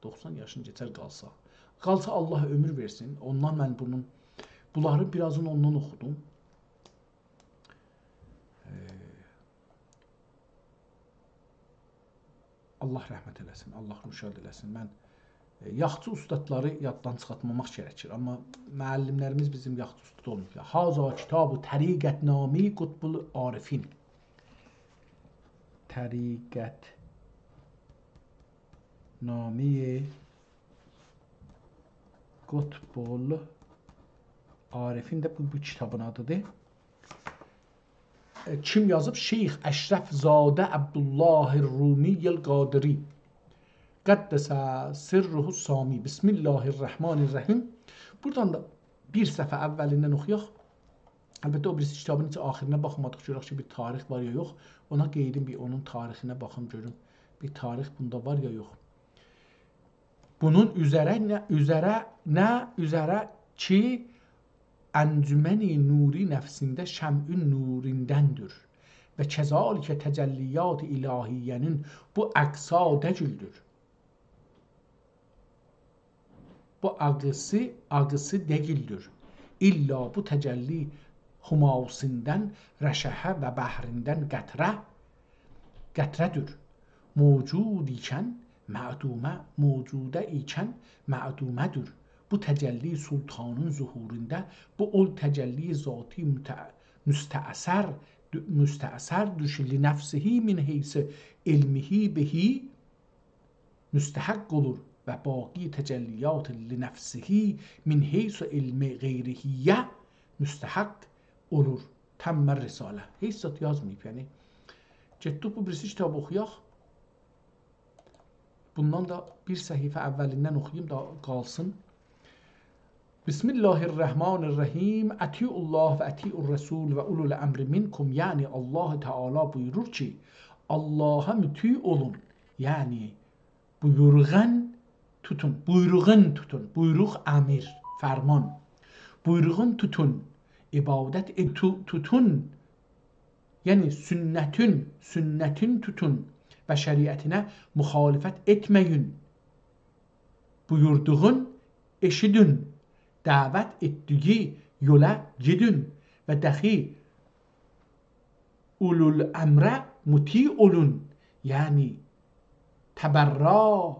دوخسان یاشین کئچر قالسا. قالسا، الله عؤمور وئرسین. اوندان من بونون، بونلارین بیر آزینی اوندان اوخودوم. ائ، الله رحمت ائله‌سین، الله روحون شاد ائله‌سین. من، ائ، یاخشی اوستادلاری یاددان چیخارتماماق گرکیر، آمما معلم‌لریمیز بیزیم یاخشی اوستاد اولماییب. هذا کتاب طریقت‌نامهٔ قطب‌العارفین. طریقت‌نامهٔ قطب‌العارفین ده بو، بو کیتابین آدیدیر. ائ، کیم یازیب؟ شیخ اشرف‌زاده عبدالله رومی القادری، قدس سره السامی. بسم الله الرحمن الرحیم. بورادان دا بیر صفحه اوّلیندن اوخویاق. البته، او بیریسی کیتابین هئچ آخیرینه باخمادیق، گؤرک کی، بیر تاریخ وار یا یوخ. اونا قئییدیم، بیر اونون تاریخینه باخیم، گؤروم بیر تاریخ بوندا وار یا یوخ. بونون اوزره نه، اوزره نه، اوزره کی، انجمن نوری نفسینده شمعین نوریندندیر. و کذالک تجلیات الهیه‌نین بو اقصا دئییلدیر. بو آقیسی، آقیسی دئییلدیر. الا بو تجلی هماسیندن رشحه و بحریندن قطره، قطره‌دیر. موجود ایکن معدومه، موجوده ایکن معدومه‌دیر. بو تجلی سلطانین ظهورینده، بو اول تجلی ذاتی متع-، مستأثر، مستأثردیر کی، لنفسه من حیث علمه به مستحق اولور و باقی تجلیات لنفسه من حیث علم غیره‌یه مستحق اولور. تم الرساله. هئچ زاد یازماییب، یعنی. گئتدیک بو بیریسی کیتابی اوخویاق. بوندان دا بیر صفحه اوّلیندن اوخویوم دا قالسین. بسم الله الرحمن الرحیم. اطیعوا الله و اطیعوا الرسول و اولی الامر منکم. یعنی، الله تعالی بویورور کی، اللها مطیع اولون. یعنی، بویورغان توتون، بویروغون توتون، بویروق، امر، فرمان. بویروغون توتون، عبادت ائ-، تو-، توتون، یعنی سنتین، سنتین توتون و شریعتینه مخالفت ائتمه‌یین. بویوردوغون ائشیدین، دعوت ائتدیگی یولا گئدین و دخی اولوالامره مطیع اولون، یعنی تبرّا،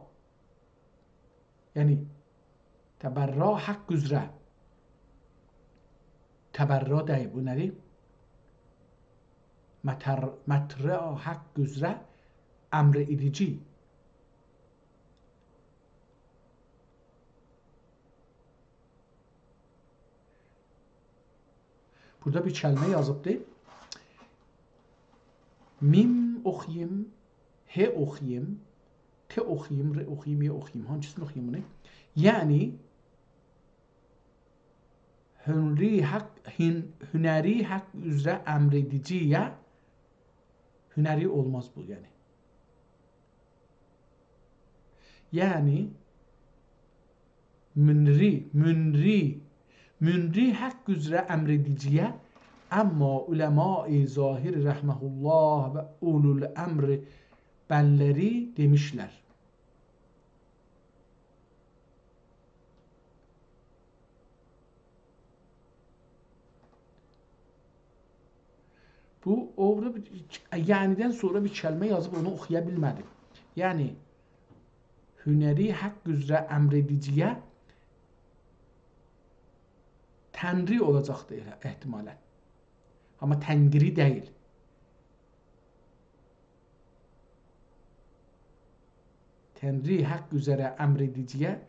یعنی تبرّا حق اوزره. تبرّا دئییل، بو نه‌دیر؟ مطر-، مطرح حق اوزره امر ائدیجی. بورادا بیر کلمه یازیبدی. میم اوخویوم، ه اوخویوم، ت اوخویوم، ر اوخویوم، ی اوخویوم. هانسینی اوخویوم بونو؟ یعنی، هنری حق، هن-، هنری حق اوزره امر ائدیجی‌یه، هنری اولماز بو، یعنی. یعنی، منری، منری، منری حق اوزره امر ائدیجی‌یه، اما علمای ظاهر رحمه الله و اولوالامر بنلری دئمیشلر. بو، اورادا بیر، یعنی‌دن سونرا بیر کلمه یازیب، اونو اوخویا بیلمه‌دیم. یعنی، هنری حق اوزره امر ائدیجی‌یه تنری اولاجاقدی ائله احتمالاً. اما تنگری دئییل. تنری حق اوزره امر ائدیجی‌یه،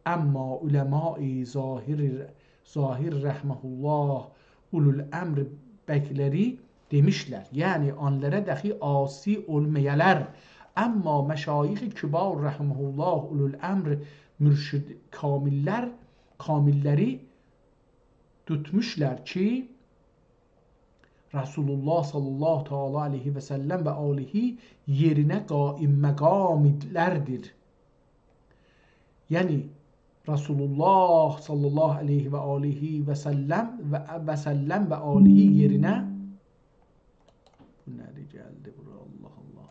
اما علمای ظاهر، ظاهر رحمه الله، اولوالامر بکلری دئمیشلر. یعنی، اونلارا داخی عاصی اولمایالار. اما مشایخ کبار رحمه الله، اولوالامر، مرشد کامل‌لر، کامل‌لری توتموشلار کی، رسول الله صلی الله تعالی علیه و سلم و آله یئرینه قائم مقام‌لردیر. یعنی، رسول الله صلی الله علیه و آله و سلم و، و سلم و آله یئرینه، بو نه‌دیر گلدی بورا، الله الله.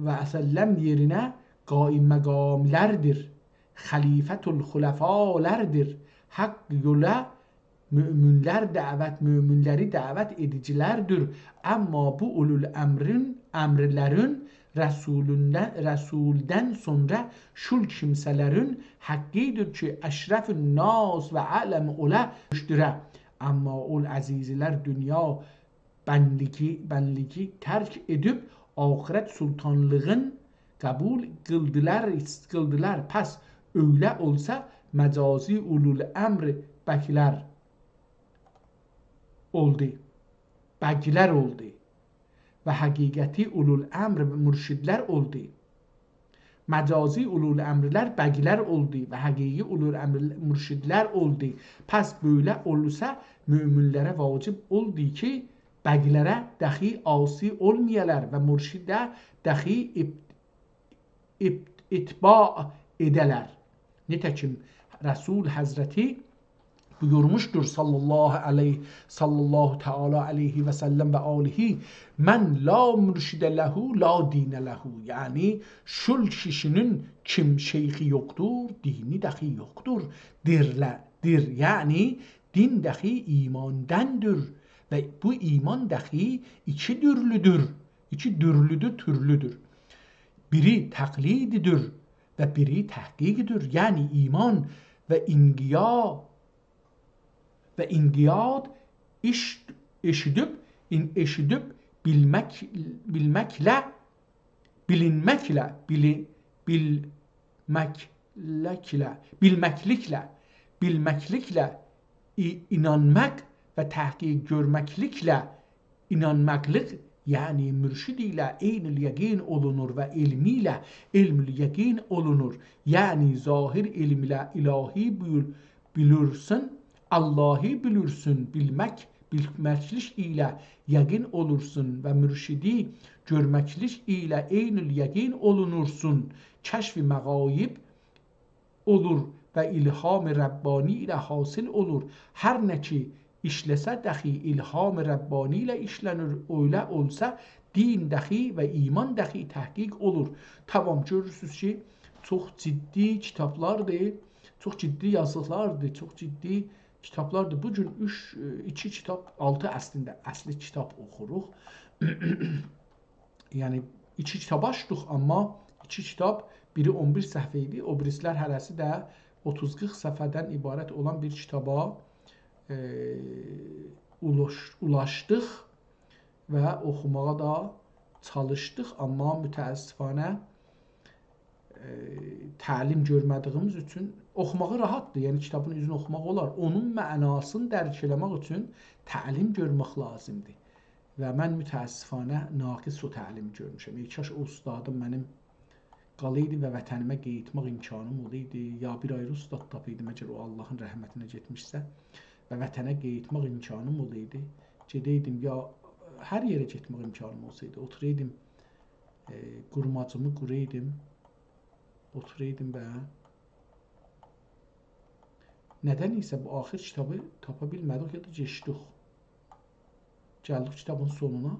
و سلم یئرینه قائم مقام‌لردیر، خلیفة الخلفاء‌لردیر. حق یولا مؤمن‌لر دعوت، مؤمن‌لری دعوت ائدیجی‌لردیر. اما بو اولوالامرین، امرلرین رسولوندن، رسولدن سونرا شول کیمسه‌لرین حقی‌دیر کی، اشرف الناس و اعلم اولا، گؤتوره. اما اول عزیزلر دونیا بنلیگی، بنلیگی ترک ائدیب آخرت سلطانلیغین قبول قیلدیلار، قیلدیلار. پس ائله اولسا مجازی اولوالامر بکلر اولدو. بکلر اولدو. و حقیقتی اولوالامر و مرشدلر اولدو. مجازی اولوالامرلر بکلر اولدو و حقیقی اولوالامر مرشدلر اولدو. پس بئله اولسا، مؤمن‌لره واجب اولدو کی، بکلره داخی عاصی اولمایالار و مرشده داخی ات-، ات-، اتباع ائده‌لر. نیته‌کیم، رسول حضرتی بویورموشدور صلی الله علیه، صلی الله تعالی علیه و سلم و آله: «من لا مرشد له لا دین له.» یعنی، شول کیشی‌نین کیم شیخی یوخدور، دینی داخی یوخدور. دیرله، دیر، یعنی دین داخی ایماندندیر و بو ایمان داخی ایکی دورلودور. ایکی دورلودور، تورلودور. بیری تقلیددیر و بیری تحقیقدیر. یعنی ایمان و انقیا-، و انقیاد ایش-، ائشیدیب، ان-، ائشیدیب بیلمک، بیلمکله، بیلینمکله، بیلی-، بیلمکلکله، بیلمکلیکله، بیلمکلیکله، ای-، اینانماق و تحقیق گؤرمکلیکله اینانماقلیق، یعنی مرشد ایله عین‌الیقین اولونور و علم ایله عین‌الیقین اولونور. یعنی ظاهر علم ایله الهی بیل-، بیلیرسن، اللهی بیلیرسن، بیلمک، بیلمکلیک ایله یقین اولورسون و مرشدی گؤرمکلیک ایله عین‌الیقین اولونورسون. کشف مغایب اولور و الهام ربانی ایله حاصل اولور. هر نه کی ایشله‌سه داخی الهام ربانی ایله ایشله‌نیر، ائله اولسا دین داخی و ایمان داخی تحقیق اولور. تامام، گؤرورسونوز کی، چوخ جدی کیتابلاردیر، چوخ جدی یازیلاردیر، چوخ جدی کیتابلاردیر. بو گون اوچ، ائ، ایکی کیتاب، آلتی اصلینده، اصلی کیتاب اوخوروق. یعنی، ایکی کیتاب آچدیق، آمما ایکی کیتاب، بیری اون بیر صفحه ایدی، او بیریسی‌لر هره‌سی ده اوتوز قیرخ صفحه‌دن عبارت اولان بیر کیتابا، ائ، اولاش-، اولاشدیق و اوخوماغا دا چالیشدیق، آمما متأسفانه، ائ، تعلیم گؤرمه‌دیییمیز اوچون اوخوماغی راحتدیر. یعنی، کیتابین اوزونو اوخوماق اولار. اونون معناسینی درک ائله‌مک اوچون تعلیم گؤرمک لازیمدیر. و من متأسفانه ناقص او تعلیمی گؤرموشم. ای کاش او اوستادیم منیم قالایدی و وطنیمه قاییتماق امکانیم اولایدی، یا بیر آیری اوستاد تاپایدیم، اگر او آللاهین رحمتینه گئتمیشسه و وطنه قاییتماق امکانیم اولایدی، گئده‌یدیم، یا هر یئره گئتمک امکانیم اولسایدی، اوتورایدیم، ائ، قورماجیمی قورایدیم، اوتورایدیم و ندن ایسه بو آخر کیتابی تاپا بیلمه‌دیک، یا دا کئچدیک. گلدیک کیتابین سونونا.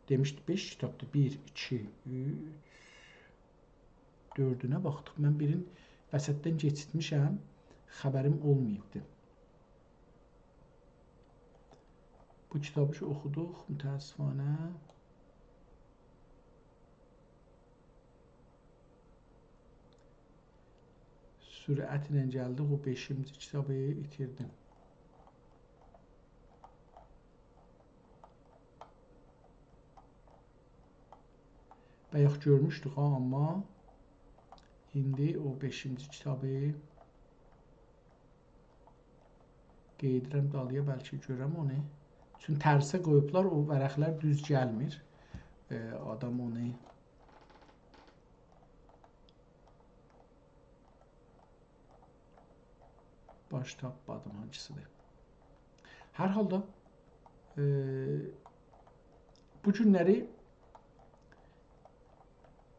دئمیشدی، بئش کیتابدیر. بیر، ایکی، اوچ، دؤردونه باخدیق. من بیرین وسطدن کئچیرتمیشم، خبریم اولماییبدی. بو کیتابی کی اوخودوق، متأسفانه. سرعتله گلدیک، او بئشینجی کیتابی ایتیردیم. بایاق گؤرموشدوک ها، آمما ایندی او بئشینجی کیتابی قئییدیرم دالییا، بلکه گؤرم اونو. چون ترسه قویوبلار، او ورقلر دوز گلمیر. ائ، آدام اونو باش تاپمادیم هانسیدیر. هر حالدا، ائ، بو گونلری،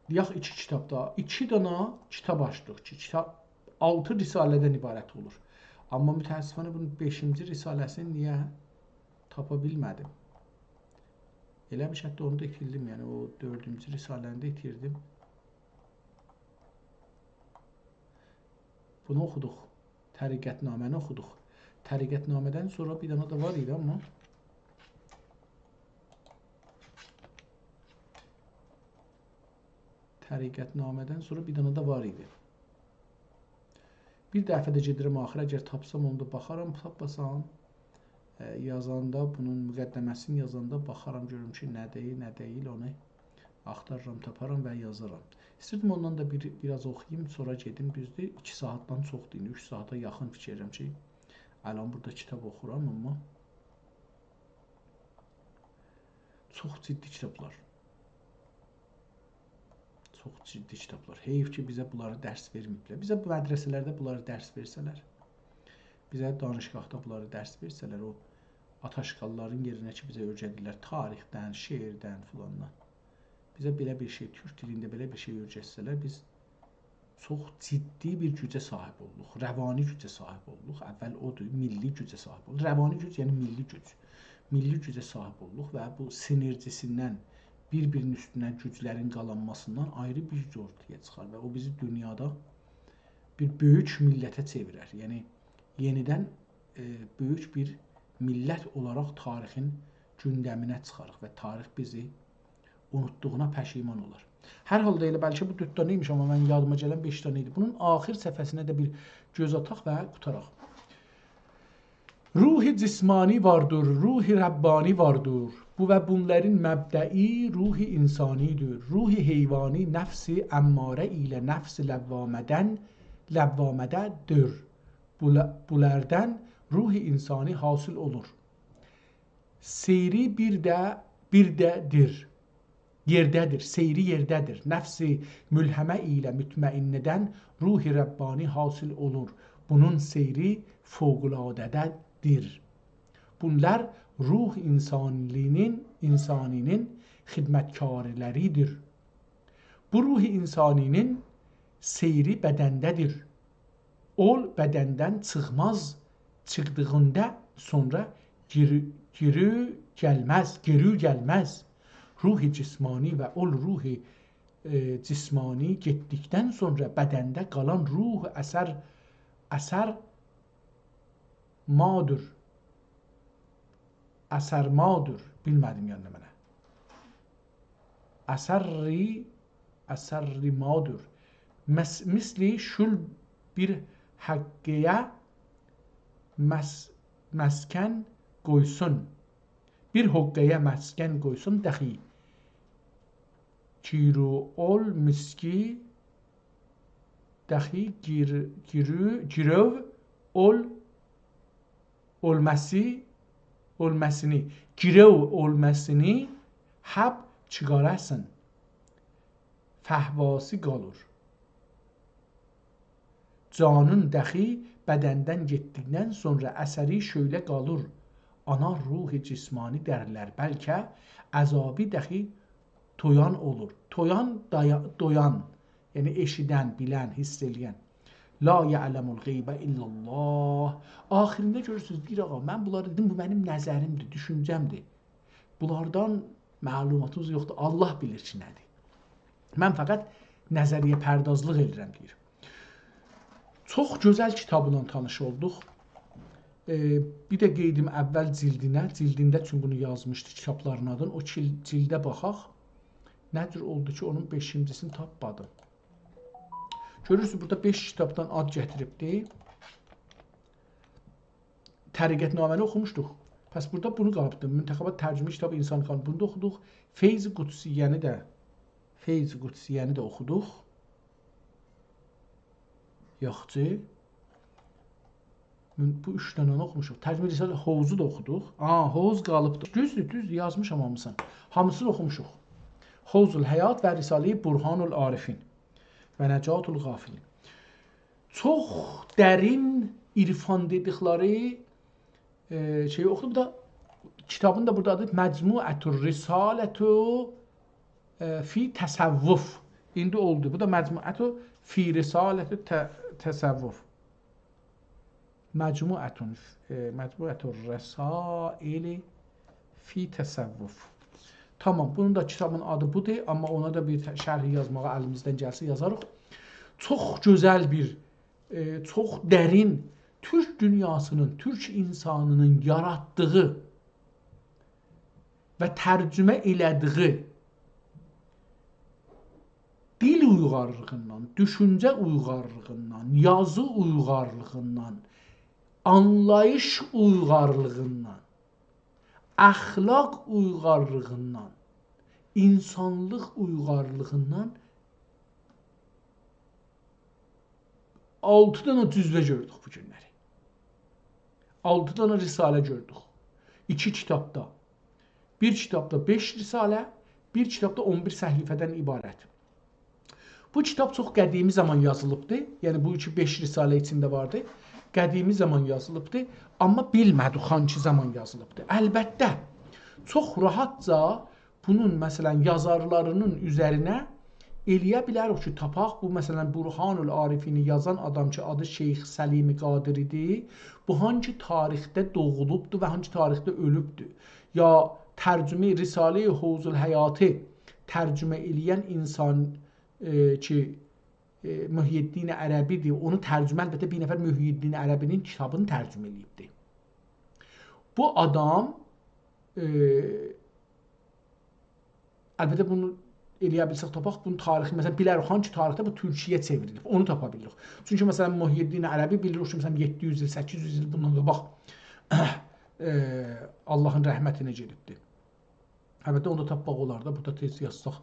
دئیک، ایکی کیتاب دا، ایکی دانا کیتاب آچدیق کی، کیتاب آلتی رساله‌دن عبارت اولور. آمما متأسفانه بونون بئشینجی رساله‌سینی نییه تاپا بیلمه‌دیم؟ ائله بیر شکیلده اونو دا ایتیردیم، یعنی او دؤردونجو رساله‌نی ده ایتیردیم. بونو اوخودوق. طریقت‌نامه‌نی اوخودوق. طریقت‌نامه‌دن سونرا بیر دنه ده وار ایدی، آمما طریقت‌نامه‌دن سونرا بیر دنه ده وار ایدی. بیر دفعه ده گئدیرم آخیرا، اگر تاپسام اونو دا باخارام، تاپماسام، ائ، یازاندا، بونون مقدمه‌سینی یازاندا باخارام، گؤروم کی، نه دئییر، نه دئییل، اونو آختارارام، تاپارام و یازارام. ایستیردیم اوندان دا بیر، بیر آز اوخویوم، سونرا گئدیم، دوزدور، ایکی ساعاتدان چوخدور، ایندی اوچ ساعاتا یاخین فیکر ائدیرم کی، الان بورادا کیتاب اوخورام، آمما چوخ جدی کیتابلار. چوخ جدی کیتابلار. حیف کی، بیزه بونلاری درس وئرمه‌ییبلر. بیزه بو مدرسه‌لرده بونلاری درس وئرسه‌لر، بیزه دانشگاهدا بونلاری درس وئرسه‌لر، او آت‌آشغاللارین یئرینه کی، بیزه اؤیره‌دیرلر تاریخدن، شعردن، فلاندان. بیزه بئله بیر شئی، تورک دیلینده بئله بیر شئی اؤیرتسه‌لر، بیز چوخ جدی بیر گوجه صاحیب اولدوق. روانی گوجه صاحیب اولدوق. اول اودور، میللی گوجه صاحیب اولدوق. روانی گوج، یعنی میللی گوج. میللی گوجه صاحیب اولدوق و بو سینرژی‌سیندن، بیر-بیرینین اوستونه گوجلرین قالانماسیندان آیری بیر گوج اورتایا چیخار و او بیزی دونیادا بیر بؤیوک میللته چئویرر. یعنی، یئنیدن، ائ، بؤیوک بیر میللت اولاراق تاریخین گوندمینه چیخاریق و تاریخ بیزی اونوتدوغونا پشیمان اولار. هر حالدا ائله بلکه بو دؤرد دنه ایمیش، آمما من یادیما گلن بئش دنه ایدی. بونون آخر صفحه‌سینه ده بیر گؤز آتاق و قوتاراق. روح جسمانی واردور، روح ربانی واردور. بو و بونلارین مبدئی روح انسانی‌دیر. روح حیوانی نفس اماره ایله نفس لوامه‌دن، لوامه‌ده‌دیر. بولا-، بونلاردان روح انسانی حاصل اولور. سیری بیر ده، بیر ده‌دیر. یئرده‌دیر، سیری یئرده‌دیر. نفس ملهمه ایله مطمئنه‌دن روح ربانی حاصل اولور. بونون سیری فوق‌العاده‌ده‌دیر. بونلار روح انسانی‌نین، انسانی‌نین خدمتکارلری‌دیر. بو روح انسانی‌نین سیری بدنده‌دیر. اول بدندن چیخماز، چیخدیغیندا سونرا گئری، گئری گلمز، گئری گلمز. روح جسمانی و اول روح، ائ، جسمانی گئتدیکدن سونرا بدنده قالان روح اثر، اثر مادور. اثر مادور. بیلمه‌دیم یعنی نمنه. اثری، اثری مادور. مس-، مثل شول بیر حقه‌یه، مس-، مسکن قویسون. بیر حقه‌یه مسکن قویسون، دخی گیرو اول مسکی، دخی گیر-، گیرو-، گیرو اول اولماسی، اولماسینی، گیرو اولماسینی حب چیخاراسین، فهواسی قالور. جانین دخی بدندن گئتدیکدن سونرا اثری شؤیله قالور. آنا روح جسمانی درلر، بلکه عذابی دخی تویان اولور. تویان، دایا-، دویان، یعنی ائشیدن، بیلن، حیس ائله‌ین. لا یعلم الغیب الا الله. آخیرینده گؤرورسونوز، دئییر: «آغا، من بونلاری دئدیم، بو منیم نظریمدیر، دوشونجه‌مدیر. بونلاردان معلوماتیمیز یوخدور. الله بیلیر کی، نه‌دیر. من فقط نظریه‌پردازلیق ائدیرم»، دئییر. چوخ گؤزل کیتابلا تانیش اولدوق. ائ، بیر ده قئییدیم اول جیلدینه. جیلدینده چون بونو یازمیشدی، کیتابلارین آدین. او کیل-، جیلده باخاق. نه جور اولدو کی، اونون بئشینجی‌سینی تاپمادیم؟ گؤرورسونوز، بورادا بئش کیتابدان آد گتیریبدی. طریقت‌نامه‌نی اوخوموشدوق. پس بورادا بونو قالیبدی. منتخبات ترجمه کیتابی انسان خان، بونو دا اوخودوق. فیض قدسیه‌نی ده، فیض قدسیه‌نی ده اوخودوق. یاخشی. من بو اوچ دنه‌نی اوخوموشوق. ترجمه رساله حوضو دا اوخودوق. آ، حوض قالیبدی. دوزدور، دوزدور، یازمیشام هامیسینی. هامیسینی اوخوموشوق. حوض الحیات و رساله برهان العارفین و نجات الغافلین. چوخ درین عرفان دئدیکلری، ائ، شئی اوخودو. بو دا کیتابین دا بورادا آدی مجموعة الرسالة ائ، فی تصوف. ایندی اولدو. بو دا مجموعة فی رسالة ت-، تصوف. مجموعة، ائ، مجموعة الرسائل فی تصوف. تامام، بونون دا کیتابین آدی بودور، آمما اونا دا بیر ت-، شرحی یازماغا الیمیزدن گلسه یازاریق. چوخ گؤزل بیر، ائ، چوخ درین تورک دونیاسینین، تورک انسانینین یاراتدیغی و ترجمه ائله‌دیگی دیل اویغارلیغیندان، دوشونجه اویغارلیغیندان، یازی اویغارلیغیندان، آنلاییش اویغارلیغیندان، اخلاق اویغارلیغیندان، انسانلیق اویغارلیغیندان آلتی دنه جزوه گؤردوک بو گونلری. آلتی دنه رساله گؤردوک. ایکی کیتابدا. بیر کیتابدا بئش رساله، بیر کیتابدا اون بیر صفحه‌دن عبارت. بو کیتاب چوخ قدیمی زامان یازیلیبدی. یعنی بو کی بئش رساله ایچینده واردی. قدیمی زامان یازیلیبدی. آمما بیلمه‌دیک هانسی زامان یازیلیبدی. البته، چوخ راحتجا بونون، مثلا، یازارلارینین اوزرینه ائلیه بیلریک کی، تاپاق. بو، مثلا، برهان العارفینی یازان آدام کی، آدی شیخ سلیم قادر ایدی، بو هانسی تاریخده دوغولوبدو و هانسی تاریخده اؤلوبدو؟ یا ترجمه رساله حوض الحیاتی ترجمه ائله‌ین انسان، ائ، کی، ائ، محی‌الدین عربی‌دیر. اونو ترجمه، البته، بیر نفر محی‌الدین عربی‌نین کیتابینی ترجمه ائله‌ییبدی. بو آدام، ائ، البته، بونو ائلیه بیلسک تاپاق، بونون تاریخی، مثلا، بیلریک هانسی تاریخده بو تورکی‌یه چئوریلیب. اونو تاپا بیلیریک. چونکی، مثلا، محی‌الدین عربی بیلیریک کی، مثلا، یئددی یوز ایل، سککیز یوز ایل بوندان قاباق، ائ، آللاهین رحمتینه گئدیبدی. البته، اونو دا تاپماق اولار دا. بورادا تئز یازساق،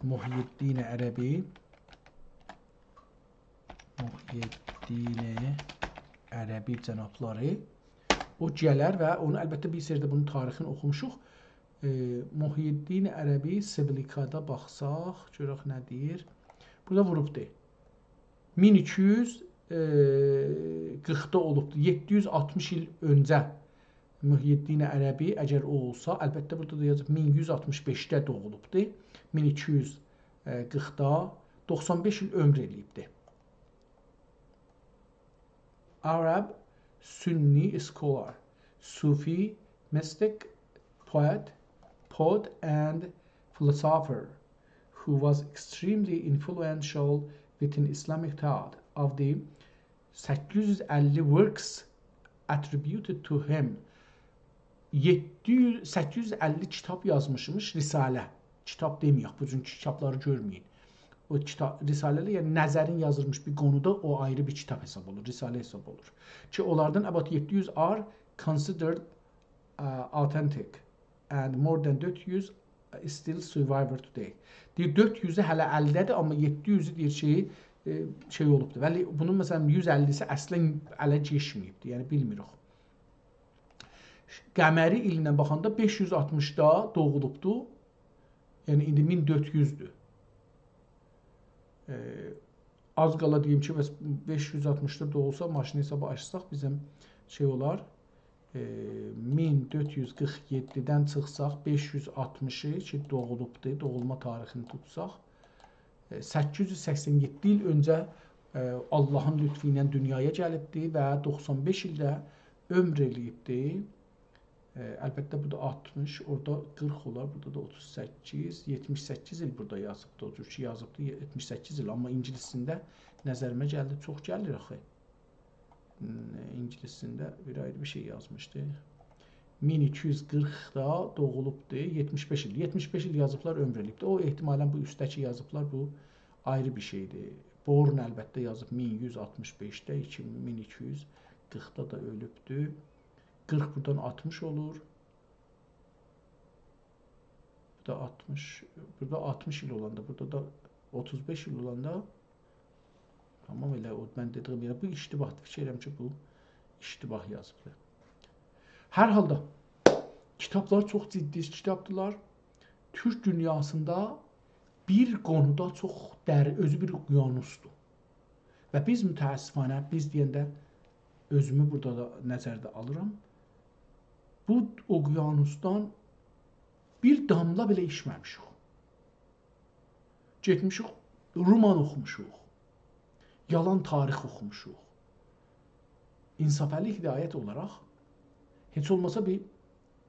محی‌الدین عربی، محی‌الدین عربی جنابلاری. او گلر و اونو، البته، بیر سری ده بونون تاریخینی اوخوموشوق. ائ، محی‌الدین عربی سیویلیکادا باخساق، گؤرک نه دئییر. بورادا ووروبدو. مین ایکی یوز قیرخدا اولوبدو. یئددی یوز آلتمیش ایل اؤنجه محی‌الدین عربی، اگر او اولسا، البته، بورادا دا یازیب، مین یوز آلتمیش بئشده دوغولوبدو. مین ایکی یوز قیرخدا، دوخسان بئش ایل عؤمور ائله‌ییبدی. Arab Sunni scholar, Sufi mystic, poet, poet and philosopher who was extremely influential within Islamic thought. Of the سککیز یوز اللی works attributed to him, یئددی یوز، سککیز یوز اللی کیتاب یازمیشمیش، رساله. کیتاب دئمه‌یک، بو جور کیتابلاری گؤرمه‌یین. او کیتاب، رساله‌لر، یعنی نظرین یازیلمیش بیر قونودا، او آیری بیر کیتاب حساب اولور، رساله حساب اولور. کی، اونلاردان about یئددی یوز are considered uh, authentic and more than dörد یوز is still survivor today. دئییر، دؤرد یوزو هله الده‌دیر، آمما یئددی یوزو دئییر کی، ائ، شئی اولوبدور. ولی بونون، مثلا، یوز اللی‌سی اصلا اله کئچمه‌ییبدیر، یعنی بیلمیریک. قمری ایلینن باخاندا بئش یوز آلتمیشدا دوغولوبدو. یعنی ایندی مین دؤرد یوزدور. ائ، آز قالا دئییم کی، بس بئش یوز آلتمیشدا دوغولسا، ماشین حسابی آچساق بیزیم شئی اولار. ائ، مین دؤرد یوز قیرخ یئددیدن چیخساق، بئش یوز آلتمیشی کی، دوغولوبدور، دوغولما تاریخینی توتساق، ائ، سککیز یوز سکسن یئددی ایل اؤنجه، ائ، آللاهین لطفو ایله دونیایا گلیبدی و دوخسان بئش ایل ده عؤمور ائله‌ییبدی. ائ، البته، بو دا آلتمیش، اورادا قیرخ اولار، بورادا دا اوتوز سککیز، یئتمیش سککیز ایل بورادا یازیبدی، او جور کی، یازیبدی، یئتمیش سککیز ایل، آمما اینگیلیسینده نظریمه گلدی، چوخ گلیر آخی. م، اینگیلیسینده بیر آیری بیر شئی یازمیشدی. مین ایکی یوز قیرخدا دوغولوبدو، یئتمیش بئش ایل. یئتمیش بئش ایل یازیبلار، عؤمور ائله‌ییبدی. او، احتمالا بو اوستده‌کی یازیبلار، بو آیری بیر شئیدیر. Born البته یازیب مین یوز آلتمیش بئشده، ایکی، مین ایکی یوز قیرخدا دا اؤلوبدو. قیرخ بورادان آلتمیش اولور. بو دا آلتمیش، بورادا آلتمیش ایل اولاندا، بورادا دا اوتوز بئش ایل اولاندا، تامام، ائله او، من دئدیگیم یئره، بو اشتباهدیر. فیکیر ائدیرم کی، بو اشتباه یازیبدیر. هر حالدا، کیتابلار چوخ جدی کیتابدیلار. تورک دونیاسیندا بیر قونودا چوخ در-، اؤزو بیر اقیانوسدور. و بیز متأسفانه، بیز دئینده اؤزومو بورادا دا نظرده آلیرام، بو اقیانوسدان بیر داملا بئله ایچمه‌میشیک. گئتمیشیک، رمان اوخوموشوق. یالان تاریخ اوخوموشوق. انصافعلی هدایت اولاراق هئچ اولماسا بیر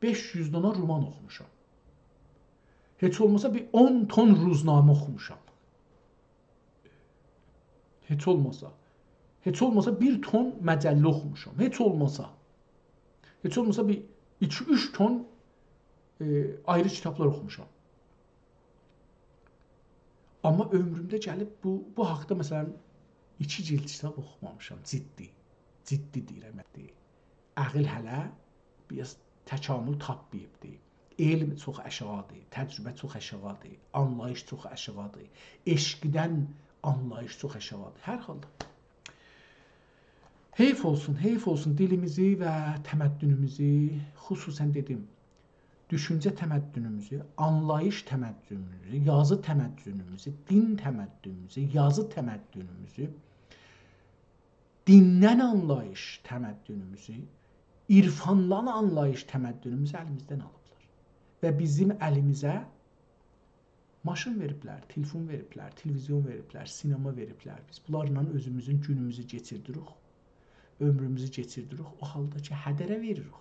بئش یوز دانا رمان اوخوموشام. هئچ اولماسا بیر اون تون روزنامه اوخوموشام. هئچ اولماسا. هئچ اولماسا بیر تون مجله اوخوموشام. هئچ اولماسا. هئچ اولماسا بیر ایکی، اوچ تون، ائ، آیری کیتابلار اوخوموشام. آمما عؤمرومده گلیب بو، بو حاقدا، مثلا، ایکی جلد کیتاب اوخومامیشام. جدی. جدی دئییرم، جدی. عقل هله بیر آز تکامل تاپماییبدی. علم چوخ آشاغیدیر، تجربه چوخ آشاغیدیر، آنلاییش چوخ آشاغیدیر، عشقدن آنلاییش چوخ آشاغیدیر. هر حالدا. حیف اولسون، حیف اولسون دیلیمیزی و تمدنوموزو، خصوصا دئدیم، دوشونجه تمدنوموزو، آنلاییش تمدنوموزو، یازی تمدنوموزو، دین تمدنوموزو، یازی تمدنوموزو، دیندن آنلاییش تمدنوموزو، عرفاندان آنلاییش تمدنوموزو الیمیزدن آلیبلار. و بیزیم الیمیزه ماشین وئریبلر، تلفون وئریبلر، تلویزیون وئریبلر، سینما وئریبلر. بیز بونلارلا اؤزوموزون گونوموزو کئچیردیریک، عؤمروموزو کئچیردیریک. او حالدا کی، هدره وئریریک.